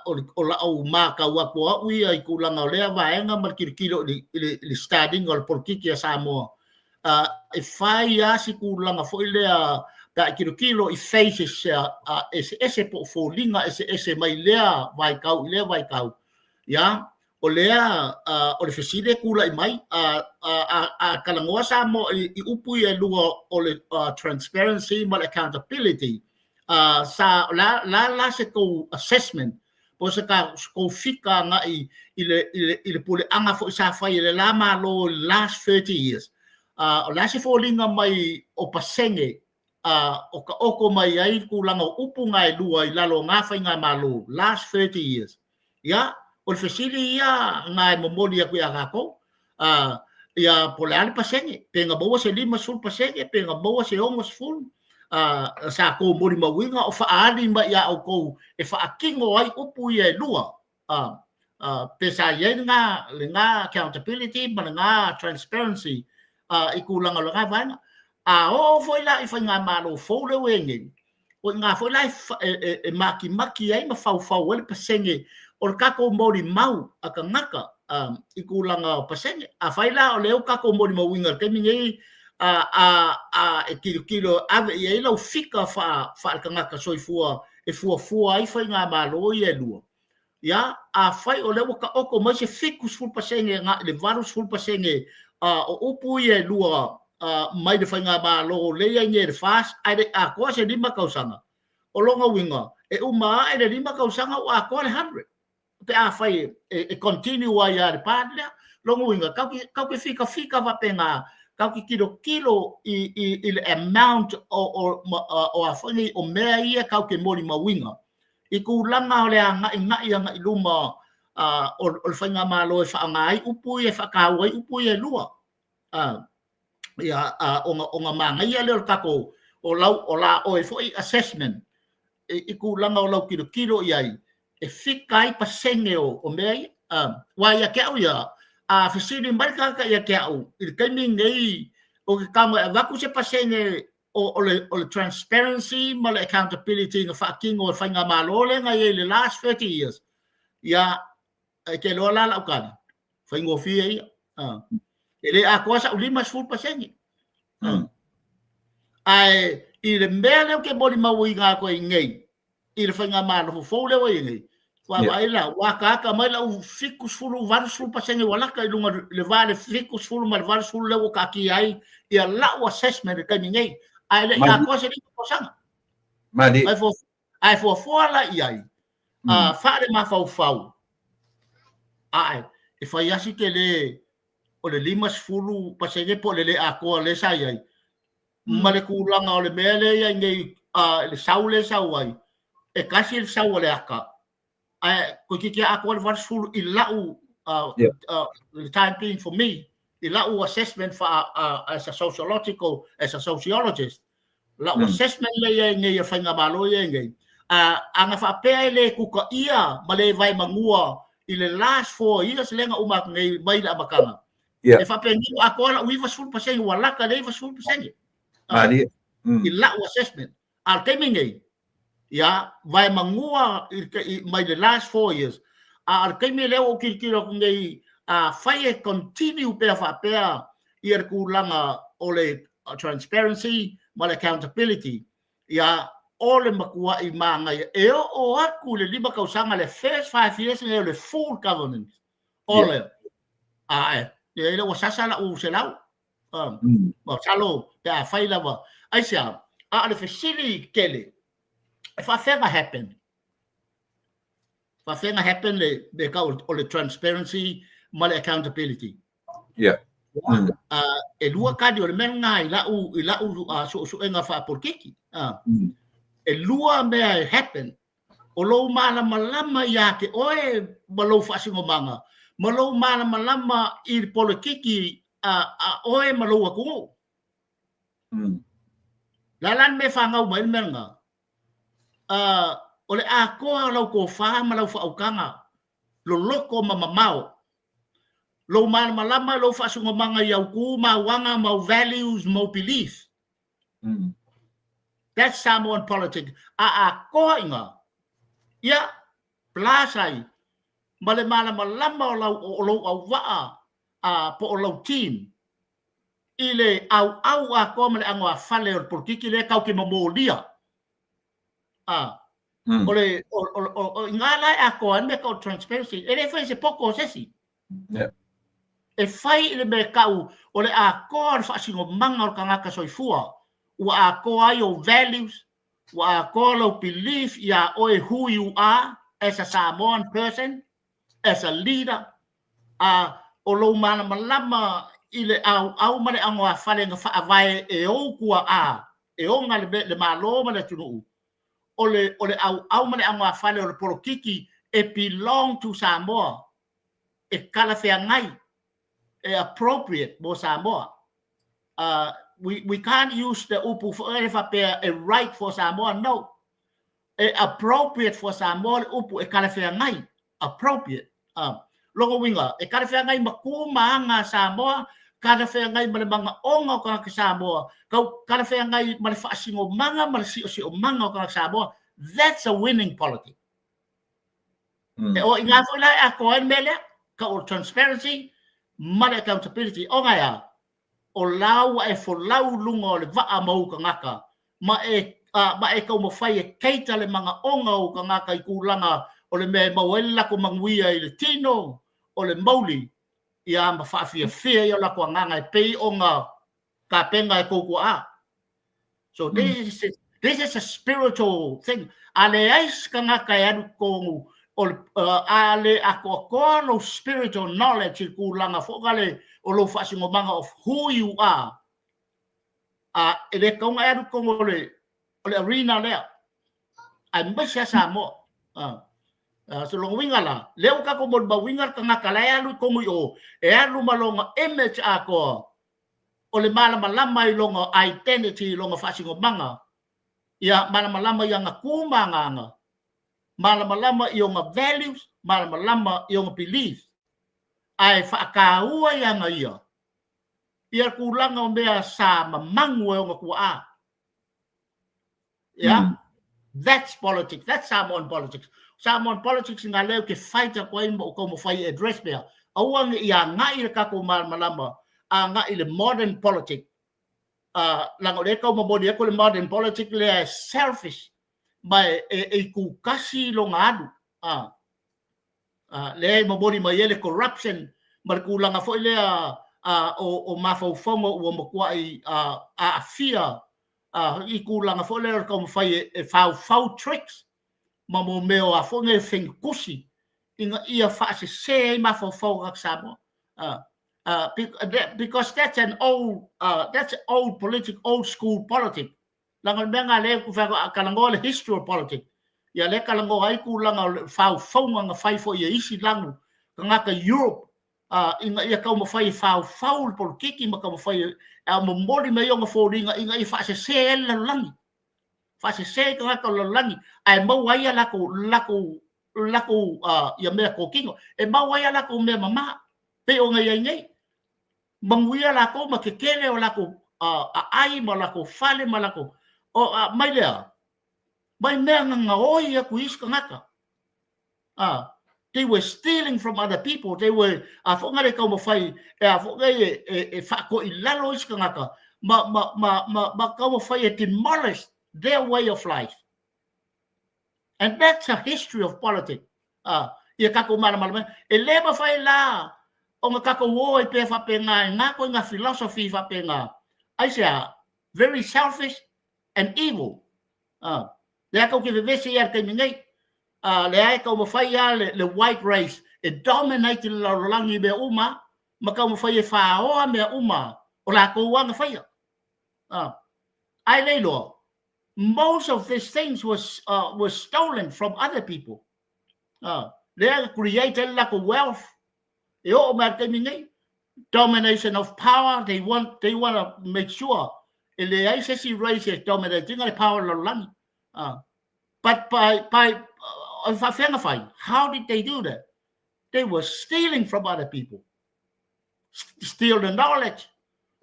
o lau matau atu o au ia i tulaga o lea vaega ma le tilotilo i le start ina o le polokiki a Samoa, e fai lava si tulaga foi lea pe a e tilotilo i phases eseese po o foliga eseese mai lea vaitau i lea vaitau. Ia, o lea o le fesili e tulai mai, a talanoa Samoa i upu ia e lua o le transparency ma le accountability, sa o le a la se tou assessment po o se tou fika agai i le puleaga foi sa fai e le la Malo i le last 30 years, o le a se foliga mai o pasene o taoto mai ai le tulaga o upu na e lua i lalo o na faigamalo last 30 years? Ia, o le fesili ia na e momoli atu ia tatou, ia po o le a le pasene, pe na maua se 50%, pe na maua se 60, sa tou molimauina o faaali mai ia outou e faatino ai upu ia e lua, pe sa i ai lena accountability ma lena transparency i tulaga o lena vaega. A oo foi la i faigamalo fou lea ua i ai nei, o i ina foi la e matimati ai ma faufau ai le pasene o le tatou molimau a tagata i tulaga o pasene. Afai la o lea ua tatou molimauina i le taimi nei e tilotilo e ave i ai lau fika faale-tagata soifua e fuafua ai faigamalo ia e lua. Ia, afai o lea ua taoto mai se 70% agai i le 80% o upu ia e lua mai le faigamalo lea e i ai nei i le FAST ae le i atoa se 5 tausaga, o lona uiga, e uma ae le 5 tausaga ua atoa le 100 pe afai e continue ai lava i le path lea. O lona uiga, tatou te fitafita faapena, tatou te tilotilo i le amount o a foi nei, o mea ia tatou te molimauina i tulaga o le againa'i agai i luma o le faigamalo e faaaoga ai upu ia, e faataua ai upu ia e lua. Ia, ona manaia lea o le tatou, o lau, o la oe foi assessment i tulaga o lau tilotilo i ai, e fika ai pasene o mea ia. Aua ia te au ia, a fesili mai le tagata ia te au i le taimi lenei, ou te tago e avatu se pasene o le transparency ma le accountability na faatino e le faigamalo lea na i ai i le last 30 years, ia, e te iloa la lau tali, faigofie ia. E le atoa sau 50%. Ae i le mea lea ou te molimauina atu ai nei, i le faigamalo fou lea ua i ai nei, vaavaai la, ua ataata mai lau 70, 80% ua lata i luga i le va o le 70 ma le 80 lea ua taatia ai ia lau assessment i le taimi nei, ae le i atoa se 5 tausaga.
Malie.
Ae fuafua la i ai, faale-mafaufau, ae e fai lava si tele o le 50% po o le le atoa lea sa i ai, ma le tulaga o le mea lea e i ai nei, le sau lea e sau ai, e tasi le sau a le ata, ae toeitiiti lava atoa le 80 i lau, the time being for me, i lau assessment as a sociological, as a sociologist, lau assessment lea i ai nei a le faigamalo lea i ai nei, a na faapea e le tutaia ma le vaemanua i le last 4 years lea na uma atu nei mai le amataga, e faapeni ua atoa lau 90%, ua lata le 90%
Malie.
I lau assessment. A o le taimi nei, ia, vaemanua mai le last 4 years, a o le taimi lea ua ou tilotilo atu nei, a fai e continue pea faapea ia le tulaga o le transparency ma le accountability, ia, o le matuai manaia e oo atu i le 5 tausaga, le first 5 years nei o le full government o le ae ia ua sasa lau 100. Masalo pe a fai lava aisea, a o le fesili tele, e faafega happen, faafega happen le tau o le transparency ma le accountability? E lua tali o le mea lena i lau suesuega faapolokiki. E lua mea e happen: o lou malamalama ia te oe ma lou faasinomaga, ma lou malamalama i le polokiki a oe ma lou atunuu. La la le mea fanau mai le mea lena, o le atoa o lau tofa ma lau faautaga loloto ma mamao, lou malamalama, lou faasinomaga i au tu ma auaga ma au values ma au beliefs. That's Samoan politics. A atoa iga ia plus ai ma le malamalama o lau o lou auvaa po o lau team i le auau atoa ma le agoafale o le polokiki lea tau te momolia. O le o iga la e atoa ai le mea tau transparency. E le fai se poto o se isi. E fai i le mea tau o le atoa o le faasinomaga o le tagata soifua, ua atoa ai ou values, ua atoa lou belief ia oe, who you are as a Samoan person, as a leader, o lou malamalama i le auau ma le agoafale na faavae e ou tuaa e oga le malo ma le atunuu, o le auau ma le agoafale o le polokiki e belong to Samoa, e talafeagai, e appropriate mo Samoa. We can't use the upu foi e faapea e right for Samoa, no. E appropriate for Samoa le upu, e talafeagai, appropriate. Lona uiga, e talafeagai ma tu ma aga a Samoa, talafeagai ma le magaoga o tagata Samoa, kau talafeagai ma le faasinomaga ma le siosiomaga o tagata Samoa. That's a winning politic. E o iga foi la e atoa ai le mea lea, tau o transparency ma le accountability, ona e a? O la ua e folau luga o le vaa ma ou tagata ma e taumafai e keita le magaoga o ou tagata i tulaga O le mea e maua ai le latou manuia i le tino, o le mauli, ia ma faafiafia ai o latou agaga e pei ona tapena e tou tuaa. So this is a spiritual thing. A leai se tagata e alu i totonu o le, a le atoatoa lou spiritual knowledge i le tulaga foi lale o lou faasinomaga of who you are, e le tatau ona e alu i totonu o le arena lea, aemaise lava Samoa. So lona uiga la, lea ua tatou molimauina le tagata la e alu i totonu i o, e alu ma lona image atoa o le malamalama i lona identity, i lona faasinomaga, ia malamalama i ana tu ma ana aga, malamalama i ona values, malamalama i ona beliefs, ae faataua i ana ia ia tulaga o mea sa mamagu e ona tuaa. Yeah. That's politics. That's Samoan politics. Samoan politics ngā leo ke fight atu ai ma o taumafai e address mea. Aua ne i agai le tatou malamalama, agai le modern politics. Leaga o lea e tau momoli atu le modern politics lea e selfish ma e itutasi lona alu. Lea e momoli mai ai le corruption ma le tulaga foi lea o mafaufauga ua matuai aafia i tulaga foi lea o le taumafai e faufau tricks ma mo mea o a foi nei fegitusi ina ia faasese ai mafaufau o tagata Samoa. Because that's an old that's old politic, old school politics. Leaga o le mea lena lea ou te fai atu, a talanoa le history of politics, ia lea e talanoa ai tulaga o le faufauga na fai foi e isi lanu tagata Europe ina ia taumafai e faufau le polokiki ma taumafai e momoli mai ona foliga ina ia faasese ai le lalolagi, faasese i tagata o le lalolagi, ae maua ai a latou ia mea totino, e maua ai a latou mea mama, pei ona i ai nei. Manuia latou ma tetele o latou aai ma latou fale ma latou mai lea, mai mea na gaoi atu i isi tagata. They were stealing from other people. They were a foi ngale taumafai e a foi nei e faatoilalo isi tagata ma taumafai e demolish their way of life. And that's a history of politics. Ia tatou malamalama. E le mafai la ona tatou o ai pea faapena i ngā koe ngā philosophy faapena. Aisea, very selfish and evil. Lea tou te vevesi ai i le taimi nei. Lea e taumafai lava le white race e dominate le lalolagi i mea uma ma taumafai e faoa mea uma o latou lava na faia. Ae le iloa, most of these things was stolen from other people. Lea e create ai le latou wealth e oo mai le taimi nei. Domination of power, they want to make sure e leai se isi race e dominate ina le power o le lalolagi. But by faafefea na fai, how did they do that? They were stealing from other people. Steal the knowledge.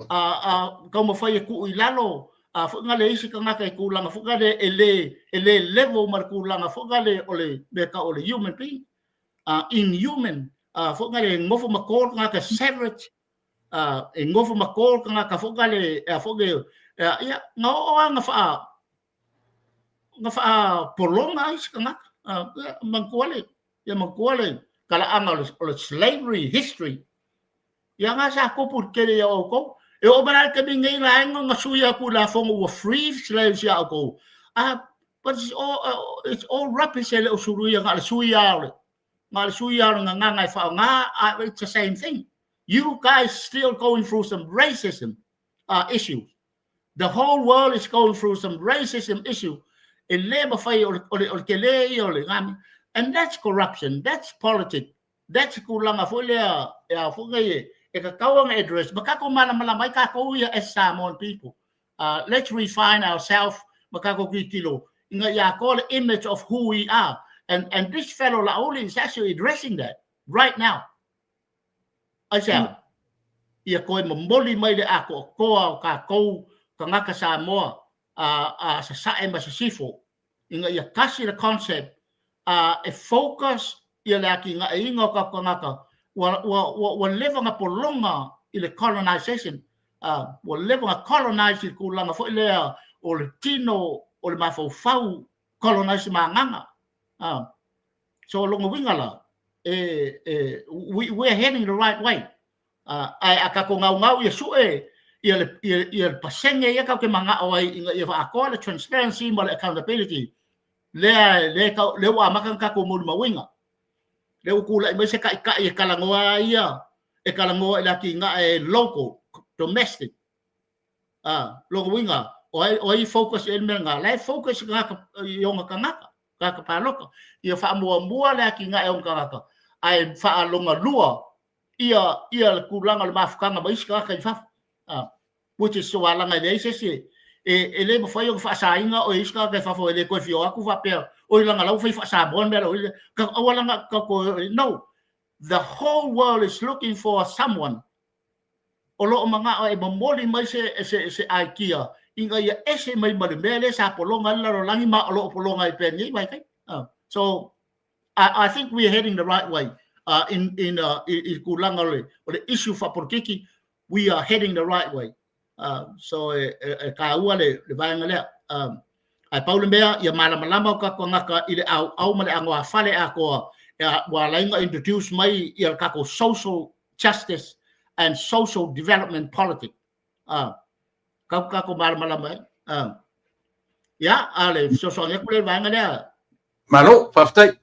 Taumafai e tuu i lalo foi ngale isi tagata i tulaga foi ngale e le level ma le tulaga foi ngale o le mea tau o le human being. Inhuman. Foi ngale e nofo ma to le tagata savage. E nofo ma to le tagata foi ngale e a foi nei, ia, na oo lava na faapologa ai isi tagata. Ia, manatua le, ia manatua le talaaga o le slavery history. Ia nga sa tupu i le tele ia outou. E oo mai la i le taimi nei la e na sui atu i lafoga ua free slaves ia outou. But it's all rubbish e le o suluia na o le sui lava o le na o le sui lava o le gagana e faaaoga. It's the same thing. You guys still going through some racism issues. The whole world is going through some racism issue. E le mafai o le tele ia o le gami. And that's corruption. That's politics. That's tulaga foi lea e a foi nei e tatau ona address. Ma tatou malamalama ai tatou ia as Samoan people. Let's refine ourselves ma tatou tilotilo ina ia atoa le image of who we are. And this fellow Laauli is actually addressing that right now. Aisea, ia toe momoli mai le atoatoa o tatou tagata Samoa a sasae ma sisifo ina ia tasi le concept e focus ia le atinaeina o tatou tagata ua leva na pologa i le colonization, ua leva na colonize i le tulaga foi lea o le tino o le mafaufau, colonize ma agaga. So o lona uiga la, e, we are heading the right way. Ae a tatou gaugau ia sue ia le pasene ia tatou te manao ai ina ia faaatoa le transparency ma le accountability, lea ua amata ona tatou molimauina. Lea ua tulai mai se taitai e talanoa ia, e talanoa i le atinae local, domestic. Lona uiga, o ai focus i ai le mea lena, la e focus i tagata, i ona tagata, tagata palota. Ia faamuamua le atinae o ona tagata, ae faalogalua ia le tulaga o le mafutaga ma isi tagata i fafo. Which is ua laga e leai se isi e le mafai ona faasaina o isi tagata i fafo e le toe fia o atu faapea, oi laga lau fai faa-Samoa le mea la aua laga tatou. No, the whole world is looking for someone o lo o manao e momoli mai se idea ina ia ese mai ma le mea lea sa pologa ai le lalolagi ma o lo o pologa ai pea nei vaitaimi. So I think we are heading the right way in i tulaga o le issue faapolitiki. We are heading the right way. So e taua le vaega lea. Ae pau le mea ia malamalama o tatou tagata i le auau ma le anoāfale atoa ua ala ai ona introduce mai ia le tatou social justice and social development politics. Tatou malamalama ai. Ia, a le fesoasoani atu le vaega lea.
Malo, faafetai.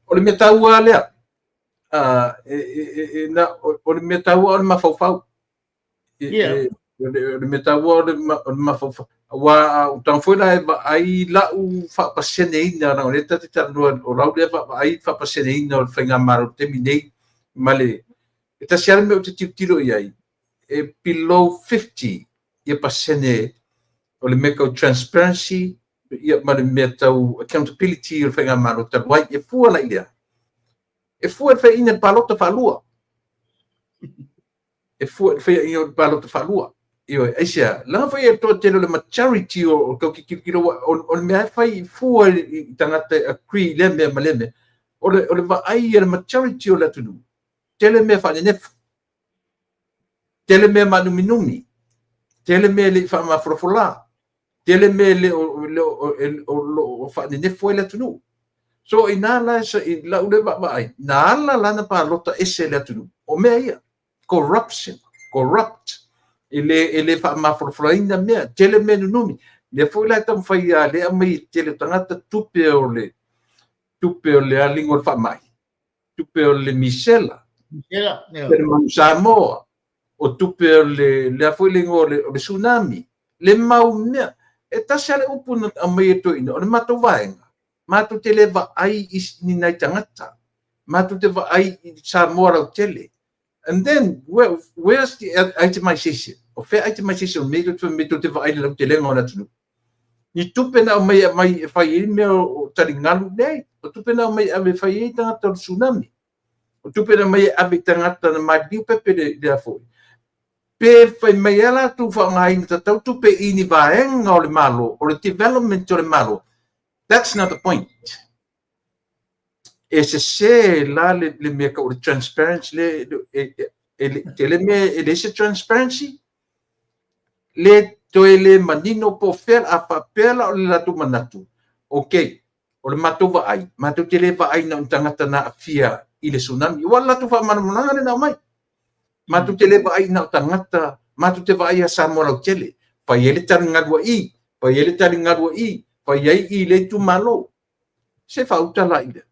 O le mea taua lea, e, na, o le mea taua o le mafaufau. O le mea taua o le mafaufau. Aua o tau foi la e vaai lau faapaseneina, na o lea tate talanoa o lau lea vaai faapaseneina o le faigamalo taimi nei, ma le e tasi lava le mea ou te tilotilo i ai, e below 50 ia pasene o le mea tau transparency ia ma le mea tau accountability o le faigamalo talu ai. E fua la i lea, e fua i le faiaina le palota faalua, e fua i le faiaina o le palota faalua. Ioe, aisea? Laga foi e toatele o le majority o tau tilotilo o le mea e fai fua i tagata e agree i lea mea ma lea mea. O le vaai a le majority o le atunuu, tele mea faanenefu, tele mea maanuminumi, tele mea le i faamafolafola, tele mea le o faanenefu ai le atunuu. So ina la i lau le vaavaai na ala lana palota ese le atunuu o mea ia, corruption, corrupt, e le faamafolafolaina mea, tele mea nunumi. Lea foi la e taumafai a lea aumai tele tagata tupe o le aliga o le faamai, tupe o le misela, le manu Samoa, o tupe o le lea foi le igoa o le tsunami, le mau mea. E tasi a le upu na aumai e toeaiina o le matou vaega: matou te le vaai i ni nai tagata, matou te vaai i Samoa lautele. And then where's the itemization? O fea itemization o mea tou te vaai i le lautelega o le atunuu? Ni tupe na aumai mai e fai ai mea o taligalu? Leai. O tupe na aumai ave e fai ai tagata o le tsunami, o tupe na mai e ave i tagata na maliliu pepe lea foi. Pe fai mai a latou faaaogaina tatau tupe i ni vaega o le Malo, o le development o le Malo. That's not the point. E sese la le mea tau o le transparency le tele mea e leai se transparency, le toe le manino po o fea. A faapea la o le latou manatu, okay, o le matou vaai, matou te le vaai na o ni tagata na aafia i le tsunami, ua le latou faamalamalamaga le na aumai: matou te le vaai na o tagata, matou te vaai ia Samoa lautele, fai ai le taligalu i, fai ai le taligalu i, fai ai i le itumalo. Se faauta la i lea.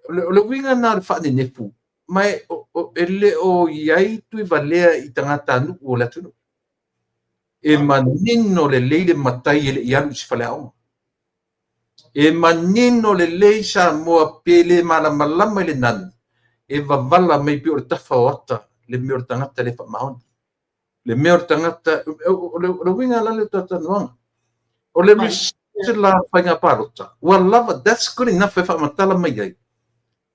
O le uiga na o le faanenefu, ma e le o i ai tuivalea i tagata nuu o le atunuu. E manino lelei le matai e le i alu i se faleaoga. E manino lelei Samoa pe le malamalama i le nanu, e vavala mai pei o le tafa o ata le mea o le tagata le faamaoni. Le mea o le tagata, o le uiga la le talanoaga. O le result la faiga palota, ua lava, that's good enough e faamatala mai ai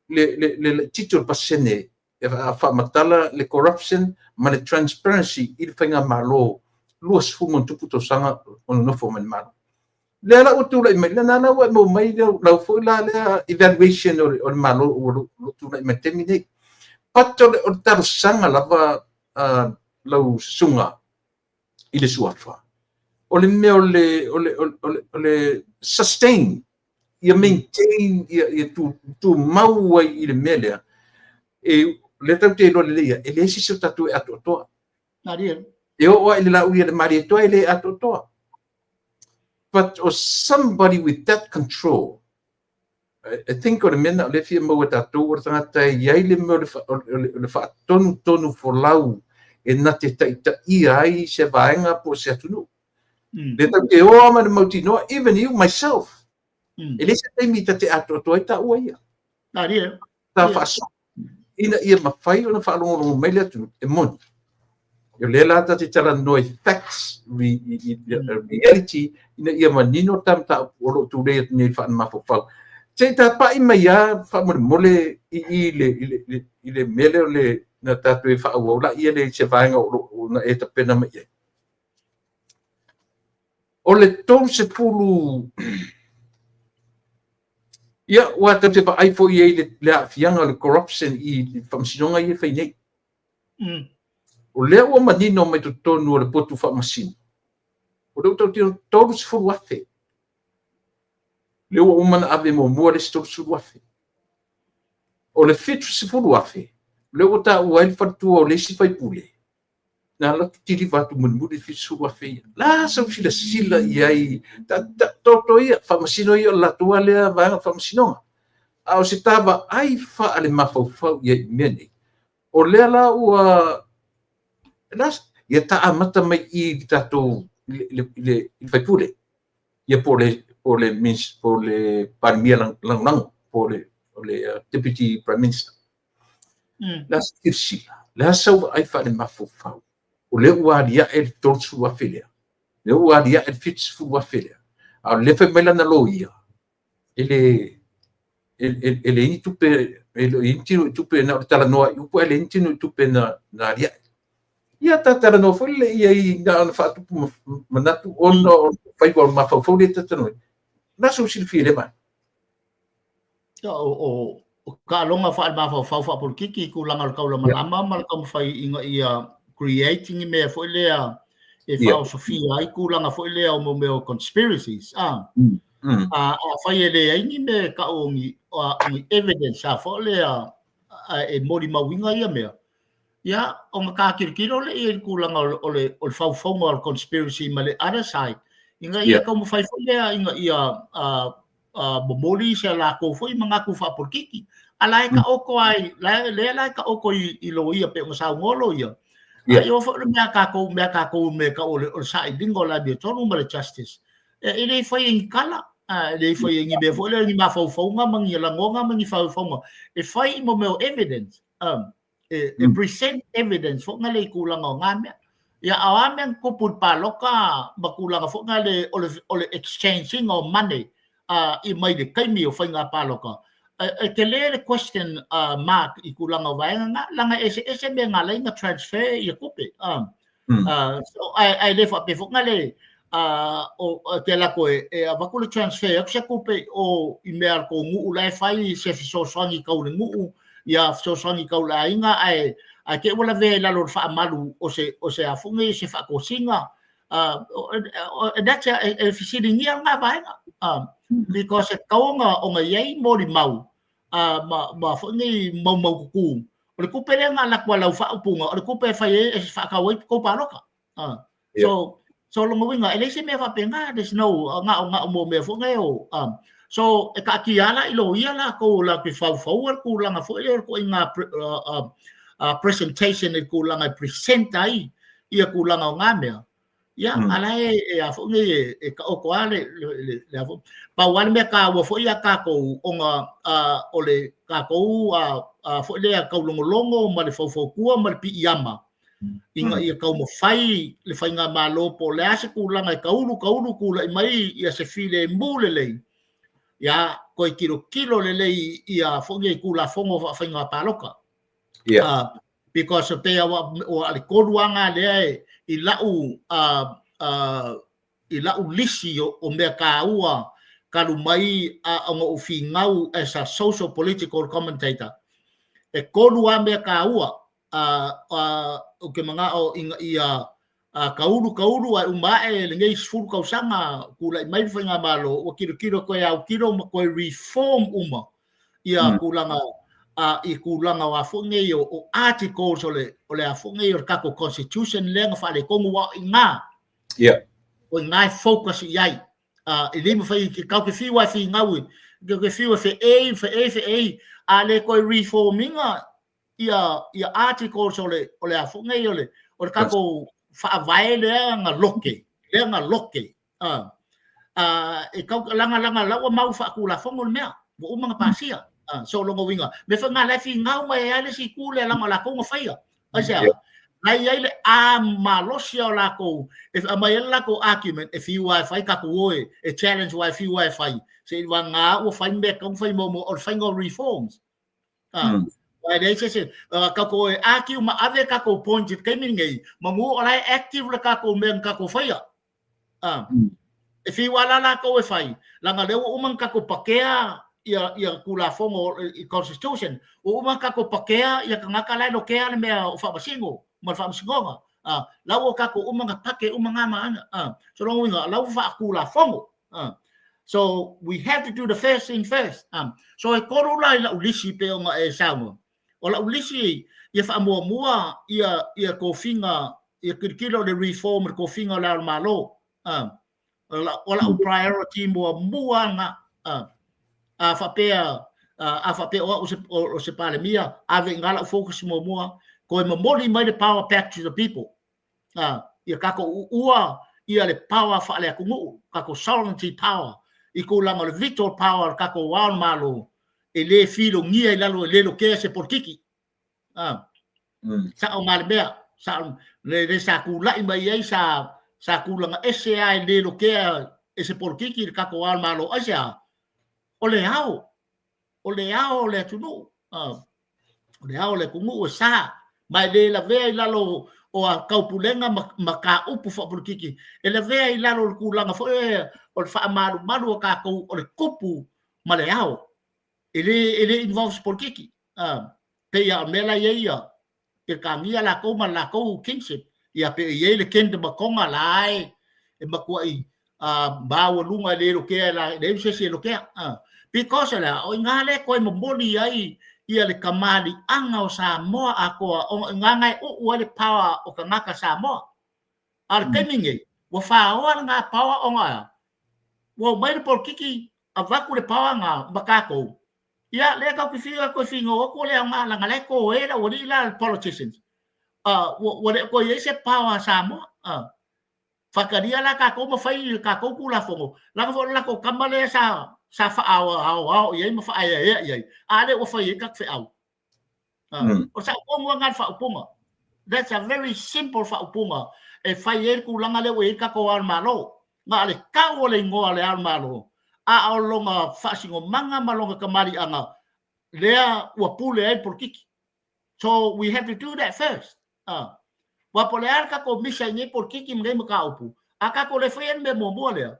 le titi o le pasene e faamatala le corruption ma le transparency i le faiga malo 20 ma tupu tausaga o nonofo mai le Malo. Lea la ua tulai mai, lena la ua maua mai lau foi la lea evaluation o le Malo ua tulai mai taimi nei. But o le talosaga lava lau susuga i le suafa, o le mea o le sustain. Ia maintain, ia tumau ai i le mea lea, e lea tatou te iloa lelei e leai se isi o tatou e atoatoa. E oo lava i le laui a le Malietoa e le atoatoa. But o somebody with that control, I think o le mea lena o lea e fia maua e tatou, o le tagata e i ai le mea o le faatonutonu folau e na te taitaia ai se vaega po o se atunuu. Lea tatou te o lava ma le mautinoa, even you, myself, e leai se taimi ta te atoatoa ai taua ia. Ta faasoa ina ia mafai ona faalogologo mai le atunuu, e moni. O lea la ta te talanoa i facts, reality, ina ia manino ta mataupu o lo o tulei atu nei i le faanamafaufau. Se i tapai mai lava faamolemole i le mea lea o le na tatou e faaauau laia le se vaega o lo o na e tapena mai i ai. O le 30, ia, ua tatou te vaai foi i ai le aafiaga o le corruption i faamasinoga ia e fai nei. O lea ua manino mai totonu o le potu faamasino, o lea ua tautino 30,000. Lea ua uma ona ave muamua le isi 30,000. O le 70,000, lea ua taua ai le faletua o le isi faipule, na alu atu kiliva atu mulimuli le 70,000 ia. La sau silasila i ai, toto ia, faamasino ia o le latou lea vaega faamasinoga. A o se ta vaai faale-mafaufau i ai i mea nei, o lea la ua ia ta amata mai i le tatou i le faipule, ia po o le Palemia Lagolago, po o le Deputy Prime Minister. La silasila, la sau vaai faale-mafaufau, o lea ua aliae le 30,000 lea, lea ua aliae le 70,000 lea, a o lea fai mai lana loia, e leai ni tupe, e leai ni tino i tupe na o le talanoa i upu, e leai ni tino i tupe na aliae. Ia ta talanoa foi le ia i na ona faatupu manatu ona o faiva o le mafaufau lea talanoa. Na sau silafia le mai.
O taaloga faale-mafaufau faapolitiki i tulaga o le taulamalama ma le taumafai ina ia create ni mea foi lea e faaosofia ai tulaga foi lea o mea o conspiracies. A fai e leai ni mea e tau o ni evidence a foi lea e molimauina ia mea. Ia, ona tilotilo le ia i le tulaga o le faufauga o le conspiracy ma le other side, ina ia taumafai foi lea ina ia momoli se latou foi manatu faapolitiki. A la e taoto ai, lea la e taoto i loia pe ona saunoa loia. A i o foi le mea tatou, mea tau o le sailiga o le amiotonu ma le justice. E le fai e ni kala, e le fai e ni mea foi lea ni mafaufauga ma ni lagona ma ni faufauga. E fai i mo mea o evidence. E present evidence foi ngale i tulaga o ngā mea. Ia, a o a mea tupu i le paloka ma tulaga foi ngale o le exchanging o money i mai le taimi o faiga paloka. E tele le question mark i tulaga o vaega ngā, langa ese mea ngā lai nga transfer ia tupe. So, ai le whape foi ngale o te ala koe e avaku le transfer aku se tupe o i mea al ko nguu la e fai se fesoasoani kau le nguu ia fesoasoani kau le aiga ae te ua lavea i lalo o le faamalu o se afuga i se faatosina that's e fesiligia ngā vaega because e tatau ona i ai molimau ma foi nei maumaututu o le tupe lea nga alu atu a lau faaupuga o le tupe e fai ai e faatau ai tou paloka. So longa uiga e leai se mea faapena, there's no ga'o mo mea foi nei o so e taatia ala i loia latou latou te faufaua le tulaga foi lea o le ituaiga presentation i le tulaga e present ai ia tulaga o ngā mea. Ia, ala e a foi nei e taoto lava le a foi. Pau lava le mea taua foi ia tatou ona o le tatou foi lea taulogologo ma le faufautua ma le piiama ina ia taumafai le faigamalo po o le a se tulaga e taulu tulai mai ia se filemu lelei, ia toe tilotilo lelei ia foi nei Tulafono faafaiga paloka. Because pei ua le tolu lava lea i lau lisi o mea taua talu mai ona ou finau as a social political commentator. E tolu lava mea taua o ke mana'o ina ia Kaulu kaulu ae uma ae lenei 10 tausaga tulai mai le faigamalo ua tilotilo toe autilo ma toe reform uma ia tulaga i tulaga o a foi nei o articles o le a foi nei o le tatou constitution lea na faaletonu aua o i ina o i ina e focus i ai. E le mafai tatou te fiu lava e finau tatou te fiu e feei feei feei a le toe reform ina ia articles o le a foi nei o le tatou faavae lea na loke lea na loke e tau lagalaga la ua mau faatulafono le mea ua uma na pasia. So lona uiga mea foi na la e finau mai ai le isi itu lea leaga o latou na faia aisea la i ai le a malosi o latou e aumai ai le latou argument e fiu lava e fai tatou o e challenge aua e fiu lava e fai se i vagana ua fai mea tatau ona fai muamua o le faiga o reforms. Aua e leai se isi tatou e argue ma ave tatou point i le taimi lenei manu o la e active le tatou mea na tatou faia. E fiu lava la latou e fai leaga lea ua uma ona tatou pakea ia Tulafono i Constitution, ua uma ona tatou pakea ia tagata la e lokea le mea o faamasino ma le faamasinoga. La ua tatou uma ona pake uma na vaega. So lona uiga la ua faatulafono. So we have to do the first thing first. So e tolu la i lau lisi pei ona e saunoa. O lau lisi ia faamuamua ia tofiga ia tilotilo le reform le tofiga o le Ao o le Malo. O lau priority muamua lena. A faapea a faapea o au o se Palemia, ave i ina lau focus muamua, toe momoli mai le power back to the people. Ia tatou uua ia le power faale-atunuu, tatou sovereignty power i tulaga o le veto power o le tatou Ao o le Malo e le filogia i lalo e le lokea se polokiki. Sao ma le mea, sao le sa tulai mai ai sa tulaga ese lava e le lokea e se polokiki le tatou Ao o le Malo. Aisea? O le ao, o le ao o le atunuu. O le ao o le atunuu e sa, ma e le lavea i lalo o a taupulega ma mataupu faapolokiki, e lavea i lalo o le tulaga foi o le faamalumalu o tatou o le tupu ma le ao. E le involve se polokiki. Pei lava o le mea la e i ai ia Peretania latou ma le latou kingship, ia pe i ai le kingdom of Tonga la e matuai maualuga e le lokea e leai se isi e lokea. Because o le a, o i ina lea e toe momoli ai ia le kamaliaga o Samoa atoa, ona o i ina na e uu ai le power o tagata Samoa. A o le taimi lenei, ua faoa lena power ona e a? Ua omai le polokiki avatu le power lena ma tatou. Ia, lea tatou te fiu e toe finau atu o le aoga leaga la e toē le aualii la le politicians. Ua le o toe i ai se power a Samoa. Faatalia la tatou ma fai le tatou Tulafono, leaga foi o le latou tama lea sa faaoaoao i ai ma faaeaea i ai, a lea ua fai ai tatou feau. O le saotonu lena o le faaupuga. That's a very simple faaupuga e fai ai le tulaga lea ua i ai le tatou Ao o le Malo. Na o le tau o le igoa o le Ao o le Malo, a o lona faasinomaga ma lona kamaliaga lea ua pule ai le polokiki. So we have to do that first. Aua po o le a le tatou misa i nei polokiki ma nei mataupu, a tatou le faia le mea muamua lea,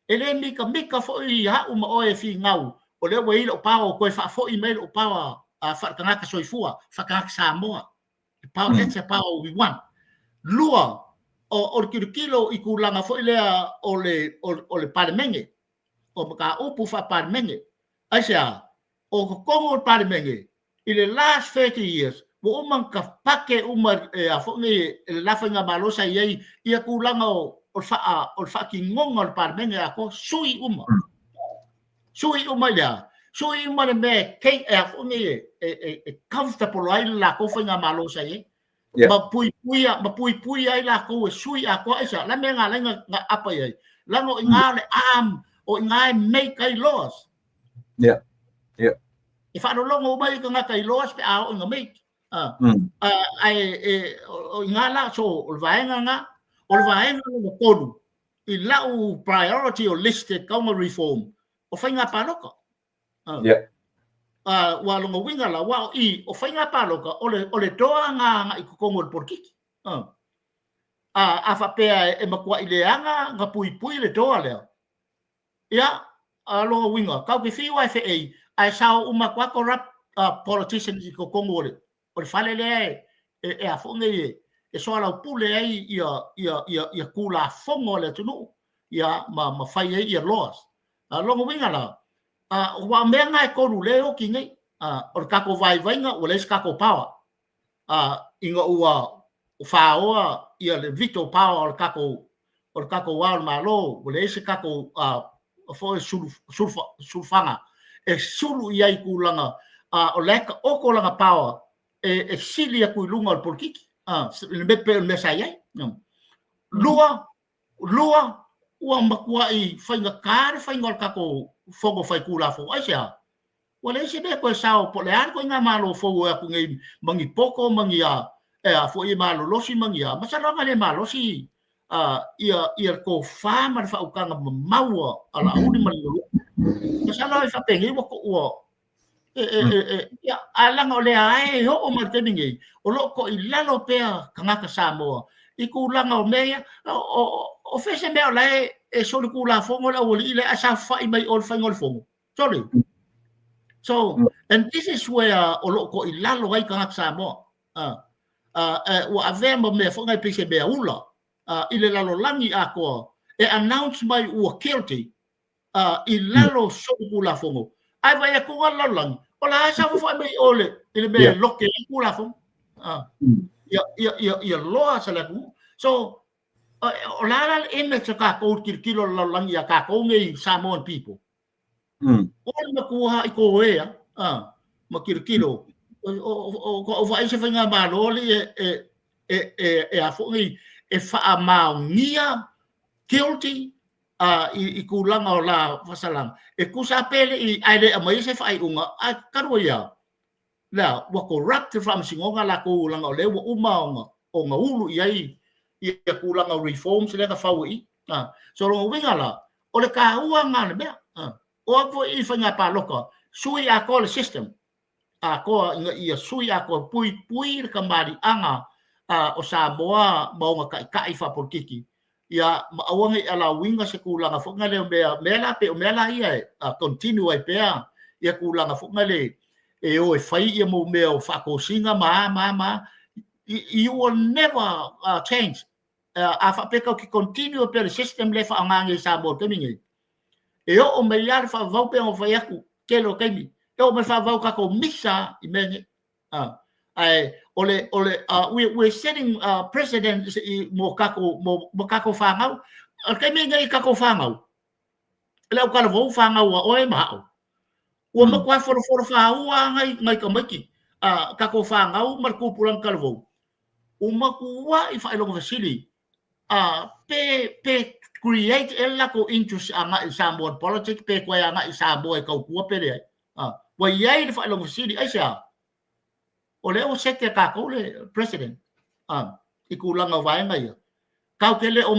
e le mitamita foi au ma oe e finau, o lea ua i ai lou power, ua toe faafoi mai lou power faale-tagata soifua, faale-tagata Samoa. The power, that's the power we want. Lua, o le tilotilo i tulaga foi lea o le Palemene, o mataupu faa-Palemene. Aisea? O totonu o le Palemene, i le last 30 years, ua uma ona tapake uma e a foi nei e le la faigamalo sa i ai ia tulaga o le faatinoga o le Palemene atoa, sui uma. Sui uma i le a? Sui uma le mea e a foi nei e comfortable ai le latou faigamalo sa i ai. Ma puipui ai latou e sui atoa aisea? La mea na ala ai na apa i ai. Leaga o i ina o le arm, o i ina e make ai laws. E faalologo uma ai tagata i laws pe a oo ina make. Ae o i ina la, so o le vaega lena, o le vaega lona tolu, i lau priority o list e tatau ona reform, o faiga palota. Ua lona uiga la, aua o i, o faiga palota, o le doa na agai i totonu o le polokiki. A faapea e matuai leaga na puipui le doa lea, ia, a lona uiga, tatou te fiu lava e feei, ae sao uma atu lava corrupt politicians i totonu o le fale lea e a foi nei e soalaupule ai ia Tulafono a le atunuu, ia ma fai ai ia laws. O lona uiga la, aua o mea na e tolu lea e oti nei, o le tatou vaivaiga ua leai se tatou power, ina ua faoa ia le veto power o le tatou Ao o le Malo, ua leai se tatou foi sulufaga e sulu i ai tulaga o la e taoto lana power e sili atu i luga o le polokiki, le mea pei o le mea sa i ai. Lua, lua, ua matuai faigata le faiga o le tatou fono faitulafono. Aisea? Ua leai se mea toe sao, po o le a le ituaiga malo fou e atu nei ma ni poto ma ni a e a foi e malolosi ma ni a, masalo ana le malosi ia le tofa ma le faautaga mamau a Laauli ma le Lolo. Masalo e faapenei ua e, ia, ae laga o lea e oo mai le taimi nei, o lo o toilalo pea tagata Samoa i tulaga o mea ia. O fea se mea o la e solitulafono le aualii lea ae saofafai mai o le faiga o le fono? Sorry. So, and this is where o lo o toilalo ai tagata Samoa. Ua avea ma mea foi nai pei se mea ula i le lalolagi atoa e announce mai ua guilty i lalo solitulafono. Ae vai atu le lalolagi, o la e saofafai mai o le, i le mea e loke ai tulafono. Ia loa sa le atunuu. So, o la la le image o tatou i le tilotilo o le lalolagi ia tatou nei Samoan people. O le matua i ko ea, ma tilotilo, o vaai se faiga malo li e a foi e faamaonia guilty i tulaga o la fasalaga. E tusa pe le i ae le aumai se faaiuga, ae talu ai ia, lea, ua corrupt le faamasinoga latou laga o lea ua uma ona ulu i ai ia tulaga o reforms lea na fau i. So lona uiga la, o le taua na le mea. O atu foi i faiga palota, sui atoa le system. Atoa ina ia sui atoa pui pui le kamaliaga o Samoa ma ona taitai faapolitiki. Ia ma aua nei alauina se tulaga foi na lea mea, mea la pe o mea la ia e continue ai pea ia tulaga foi na le e o e fai ia mau mea o faatosina ma a ma a ma a. You will never change. A faapea tatou te continue pea le system lea e faaaoga nei i Samoa i le taimi nei. E oo mai lava le faavavau pe ona fai atu tele o taimi. E oo mai le faavavau tatou misa i mea nei. Ae o le we setting precedent i, mo tatou fanau. O le taimi nei tatou fanau, le au talavou fanau a oe ma au. Ua matua folofolo fāua nai tamaiti tatou fanau ma le tupulaga talavou. Ua matua i faailoga fesili pe create e le latou interest agai i Samoan politics pe toe agai i Samoa e tautua pe leai. Ua i ai le faailoga fesili, aisea? O lea ua sete e tatou le president i tulaga o vaega ia. Tatou te le o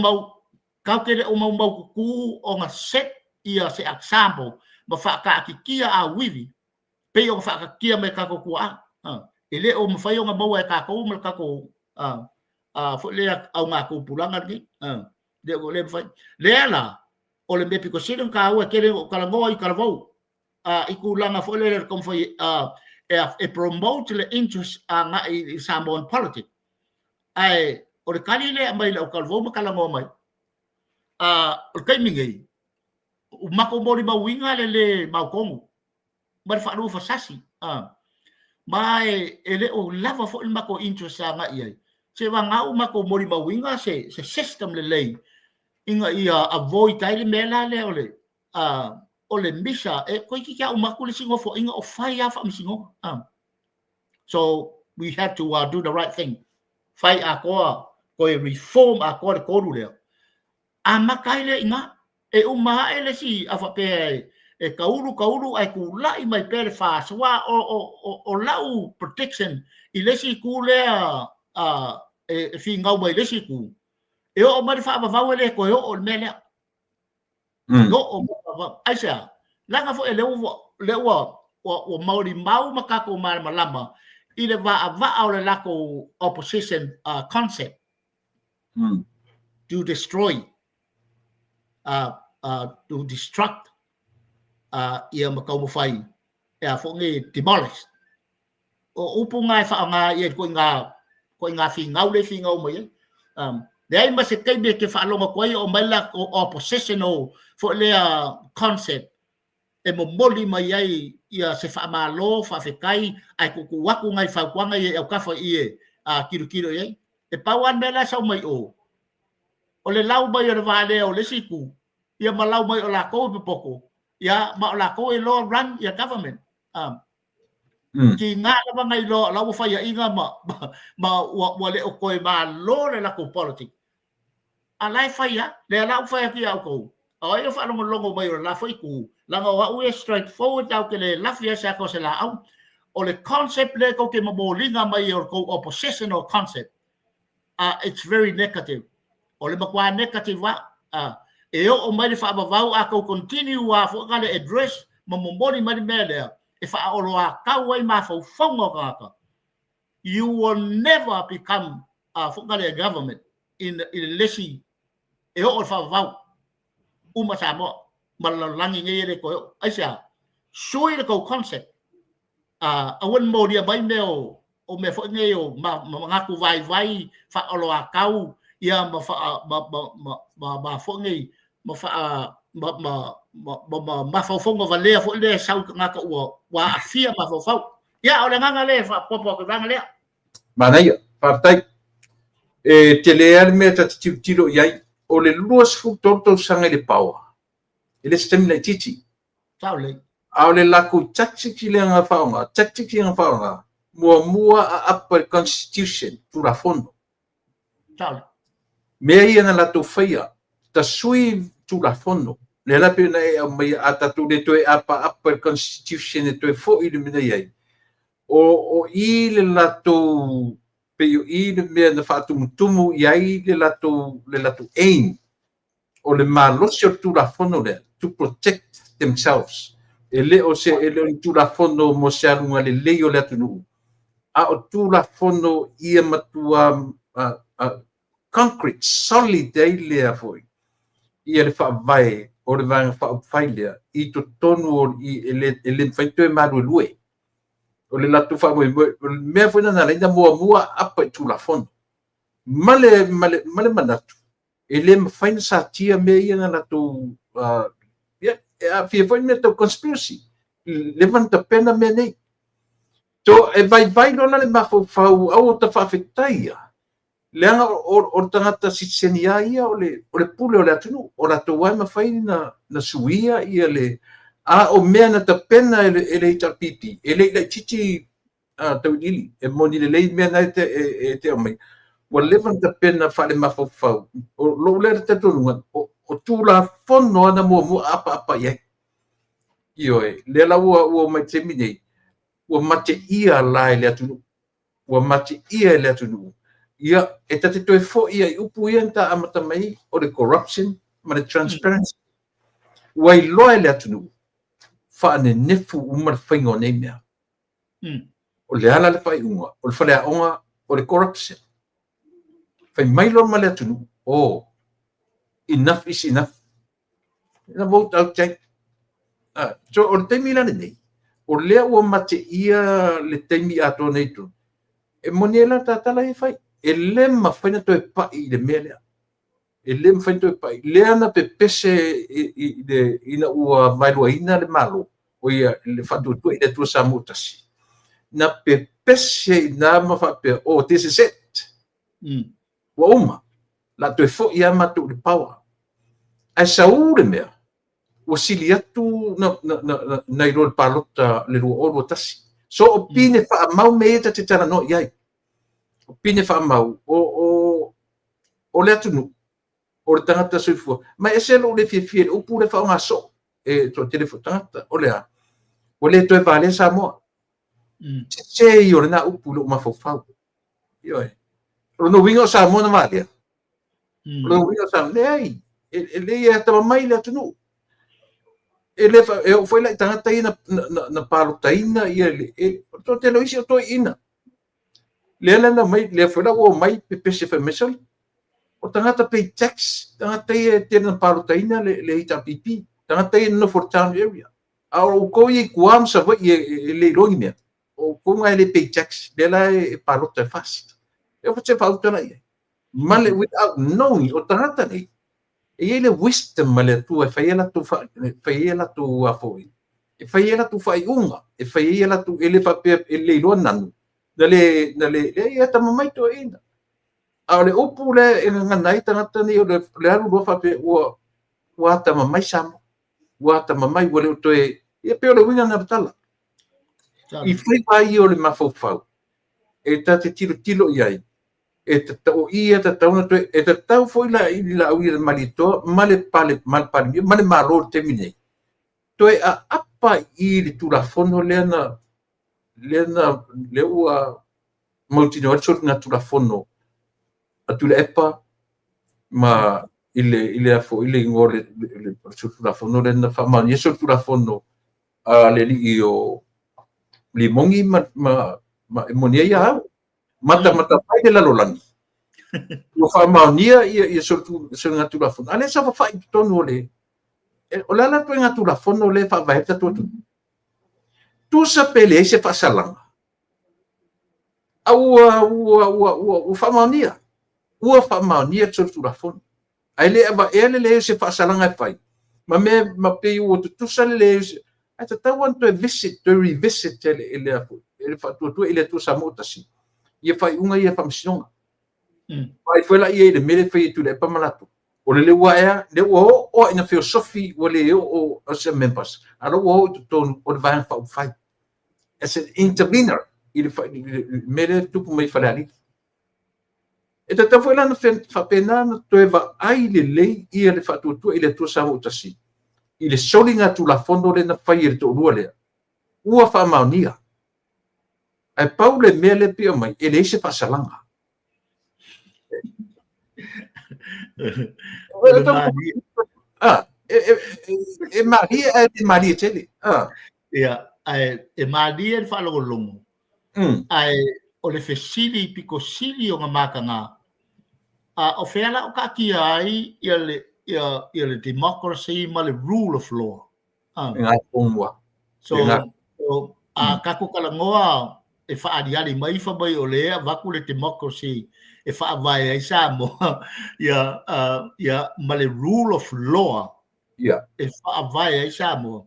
mau maututu ona set ia se example ma faataatitia auivi pei ona faataatitia mai e tatou tuaa. E le o mafai ona maua e tatou ma le tatou foi lea augatupulaga lenei. Le o le mafai. Lea la, o le mea pito sili ona taua e tele o talanoa i talavou i tulaga foi lea le taumafai e promote le interest agai i Samoan politics. Ae o le tali lea aumai le au talavou ma talanoa mai. O le taimi nei, ua matou molimauina le le mautonu ma le faalua fasasi. Ma e le o lava foi le matou interest agai i ai. Se vagau matou molimauina se system lelei ina ia avoid ai le mea la lea o le misa e toeitiiti lava uma atu le isi nofoaiga o fai lava faamasinoga. So we had to do the right thing. Fai atoa, toe reform atoa le tolu lea. Amata ai lea i ina. E uma ae le isi a faapea e taulu taulu ae tulai mai pea le FAST. Aua o lau prediction i le isi itu lea e finau mai le isi itu, e oo mai le faavavau e le toe oo i le mea lea. Oo mai le faavavau. Aisea? Leaga foi lea ua molimau ma tatou malamalama i le vaavaa o le latou opposition concept to destroy, to destruct ia ma taumafai e a foi nei demolish. O upu nga e faaaoga ia i ituaiga Ituaiga finau lea e finau mai ai. Leai ma se taimi e te faalogo atu ai o aumai le latou oppositional foi lea concept e momoli mai ai ia se faamalo faafetai ae tuutuu atu nai fautuaga ia i autafa i i e tilotilo i ai. E pau lava le mea la e sau mai o, o le lau mai o le valea o le isi itu, ia ma lau mai o latou e popoto, ia ma o latou e iloa run ia government. Tiga lava na iloa o la ua faiaina ma ua le o toe malo le latou politics. A la e fai lava, lea la ua fai atu ia outou, o ai o faalogologo mai o le la foi itu, leaga o au e straight forward tatou te le lafi ai se ata o se laau. O le concept lea tou te momoliga mai o le tou oppositional concept, it's very negative. O le matua negative lava. E oo mai le faavavau a tou continue lava foi na le address ma momoli mai le mea lea e faaoloatau ai mafaufauga o tagata. You will never become foi na le government i le isi e oo le faavavau uma Samoa ma le lalolagi nei e le toe oo. Aisea? Sui le tou concept. Aua ne molia mai mea o mea foi nei o manatu vaivai faaoloatau ia ma faa ma ma ma ma ma foi nei ma faa ma ma ma ma ma mafaufauga valea foi lea e sau i tagata ua aafia mafaufau. Ia, o le agaga lea e faaopoopo atu i le vaega lea.
Manaia, faafetai. E tele lava le mea ta te tilotilo i ai, o le 23 tausaga i le power, e le se taimi laitiiti.
Sao lelei.
A o le latou tactics lea na faaaoga, tactics ia na faaaoga, muamua aapa i le constitution, Tulafono.
Sao lelei.
Mea ia na latou faia, tasui Tulafono. Lea la pei ona e aumaia, a tatou le toe apaapa i le constitution e toe foi i le mea na i ai, o i le latou, pei o i le mea na faatumutumu i ai le latou aim, o le malosi o le Tulafono lea, to protect themselves. E le o se e le o ni Tulafono mo se aluga lelei o le atunuu, a o Tulafono ia matua concrete, solid ai lea foi ia le faavae o le Vaega Faaupufai lea i totonu o i, e le mafai toe maluelue. O le latou faamoemoe, o le mea foi na ala ai na muamua aapa i Tulafono. Ma le manatu, e le mafai na satia mea ia na latou ia, e aafia foi mea tau conspiracy. Leva na tapena mea nei. So, e vaivai loa la le mafaufau au o ta faafetai leaga o le tagata sitiseni a ia o le pule o le atunuu o latou ai mafai na suia ia le a o mea na tapena e le HRPP e le i laitiiti tauiliili e moni lelei mea na e te aumai ua leva na tapena faale-mafaufau. O lou lea talitonuga o Tulafono ana muamua apaapa i ai. Ioe, lea la ua mai taimi nei ua mateia la e le atunuu, ua mateia e le atunuu ia e tate toe foi ai upu ia na ta amata mai o le corruption ma le transparency. Ua iloa e le atunuu faanenefu uma le faiga o nei mea. O le ala le faaiuga o le faleaoga o le corruption. Fai mai loa ma le atunuu, oh, enough is enough. Na vote out ai. So o le taimi la lenei, o lea ua mateia le taimi atoa nei tonu. E moni ai la tatala e fai. E le mafai na toe pai i le mea lea. E le mafai na toe pai. Lea na pepese ina ua vaeluaina le Malo, o ia le Faatuatua i le Atua Samoa Tasi. Na pepese i na ma faapea, oh, this is it. Ua uma. La toe foi lava matou i le power. Ae sau le mea, ua sili atu na iloa le palota le 2021. So o pine faamau me ia ta te talanoa i ai. O pine faamau, o le atunuu, o le tagata soifua. Ma e ese lou le fiafia i le upu le faaaoga soo e toatele foi tagata. O le a? Ua le toe valea Samoa. Sese ia o lena upu i lou mafaufau. Ioe. O lona uiga o Samoa na valea. O lona uiga o Samoa, leai, e le ia atamamai le atunuu. E le e oo foi la i tagata ia na palotaina ia le e, o le toatele o isi o toeaiina. Lea la na mai, lea foi la ua omai pepese fai mai sole. O tagata pay tax, tagata ia e tele na palotaina le HRPP, tagata ia nofo i le town area. A o outou ia i tua ma Savaii e le iloa ni mea. O outou na e le pay tax, lea la e palota e FAST. E fa se faautala i ai. Ma le without knowing, o tagata nei, e i ai le wisdom ma le Atua e fai ai latou fa, e fai ai latou afoi, e fai ai latou faaiuga, e fai ai latou, e le faapea, e le iloa nanu, na le, na le, leai, e atamamai toeaiina. A o le upu lea e gagana ai tagata nei, o le, le alu loa faapea, ua, ua atamamai Samoa, ua atamamai, ua le o toe, ia pei o le uiga lena o le tala. I faiva ia o le mafaufau, e ta te tilotilo i ai, e tatau ia tatau ona toe, e tatau foi la i Laauli le Malietoa ma le pale, ma le Palemia ma le Malo i le taimi nei, toe aapa i le Tulafono lea na, lea na, lea ua mautinoa ai le soligatulafono a Tuilaepa ma i le, i le afo, i le igoa o le, le, le solitulafono lea na faamaonia solitulafono a le alii o Limogi ma, ma, ma e moni ai au. Matamata mai le lalolagi. Ua faamaonia ia, ia soligatulafono. A lea sa faafai i totonu o le, o le a la le ituaiga Tulafono lea e faavae ai le tatou atunuu? Tusa pe leai se faasalaga, a ua, ua, ua, ua, ua faamaonia. Ua faamaonia le solitulafono. Ae le avaea le leai o se faasalaga e fai, ma mea, ma pei ua tutusa le leai o se, ae tatau lava ona toe visit, toe revisit e le, e le, e le Faatuatua i le Atua Samoa Tasi, ia faaiuga ia a Faamasinoga. Vaai foi la i ai i le mea lea e fai e Tuilaepa ma latou. O le leu aea, lea ua oo lava ina feosofi, ua le oo as a members, a o la ua oo i totonu o le Vaega Faaupufai. As an intervener i le mea lea e tupu mai i Falealili. E tatau foi la ona faapena ona toe vaai lelei ia le Faatuatua i le Atua Samoa Tasi i le soligatulafono lea na fai e le toalua lea, ua faamaonia. Ae pau le mea lea e pei mai, e leai se faasalaga. E malie ae le malie tele.
Ia, ae e malie le faalogologo. Ae o le fesili pito sili ona mataga, a o fea la o taatia ai ia le, ia, ia le democracy ma le rule of law? So, so a tatou talanoa e faaaliali mai fai mai o lea e avatu le democracy e faavae ai Samoa, ia, ia, ma le rule of law e faavae ai Samoa.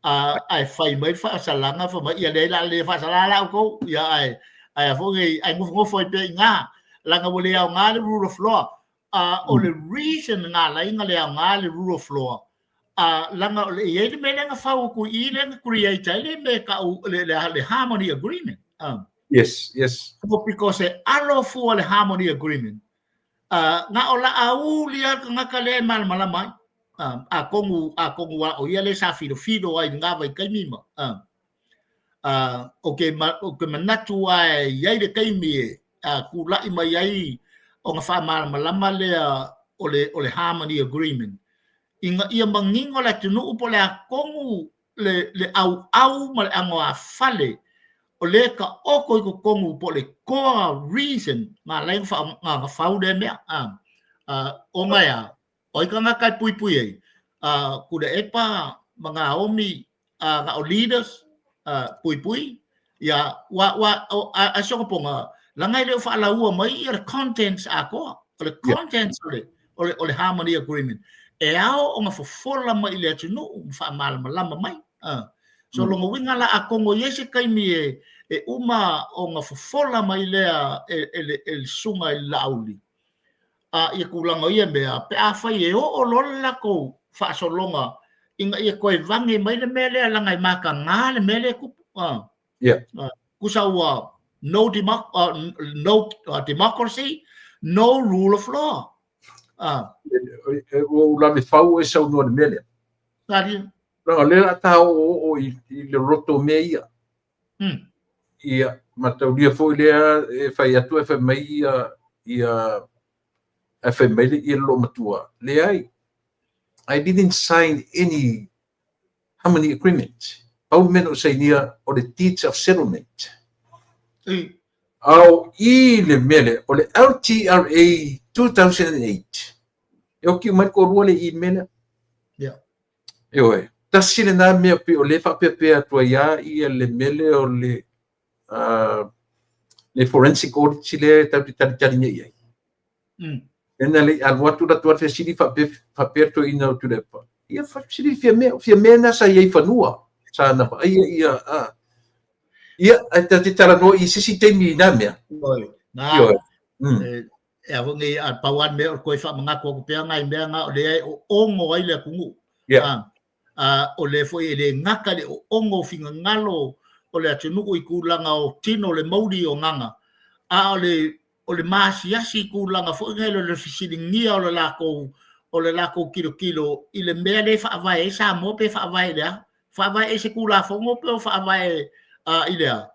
Ae fai mai le faasalaga fai mai, ia leai la le faasala la outou, ia ae, ae a foi nei, ae nofonofo ai pea i ina, leaga ua le aoga le rule of law. O le reason na ala ai ona le aoga le rule of law, leaga o le, e i ai le mea lea na fau atu i i lea na create ai le mea e tau le, le, le harmony agreement.
Yes, yes.
So because e alo fua le harmony agreement, na o Laauli lava le tagata lea e malamalama ai. Atonu, atonu lava o ia lea sa filofilo ai i lena vaitaimi ma, ou te, ou te manatu lava e i ai le taimi e tulai mai ai ona faamalamalama lea o le, o le harmony agreement, ina ia manino le atunuu po o le a tonu le, le auau ma le anoāfale o lea e taoto i totonu po o le core reason na ala ai ona fau lea mea. Ona e a? O ai tagata e puipui ai? Tuilaepa ma Naomi, na o leaders puipui, ia, ua, ua, a si ona poga, leaga e le o faalaua mai ia le contents atoa. O le contents o le, o le, o le harmony agreement. E ao ona fofola mai i le atunuu ma faamalamalama mai. So lona uiga la atonu e i ai se taimi e, e uma ona fofola mai lea e, e, le, e le susuga i le Laauli, ia tulaga o ia mea, pe afai e oo loa le latou faasologa ina ia toe vage mai le mea lea leaga e mataga le mea lea e tupu. Tusa ua no, no democracy, no rule of law.
Ua ou lave fau oe saunoa i le mea lea.
Talia.
Leaga o lea o le a ta oooo i le loloto o mea ia. Ia, mataulia foi lea e fai atu ae fai mai ia, ia, ae fai mai le ia le loomatua, leai, I didn't sign any harmony agreement. Pau le mea na ou sainia o le deeds of settlement. A o i le mea lea, o le LTRA 2008, e oki uma ai le toalua lea i i le mea lea. Ioe, tasi lena mea pei o lea e faapeapea atu ai lava ia le mea lea o le Le forensic audit lea tatou te talitali nei i ai. Ena le i alu atu latou alu fesili faapea faapea toeaina o Tuilaepa. Ia fesili Fiame, o Fiame na sa i ai i fanua. Sa na vaaia ia a. Ia, ae ta te talanoa i se isi taimi i nā mea.
Oi, na,
Ioe.
E a foi nei, a pau lava le mea o le toe faamanatu atu pea nai mea na o lea e oono ai le atunuu.
Yeah.
A, o lea foi e le gata le oono o finagalo o le atunuu i tulaga o tino o le mauli o agaga, a o le maasiasi i tulaga foi nei o le fesiligia o le latou tilotilo i le mea lea e faavae ai Samoa pe faavae i le a? Faavae i se Tulafono pe o faavae i le a?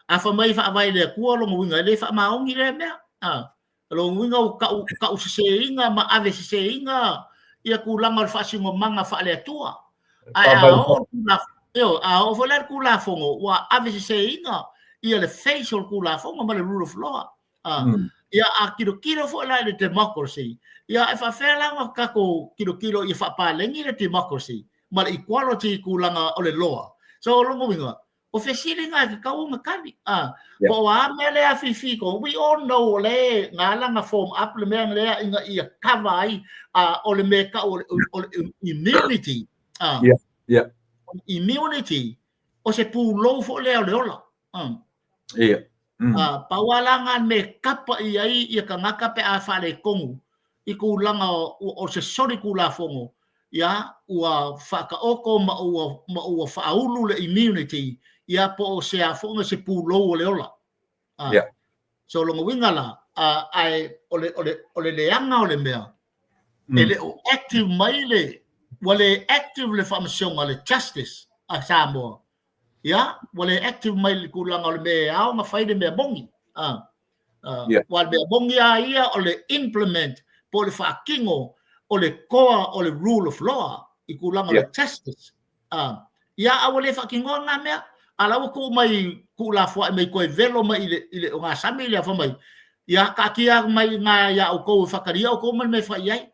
A fai mai e faavae i le Atua, o lona uiga e le faamaoni lea mea. O lona uiga ua tau seseina ma ave seseina ia tulaga o le faasinomaga faale-Atua. Ae a oo a oo foi la i le Tulafono, ua ave seseina ia le face o le Tulafono ma le rule of law. Ia a tilotilo foi la i le democracy, ia e faafefea la ona tatou tilotilo ia faapaleni le democracy ma le equality i tulaga o le law. So o lona uiga, o fesili na e tatau ona tali. Po o a mea lea afifi ko, we all know o le na ala na form up le mea lea ina ia cover ai o le mea tau o le immunity.
Yeah.
Immunity o se pulou foi lea o le ola.
Yeah.
Pau lava la na mea kapa i ai ia tagata pe a faaletonu i tulaga o se soli Tulafono, ia, ua faataoto ma ua faaulu le immunity, ia, po o se a foi se pulou o le ola.
Yeah.
So lona uiga la, ae o le leaga o le mea, e le o active mai le, ua le active le faamasinoga, le justice a Samoa. Ia, ua le active mai le tulaga o le mea e ao ona fai le mea moni. Aua le mea moni lava ia o le implement po o le faatino o le koa o le rule of law i tulaga o le justice. Ia, a ua le faatinoa lena mea, a la ua tuu mai, tuu lafoai mai toe velo mai i le ogasami lea fai mai, ia taatia mai i ina ia outou e faatalia outou ma le mea e fai i ai.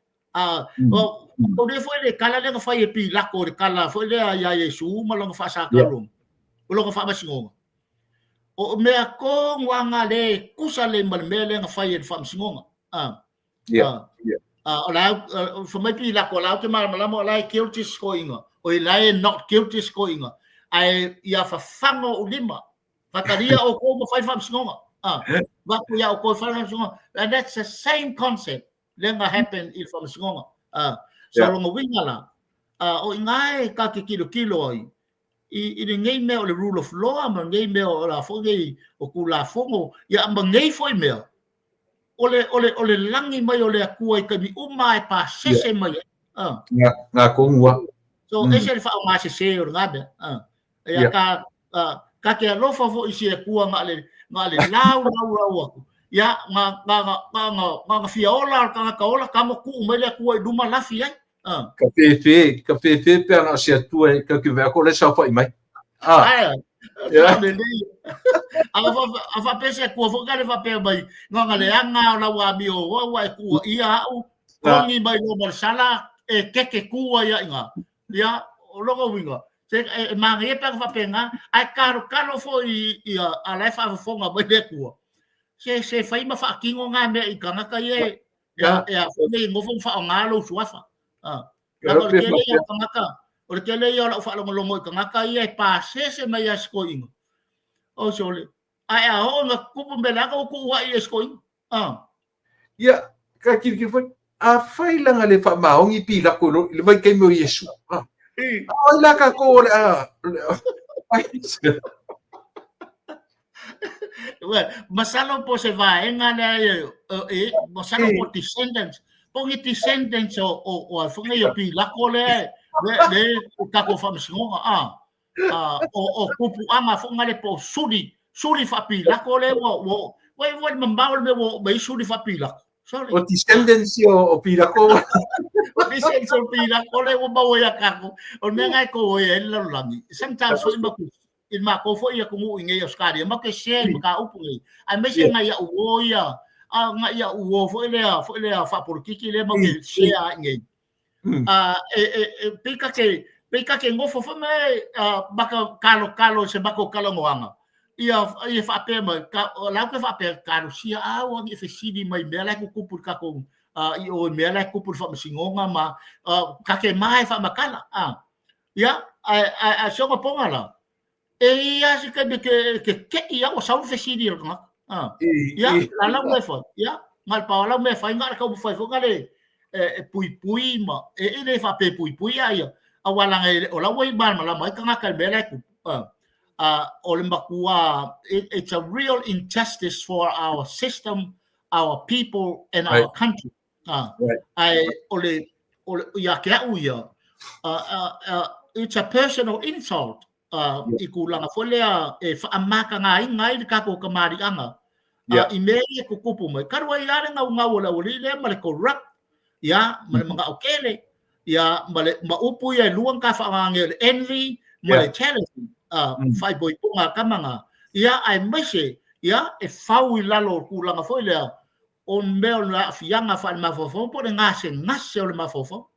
O lea foi le tala lea na fai e Pilato, le tala foi lea ia Iesu ma lona faasakaloga, o lona faamasinoga. O mea tonu lava na lea e tusa lelei ma le mea lea na fai e le faamasinoga. O la fai mai Pilato, o la ou te malamalama o la e guilty se toeaina, o la e not guilty se toeaina, ae ia fafaga ou lima, faatalia outou ma fai le faamasinoga. Avatu ia outou e fai le faamasinoga. And that's the same concept lea na happen i le faamasinoga. So lona uiga la, o i ina e ta te tilotilo ai i lenei mea o le rule of law ma lenei mea o la foi nei o Tulafono, ia ma nei foi mea, o le lagi mai o le Atua i taimi uma e pasese mai ai.
Ngā kongua.
So ese le faaaogasese o lena mea. Ia ka ka te alofa foi i se Atua na o le lau lau lau atu. Ia na na na na na na fia ola o le tagata ola tamo tuu mai le Atua i luma lafi ai.
Ka fefe, ka fefe pe ana o se Atua e kau ki vea ko le saofai mai.
Ae, lelei. A faapea se Atua foi ka le faapea mai, na na leaga o lau amio ua e tuua ia au, togi mai loa ma le sala, e keke ku ai ia i ina. Ia, o lona uiga, se e manaia pe ana faapena, ae kalokalo foi ia a la e faafofoga mai le Atua. Se fai ma faatino nā mea i tagata ia e e a foi nei nofo ma faaaoga lou suafa. Leaga o le tele ia o tagata, o le tele ia o lau faalogologo i tagata ia e pasese mai lava i se toeaina. O sole, ae a oo ina tutupu mea leaga ua tuuai e se toeaina.
Ia, ka kilikili foi, afai laga le faamaoni Pilato i le vaitaimi o Iesu. Ai la tatou o le a
Well, masalo po se vaega lea e masalo po descendants, po ni descendants o a foi nei o Pilato lea le le tatou faamasinoga o tupuaga foi ngale po suli suli faapilako lea ua ua ua ua le mamao le mea ua oo mai ai suli faapilako.
Sorry. O descendants o Pilato.
O descendants o Pilato lea ua maua ia tatou. O le mea lena e tou ai le lalolagi. Sometimes foi ma i matou foi atunuu i nei Australia, ma te share i mataupu nei. Aemaise nai au uo ia, nai au uo foi lea faapolokiki lea matou te share ai nei. E pei ka te nofo foi mai maka kalokalo i se matou talanoaga. Ia, ia faapea mai, ka, o lau ke faapea, talosia a ua ni fesili mai mea la e tutupu i le tatou, i o i mea la e tutupu i le faamasinoga ma, ta te ma e faamatala, Ia, ae, ae, ae si ona poga la, e i ai lava se taimi e te, e te te'i lava ua sau le fesili a le tagata. Ia, la lau mea e fai, ia, na o le pau lava lau mea e fai, na o le taumafai foi na le, e puipui ma, e le faapea e puipui a ia, aua leaga e le, o la ua malamalama ai tagata i le mea la e tupu. O le matua, it's a real injustice for our system, our people and our country. Ae o le, o le, ia te au ia, it's a personal insult i tulaga foi lea e faamatagaina ai le tatou tamaliiaga i mea ia e tutupu mai. Talu ai lava le naunau o le aualii lea ma le corrupt, ia, ma le manao tele, ia, ma le, ma upu ia e lua na ta faaaoga nei o le envy ma le jealousy, faaipoipoga a tama na, ia, aemaise, ia, e fau i lalo o le tulaga foi lea o mea o le aafiaga faalemafaofao po o le gasegase o le mafaufau.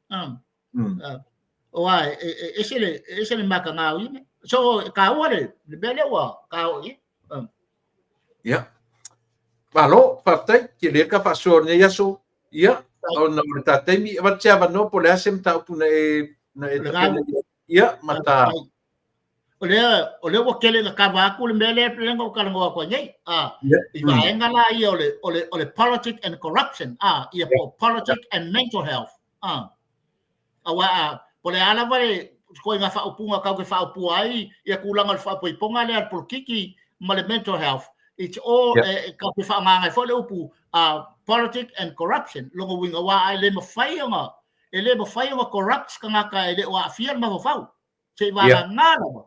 Aua e ese le, ese le mataga o ia mea. So, e taua le, le mea lea ua ta oo i ai.
Ia. Malo, faafetai, tele ka faasoa o lenei aso. Ia, ona o le ta taimi, avatu se avanoa po o le a se mataupu na e, na e tapena. Ia, ma ta...
O lea, o lea ua tele na kava atu le mea lea lea na ou talanoa atu ai nei. I vaega la ia o le, o le, o le politic and corruption, ia po o politic and mental health. Aua a, po o le a lava le ituaiga faaupuga tatou te faaupua ai ia tulaga o le faapoipoga lea a le polokiki ma le mental health, it's all, tatou te faaaogaina ai foi le upu politic and corruption, lona uiga aua e le mafai ona, e le mafai ona corrupt se tagata e le o aafia le mafaufau. Se i vagana lava,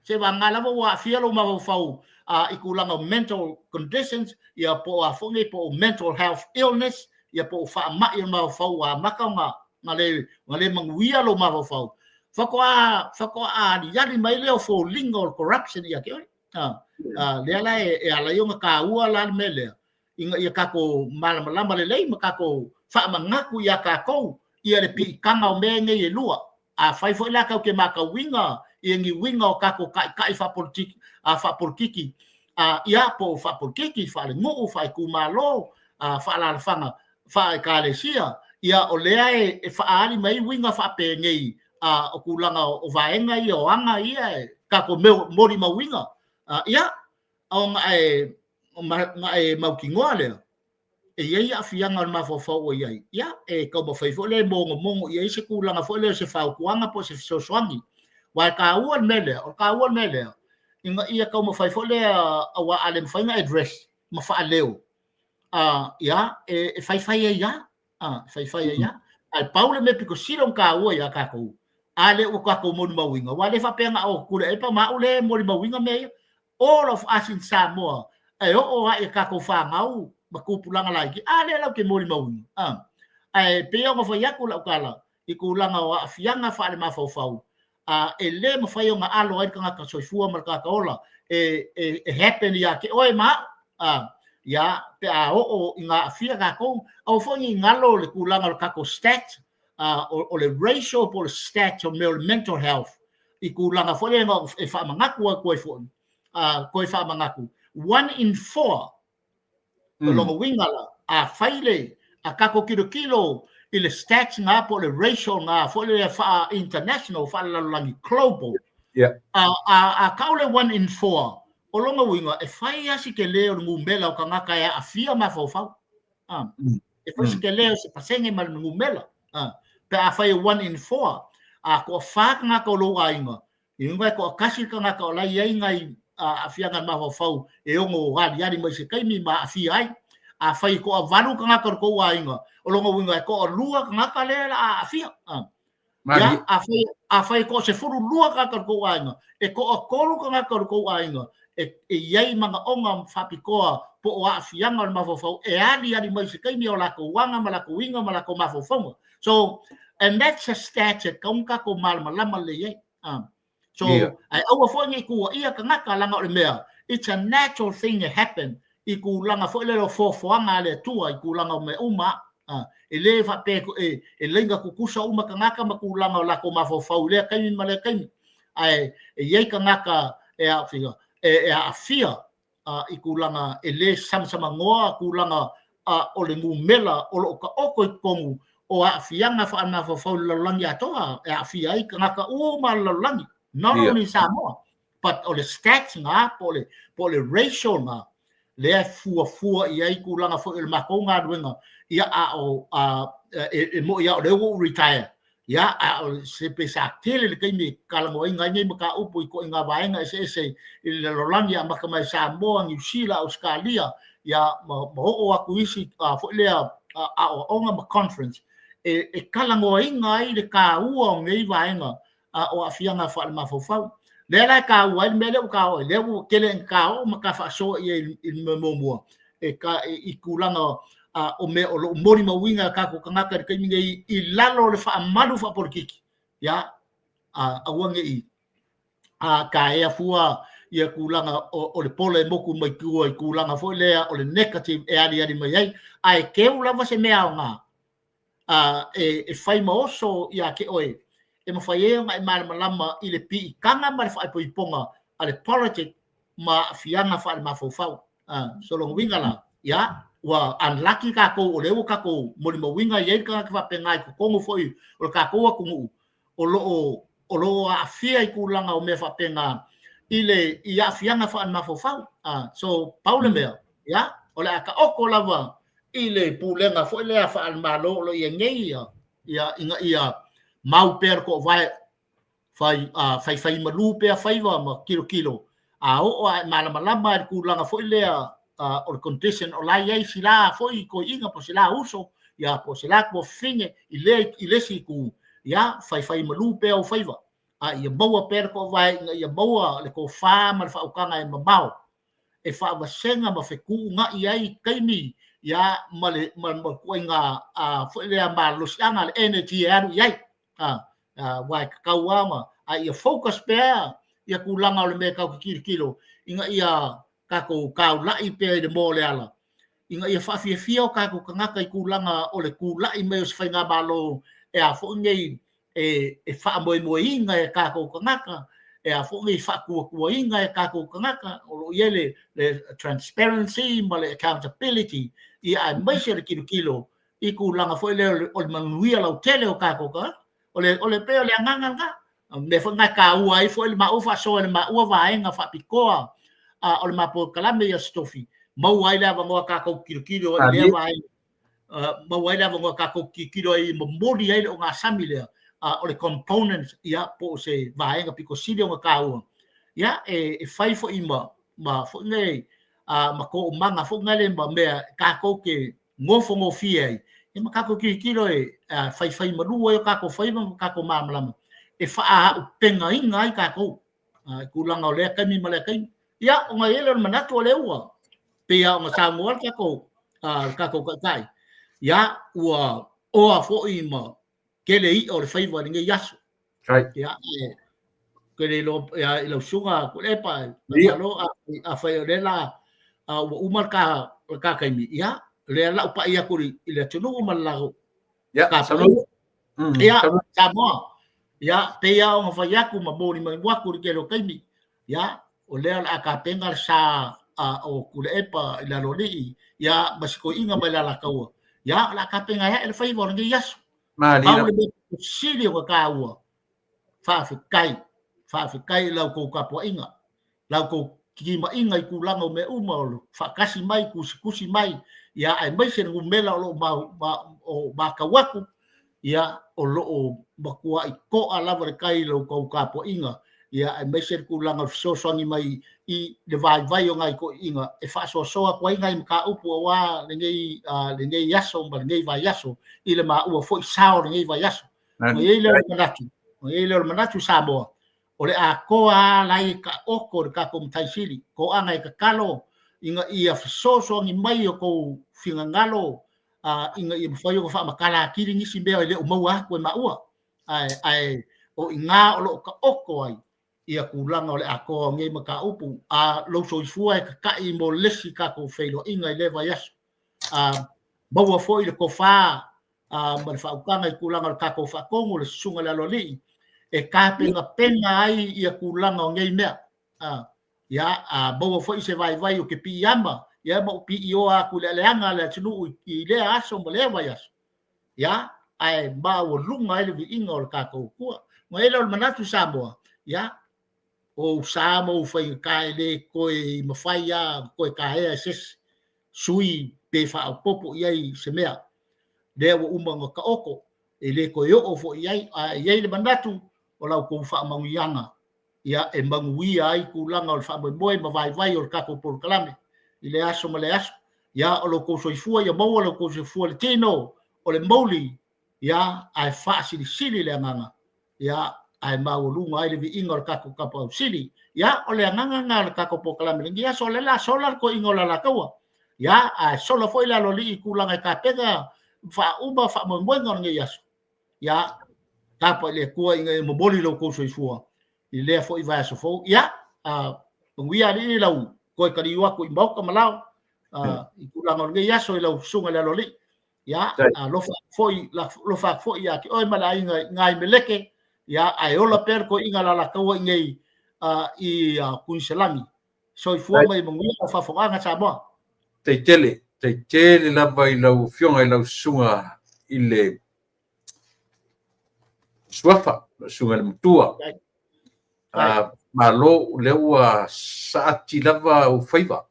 se i vagana lava ua aafia lou mafaufau i tulaga o mental conditions, ia po o a foi nei, po o mental health illness, ia po o faamai o le mafaufau ua amata ona na le, na le manuia lou mafaufau. Faatoa, faatoa aliali mai lea o foliga o le corruption ia te oe. Lea la e ala ai ona taua la le mea lea, ina ia tatou malamalama lelei ma tatou faamanatu ia tatou ia le piitaga o mea nei e lua. Afai foi la tatou te matauina ia ni uiga o tatou taitai faapolitiki, faapolitiki, ia po o faapolitiki, faalenuu, faaitumalo, faaalaalafaga, faaekalesia, ia o lea e faaali mai ai uiga faapenei o tulaga o vaega ia o aga ia e tatou molimauina, ia, ona e, ona e mautinoa lea, e i ai aafiaga o le mafaufau ua i ai, ia, e taumafai foi lea e mogomogo i ai se tulaga foi lea o se fautuaga po o se fesoasoani. Aua e taua le mea lea, o le taua o le mea lea, ina ia taumafai foi lea, aua a le mafai ona address ma faaleo, ia, e faifai ai lava, e faifai ai lava. Ae pau le mea pito sili ona taua ia tatou, a lea ua tatou molimauina, aua e le faapea na o Tuilaepa ma au lea e molimauina mea ia, all of us in Samoa, e oo lava i a tatou fanau ma tupulaga laiti, a lea latou te molimauina. Ae pei ona fai atu lau tala i tulaga o aafiaga faalemafaufau, e le mafai ona alo ai le tagata soifua ma le tagata ola, e happen ia te oe ma au, ia, pe a oo ina aafia tatou. Aua foi ne i galo le tulaga o le tatou stat, o le ratio po o le stat o mea o le mental health i tulaga foi lea e faamanatu atu ai foi, toe faamanatu, one in four. O lona uiga la, afai le, a tatou tilotilo i le stats na po o le ratio na foi lea faa-international, faalelalolagi, global, a tau le one in four, o lona uiga e fai lava si tele o le numera o tagata e aafia mafaufau. E fai si tele o se pasene ma le numera. Pe afai e one in four, a toafa tagata o lou aiga, I uiga e toatasi le tagata o la e i ai nai aafiaga mafaufau e ono aliali mai se taimi ma aafia ai. Afai e toavalu tagata o le tou aiga, o lona uiga e toalua tagata lea o le a aafia. Ia, afai, afai e toasefululua tagata o le tou aiga, e toatolu tagata o le tou aiga e i ai manaoga faapitoa po o aafiaga o le mafaufau e aliali mai se taimi o latou aga ma latou uiga ma latou mafaufauga. So, and that's a stat e tatau ona tatou malamalama lelei ai. So, ae aua foi ne i tuuaia tagata leaga o le mea, it's a natural thing e happen i tulaga foi lele o foafoaga a le Atua i tulaga o mea uma. E le faapea e laina tutusa uma tagata ma tulaga o latou mafaufau i lea taimi ma lea taimi. Ae e i ai tagata e aafia, e aafia i tulaga e le samasamanoa tulaga o le numera o lo o taoto i totonu o aafiaga faale-mafaufau i le lalolagi atoa e aafia ai tagata uma o le lalolagi, not only in Samoa, but o le stats na, po o le ratio na, lea e fuafua i ai tulaga foi o le matou galuega, ia a o e moni lava o lea ua ou retire, ia a o se pe sa tele le taimi e talanoaina ai nei mataupu i ituaiga vaega eseese i le lalolagi, amata mai Samoa, Niu Sila, Ausetalia, ia ma oo atu i isi foi lea aoaoga ma conference e talanoaina ai le taua o nei vaega o aafiaga faale-mafaufau. Lea la e taua ai le mea lea ua ta oo ai, lea ua tele ina ta oo ma ta faasoa i ai i le mea muamua, e ta, i tulaga o mea o lo o molimauina e tatou tagata i le taimi nei i lalo o le faamalu faapolokiki, ia, aua ne i taea fua ia tulaga o le pola e motu mai tua i tulaga foi lea o le negative e aliali mai ai, ae keu lava se mea aoga e fai ma oso ia te oe, e mafai ai ona e malamalama i le piitaga ma le faaipoipoga a le politic ma aafiaga faale-mafaufau. So lona uiga la, ia, ua unlucky tatou o lea ua tatou molimauina e i ai le tagata faapena i totonu foi o le tatou atunuu o lo o o lo o aafia i tulaga o mea faapena i le i aafiaga faale-mafaufau. So pau le mea, ia, o le a taoto lava i le pulega foi lea faale-Malo o lo o i ai nei, ia, ina ia mau pea le toovae, fai, faifai malu pea faiva ma tilotilo, a oo a e malamalama i le tulaga foi lea o le condition o la e i ai si la foi toeaina po o se la uso, ia, po o se la tuafafine i le, i le isi itu, ia, faifai malu pea ou faiva, a ia maua pea le toovae ina ia maua le tofa ma le faautaga e mamao e faavasega ma fetuunai ai taimi, ia, ma le ma ma ituaiga foi lea malosiaga le energy e alu i ai, aua e tatau lava ona, a ia focus pea ia tulaga o le mea e tatou te tilotilo ina ia tatou taulai pea i le moa o le ala, ina ia faafiafia o tatou tagata i tulaga o le tulai mai o se faigamalo e a foi nei e faamoemoeina e tatou tagata, e a foi nei faatuatuaina e tatou tagata, o lo o i ai le transparency ma le accountability, ia aemaise le tilotilo i tulaga foi lea o le manuia lautele o tatou tagata. O le, o le, pei o le agaga lena. O le mea foi lena e taua ai foi le maua faasoa i le maua vaega faapitoa o le ma polokalame i Aso Tofi, maua ai le avanoa tatou tilotilo ai i lea vaega, maua ai le avanoa tatou tilotilo ai e momoli ai le ogasami lea, o le component, ia, po o se vaega pito sili ona taua, ia, e fai foi ma, ma foi nei, ma toomaga foi nale ma mea tatou te gofogofie ai, ia ma tatou tilotilo e faifai malu ai o tatou faiva ma tatou malamalama e faaaupegaina ai tatou i tulaga o lea taimi ma lea taimi. Ia, ona i ai lea o le manatu o lea ua pei lava ona saunoa le tatou, le tatou taitai, ia, ua oa foi ma tele i'a o le faiva i lenei aso. Ia, e ke le iloa ia, i lau susuga Tuilaepa, faamalo, afai o lea la ua uma le ta, le ta taimi, ia, lea la u pai atu i le atunuu ma le latou
Ia,
tapuaiga. Ia, Samoa, ia, pei lava ona fai atu ma molimau atu i le tele o taimi, ia, o lea o le a tapena le sa o Tuilaepa i le Aloalii, ia, ma si toeaina mai le Alataua, ia, o le a tapena e ae le faiva o lenei aso. Pau le mea sili ona taua, faafetai, faafetai i la outou tapuaiga, la outou timaiga i tulaga o mea uma, o le faatasi mai, tusitusi mai, ia, aemaise le numera o lo o matau atu, ia, o lo o matuai to'a lava le tai i la outou tapuaiga, ia, aemaise le tulaga o le fesoasoani mai i le vaivai o nai toeaiina e faasoasoa atu ai nai mataupu aua lenei, lenei aso ma lenei vaiaso i le maua foi sao o lenei vaiaso. Ona i ai lea o le manatu, ona i ai lea o le manatu Samoa, o le atoa lava la e taoto le tatou Matai Sili, toaga e tatalo ina ia fesoasoani mai o tou finagalo ina ia mafai ona faamatala atili nisi mea e le o maua atu e maua, ae o i ina o lo o taoto ai ia tulaga o le atoa o nei mataupu, a lou soifua e tata'i mo le isi tatou feiloaiga i lea vaiaso. Maua foi le tofa ma le faautaga i tulaga o le tatou faatonu, le susuga i le Aloalii, e tapenapena ai ia tulaga o nei mea. Ia, a maua foi se vaivai o ke piiama, ia ma ou piioa aku i le aleaga a le atunuu i lea aso ma lea vaiaso. Ia, ae maualuga ai le viiga o le tatou Atua. Ona i ai lea o le manatu Samoa, ia, o ou sa ma ou faigata e le toe mafai lava ona toe taea e se isi sui pe faaopoopo i ai se mea. Lea ua uma ona taoto, e le toe oo foi i ai, ae i ai le manatu o la outou faamanuiaga, ia, e manuia ai tulaga o le faamoemoe ma vaivai o le tatou polokalame i lea aso ma lea aso. Ia, o lo outou soifua, ia maua lo outou soifua i le tino o le mouli, ia, ae faasilisili le agaga, ia, ae maualuga ai le viiga o le tatou Tapaau Sili. Ia, o le agaga lena o le tatou polokalame i lenei aso, o lea o le a sola le toeaina o le Alataua, ia, ae sola foi le Aloalii i tulaga e tapena faauma faamoemoega o lenei aso. Ia, tapa i le Atua ina ia momoli lo outou soifua i lea foi vaiaso fou. Ia, manuia alii lau toe taliu atu i maota ma lao i tulaga o lenei aso i lau susuga i le Aloalii. Ia, alofa foi, alofa atu foi ia te oe ma le aiga i ina i Meleke. Ia, ae ola pea le toeaina a le Alataua i inei i Kuiniselani. Soifua ma ia manuia lau faafofogaaga Samoa.
Tai tele, tai tele lava i lau Afioga i lau susuga i le Suafa, lau susuga i le Matua. Malo, lea ua saati lava ou faiva.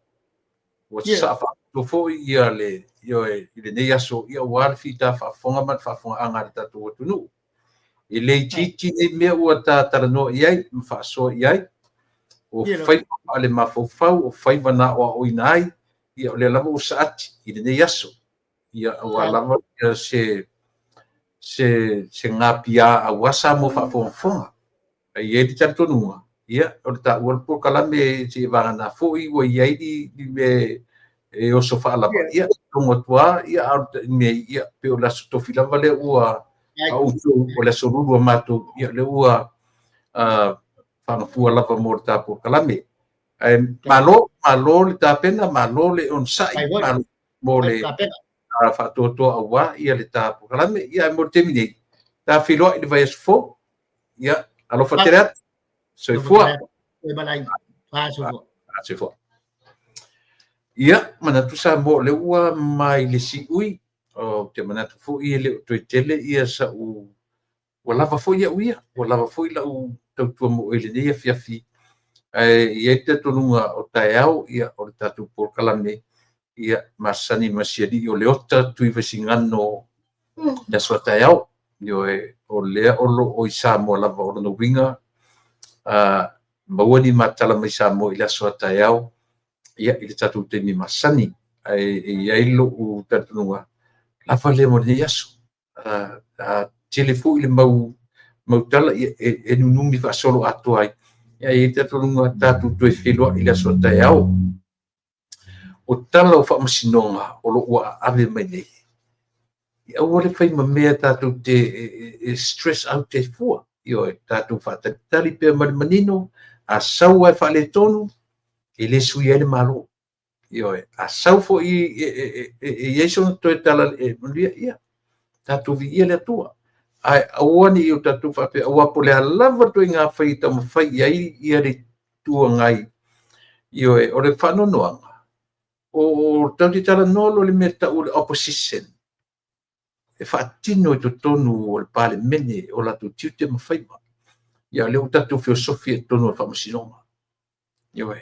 Ua sasaa faapitoa foi ia le ioe i lenei aso, ia aua le fita faafofoga ma le faafofogaaga a le tatou atunuu. E le itiiti nei mea ua ta talanoa i ai ma faasoa i ai. O faiva faalemafaufau, o faiva na aoaoina ai, ia o lea lava ua saati i lenei aso. Ia aua lava ia se se se gapia aua Samoa faafogafoga. Ae i ai le talitonuga, ia o le taua o le polokalame seia vagana foi ua i ai ni mea e oso faalava, ia logo atu lava, ia a o le mea ia pei o le aso tofi lava lea ua outou, o le aso lulu a matou, ia lea ua faagafua lava mo le ta polokalame. Ae malo, malo le tapena, malo le onosai, malo mo le faatoatoa aua ia le ta polokalame. Ia ae mo le taimi nei, ta feiloai i le vaiaso fou. Ia, alofa tele atu. Soifua. Soifua. Ia, manatu Samoa o lea ua mai le siui, ou te manatu foi e le o toe tele ia sa'u, ua lava foi au ia, ua lava foi lau tautua mo oe i lenei afiafi. Ae i ai le talitonuga o taeao, ia, o le tatou polokalame, ia, masani ma si alii o Leota Tuivaisigano le aso a taeao. Ioe, o lea o lo o i Samoa lava, o lona uiga, maua ni matala mai Samoa i le aso a taeao, ia, i le tatou taimi masani. Ae i ai lou talitonuga, lava lea mo lenei aso. A tele foi le mau mau tala, ia, e nunumi faasolo atoa ai. Ia, e i ai le talitonuga tatou toe feiloai i le aso a taeao. O tala o faamasinoga o lo o ua aave mai nei, aua le fai ma mea tatou te e stress out ai fua. Ioe, tatou faatalitali pea ma le manino, a sau ai faaletonu, e le sui ai le Malo. Ioe, a sau foi e i ai sona toe tala e manuia, ia, tatou viia le Atua. Ae aua ne i o tatou faapea, aua po o le a lava le ituaiga fai e taumafai i ai ia le Itu Agai. Ioe, o le faanoanoaga, o tatou te talanoa loa i le mea e tau o le opposition, e faatino i totonu o le Palemene o latou tiute ma faiva. Ia, lea ua tatou feosofi i totonu o le faamasinoga. Ioe,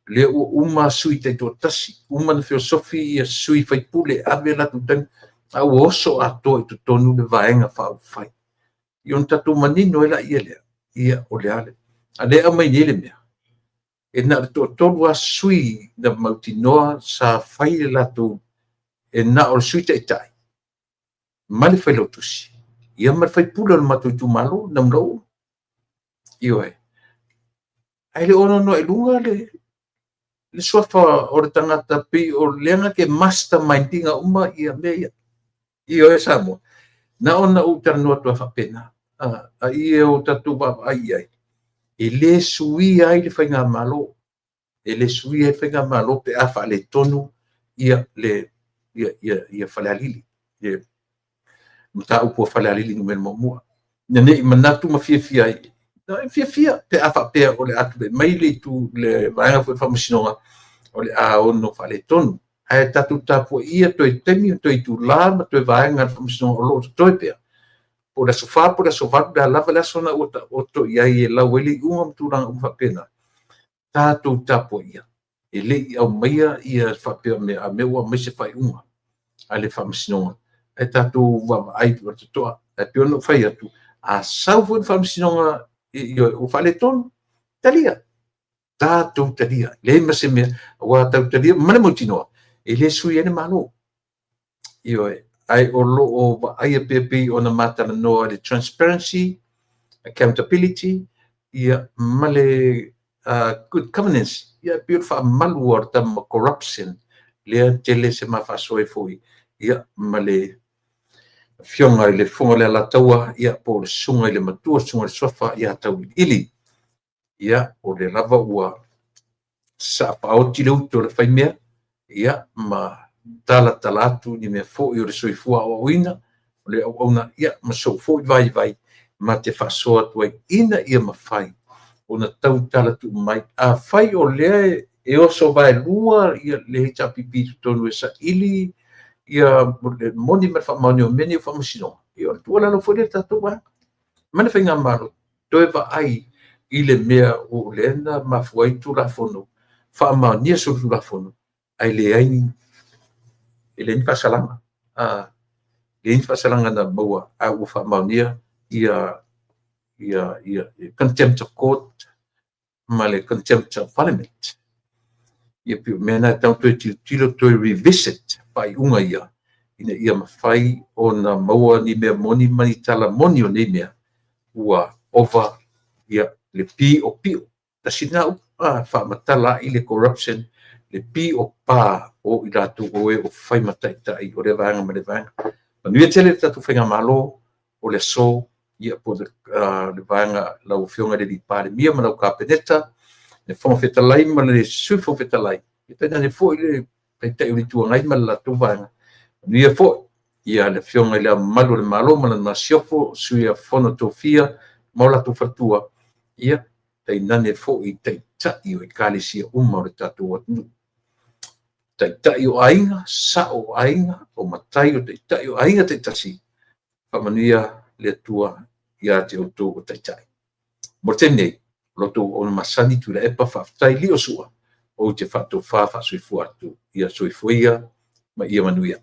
lea ua uma sui taitoatasi, uma na feosofi ia sui faipule, ave latou taimi, a ua oso atoa i totonu le vaega faaupufai. Ia ona tatou manino ai laia lea, ia o le a le. A lea e aumai nei le mea, e na o le toatolu lava sui na mautinoa sa fai le latou, e na o le Sui Taitai ma le Failautusi, ia ma le faipule o le matou itumalo, Namulauulu. Ioe. Ae le o anoanoai i luga le suafa o le tagata pei o lea na te mastermind ina uma ia mea ia. Ioe Samoa. Na ona ou talanoa atu faapena. A ia o tatou vaavaai i ai, e le suia ai le faigamalo. E le suia ai le faigamalo pe a faaletonu ia le ia Falealili, le mataupu a Falealili Nu.1. Ina ne i manatu ma fiafia ai, E fiafia pe a faapea o le a tulai mai le itu le vaega foi o le Faamasinoga o le a ono faaletonu. Ae tatou tapuaia toe taimi, toe itula ma toe vaega a le Faamasinoga o lo o totoe pea, po o le aso 4 po o le aso 8, o le a lava le aso na ua taoto i ai e lau ai le iuga ma tulaga uma faapena, tatou tapuaia. E le i aumaia ia faapea a mea ua aumai se faaiuga a le Faamasinoga, ae tatou vaavaai ma le totoa. Ae pei ona ou fai atu, a sau foi le Faamasinoga ua faaletonu, talia, tatou talia, leai ma se mea, aua tatou te talia ma le mautinoa, e le sui ai le Malo. Ioe, ae o lo o vaaia pea pei ona ma talanoa i le transparency, accountability, ia, ma le good governance, ia, pei o le faamalu o le tama corruption, lea tele se ma faasoa ai foi, ia, ma le Afioga i le Fofoga o le Alataua, ia, po o le Susuga i le Matua, Susuga i le Suafa ia Tauiliili. Ia, o lea lava ua saa faaoti le utu a le faimea, ia, ma talatala atu ni mea foi o le soifua aoaoina, o le auauna, ia, ma sou foi vaivai, ma te faasoa atu ai ina ia mafai ona tautala tuu mai. Afai o lea e oso vaelua le HRPP i totonu e saili ia le moni ma le faamaoni o mea nei o faamasinoga, ia o le tuualalo foi lea i le tatou vaega ma le faigamalo, toe vaai i le mea o lea na mafua ai Tulafono, faamaonia solitulafono, ae leai ni e leai ni faasalaga, leai ni faasalaga na maua, a ua faamaonia ia contempt of court ma le contempt of parliament. Ia pei o mea na e tatau ona toe tilotilo, toe revisit faaiuga ia, ina ia mafai ona maua ni mea moni ma ni tala moni o nei mea ua ova ia le piopio. Tasi lena upu, faamatala ai le corruption, le piopa o i latou o e o fai ma taitai o lea vaega ma lea vaega. Manuia tele le tatou faigamalo o le aso, ia po o le vaega lau Afioga i le Palemia ma lau Kapeneta, le Fofoga Fetalai ma le Sui Fofoga Fetalai, ia tainane foi le Taitai o le Itu Agai ma le latou vaega. Manuia foi ia le Afioga i Le Ao Mamalu o le Malo ma lana Masiofo, Sui o le Fono a Tofia ma o latou faletua, ia tainane foi taitai o ekalesia uma o le tatou atunuu. Taitai o aiga, sao o aiga, o matai o taitai o aiga taitasi, faamanuia le Atua ia te outou o taitai. Mo le taimi nei, o la outou auauna masani Tuilaepa, faafetai Liosua, ou te faatofa faasoifua atu, ia soifua ia ma ia manuia.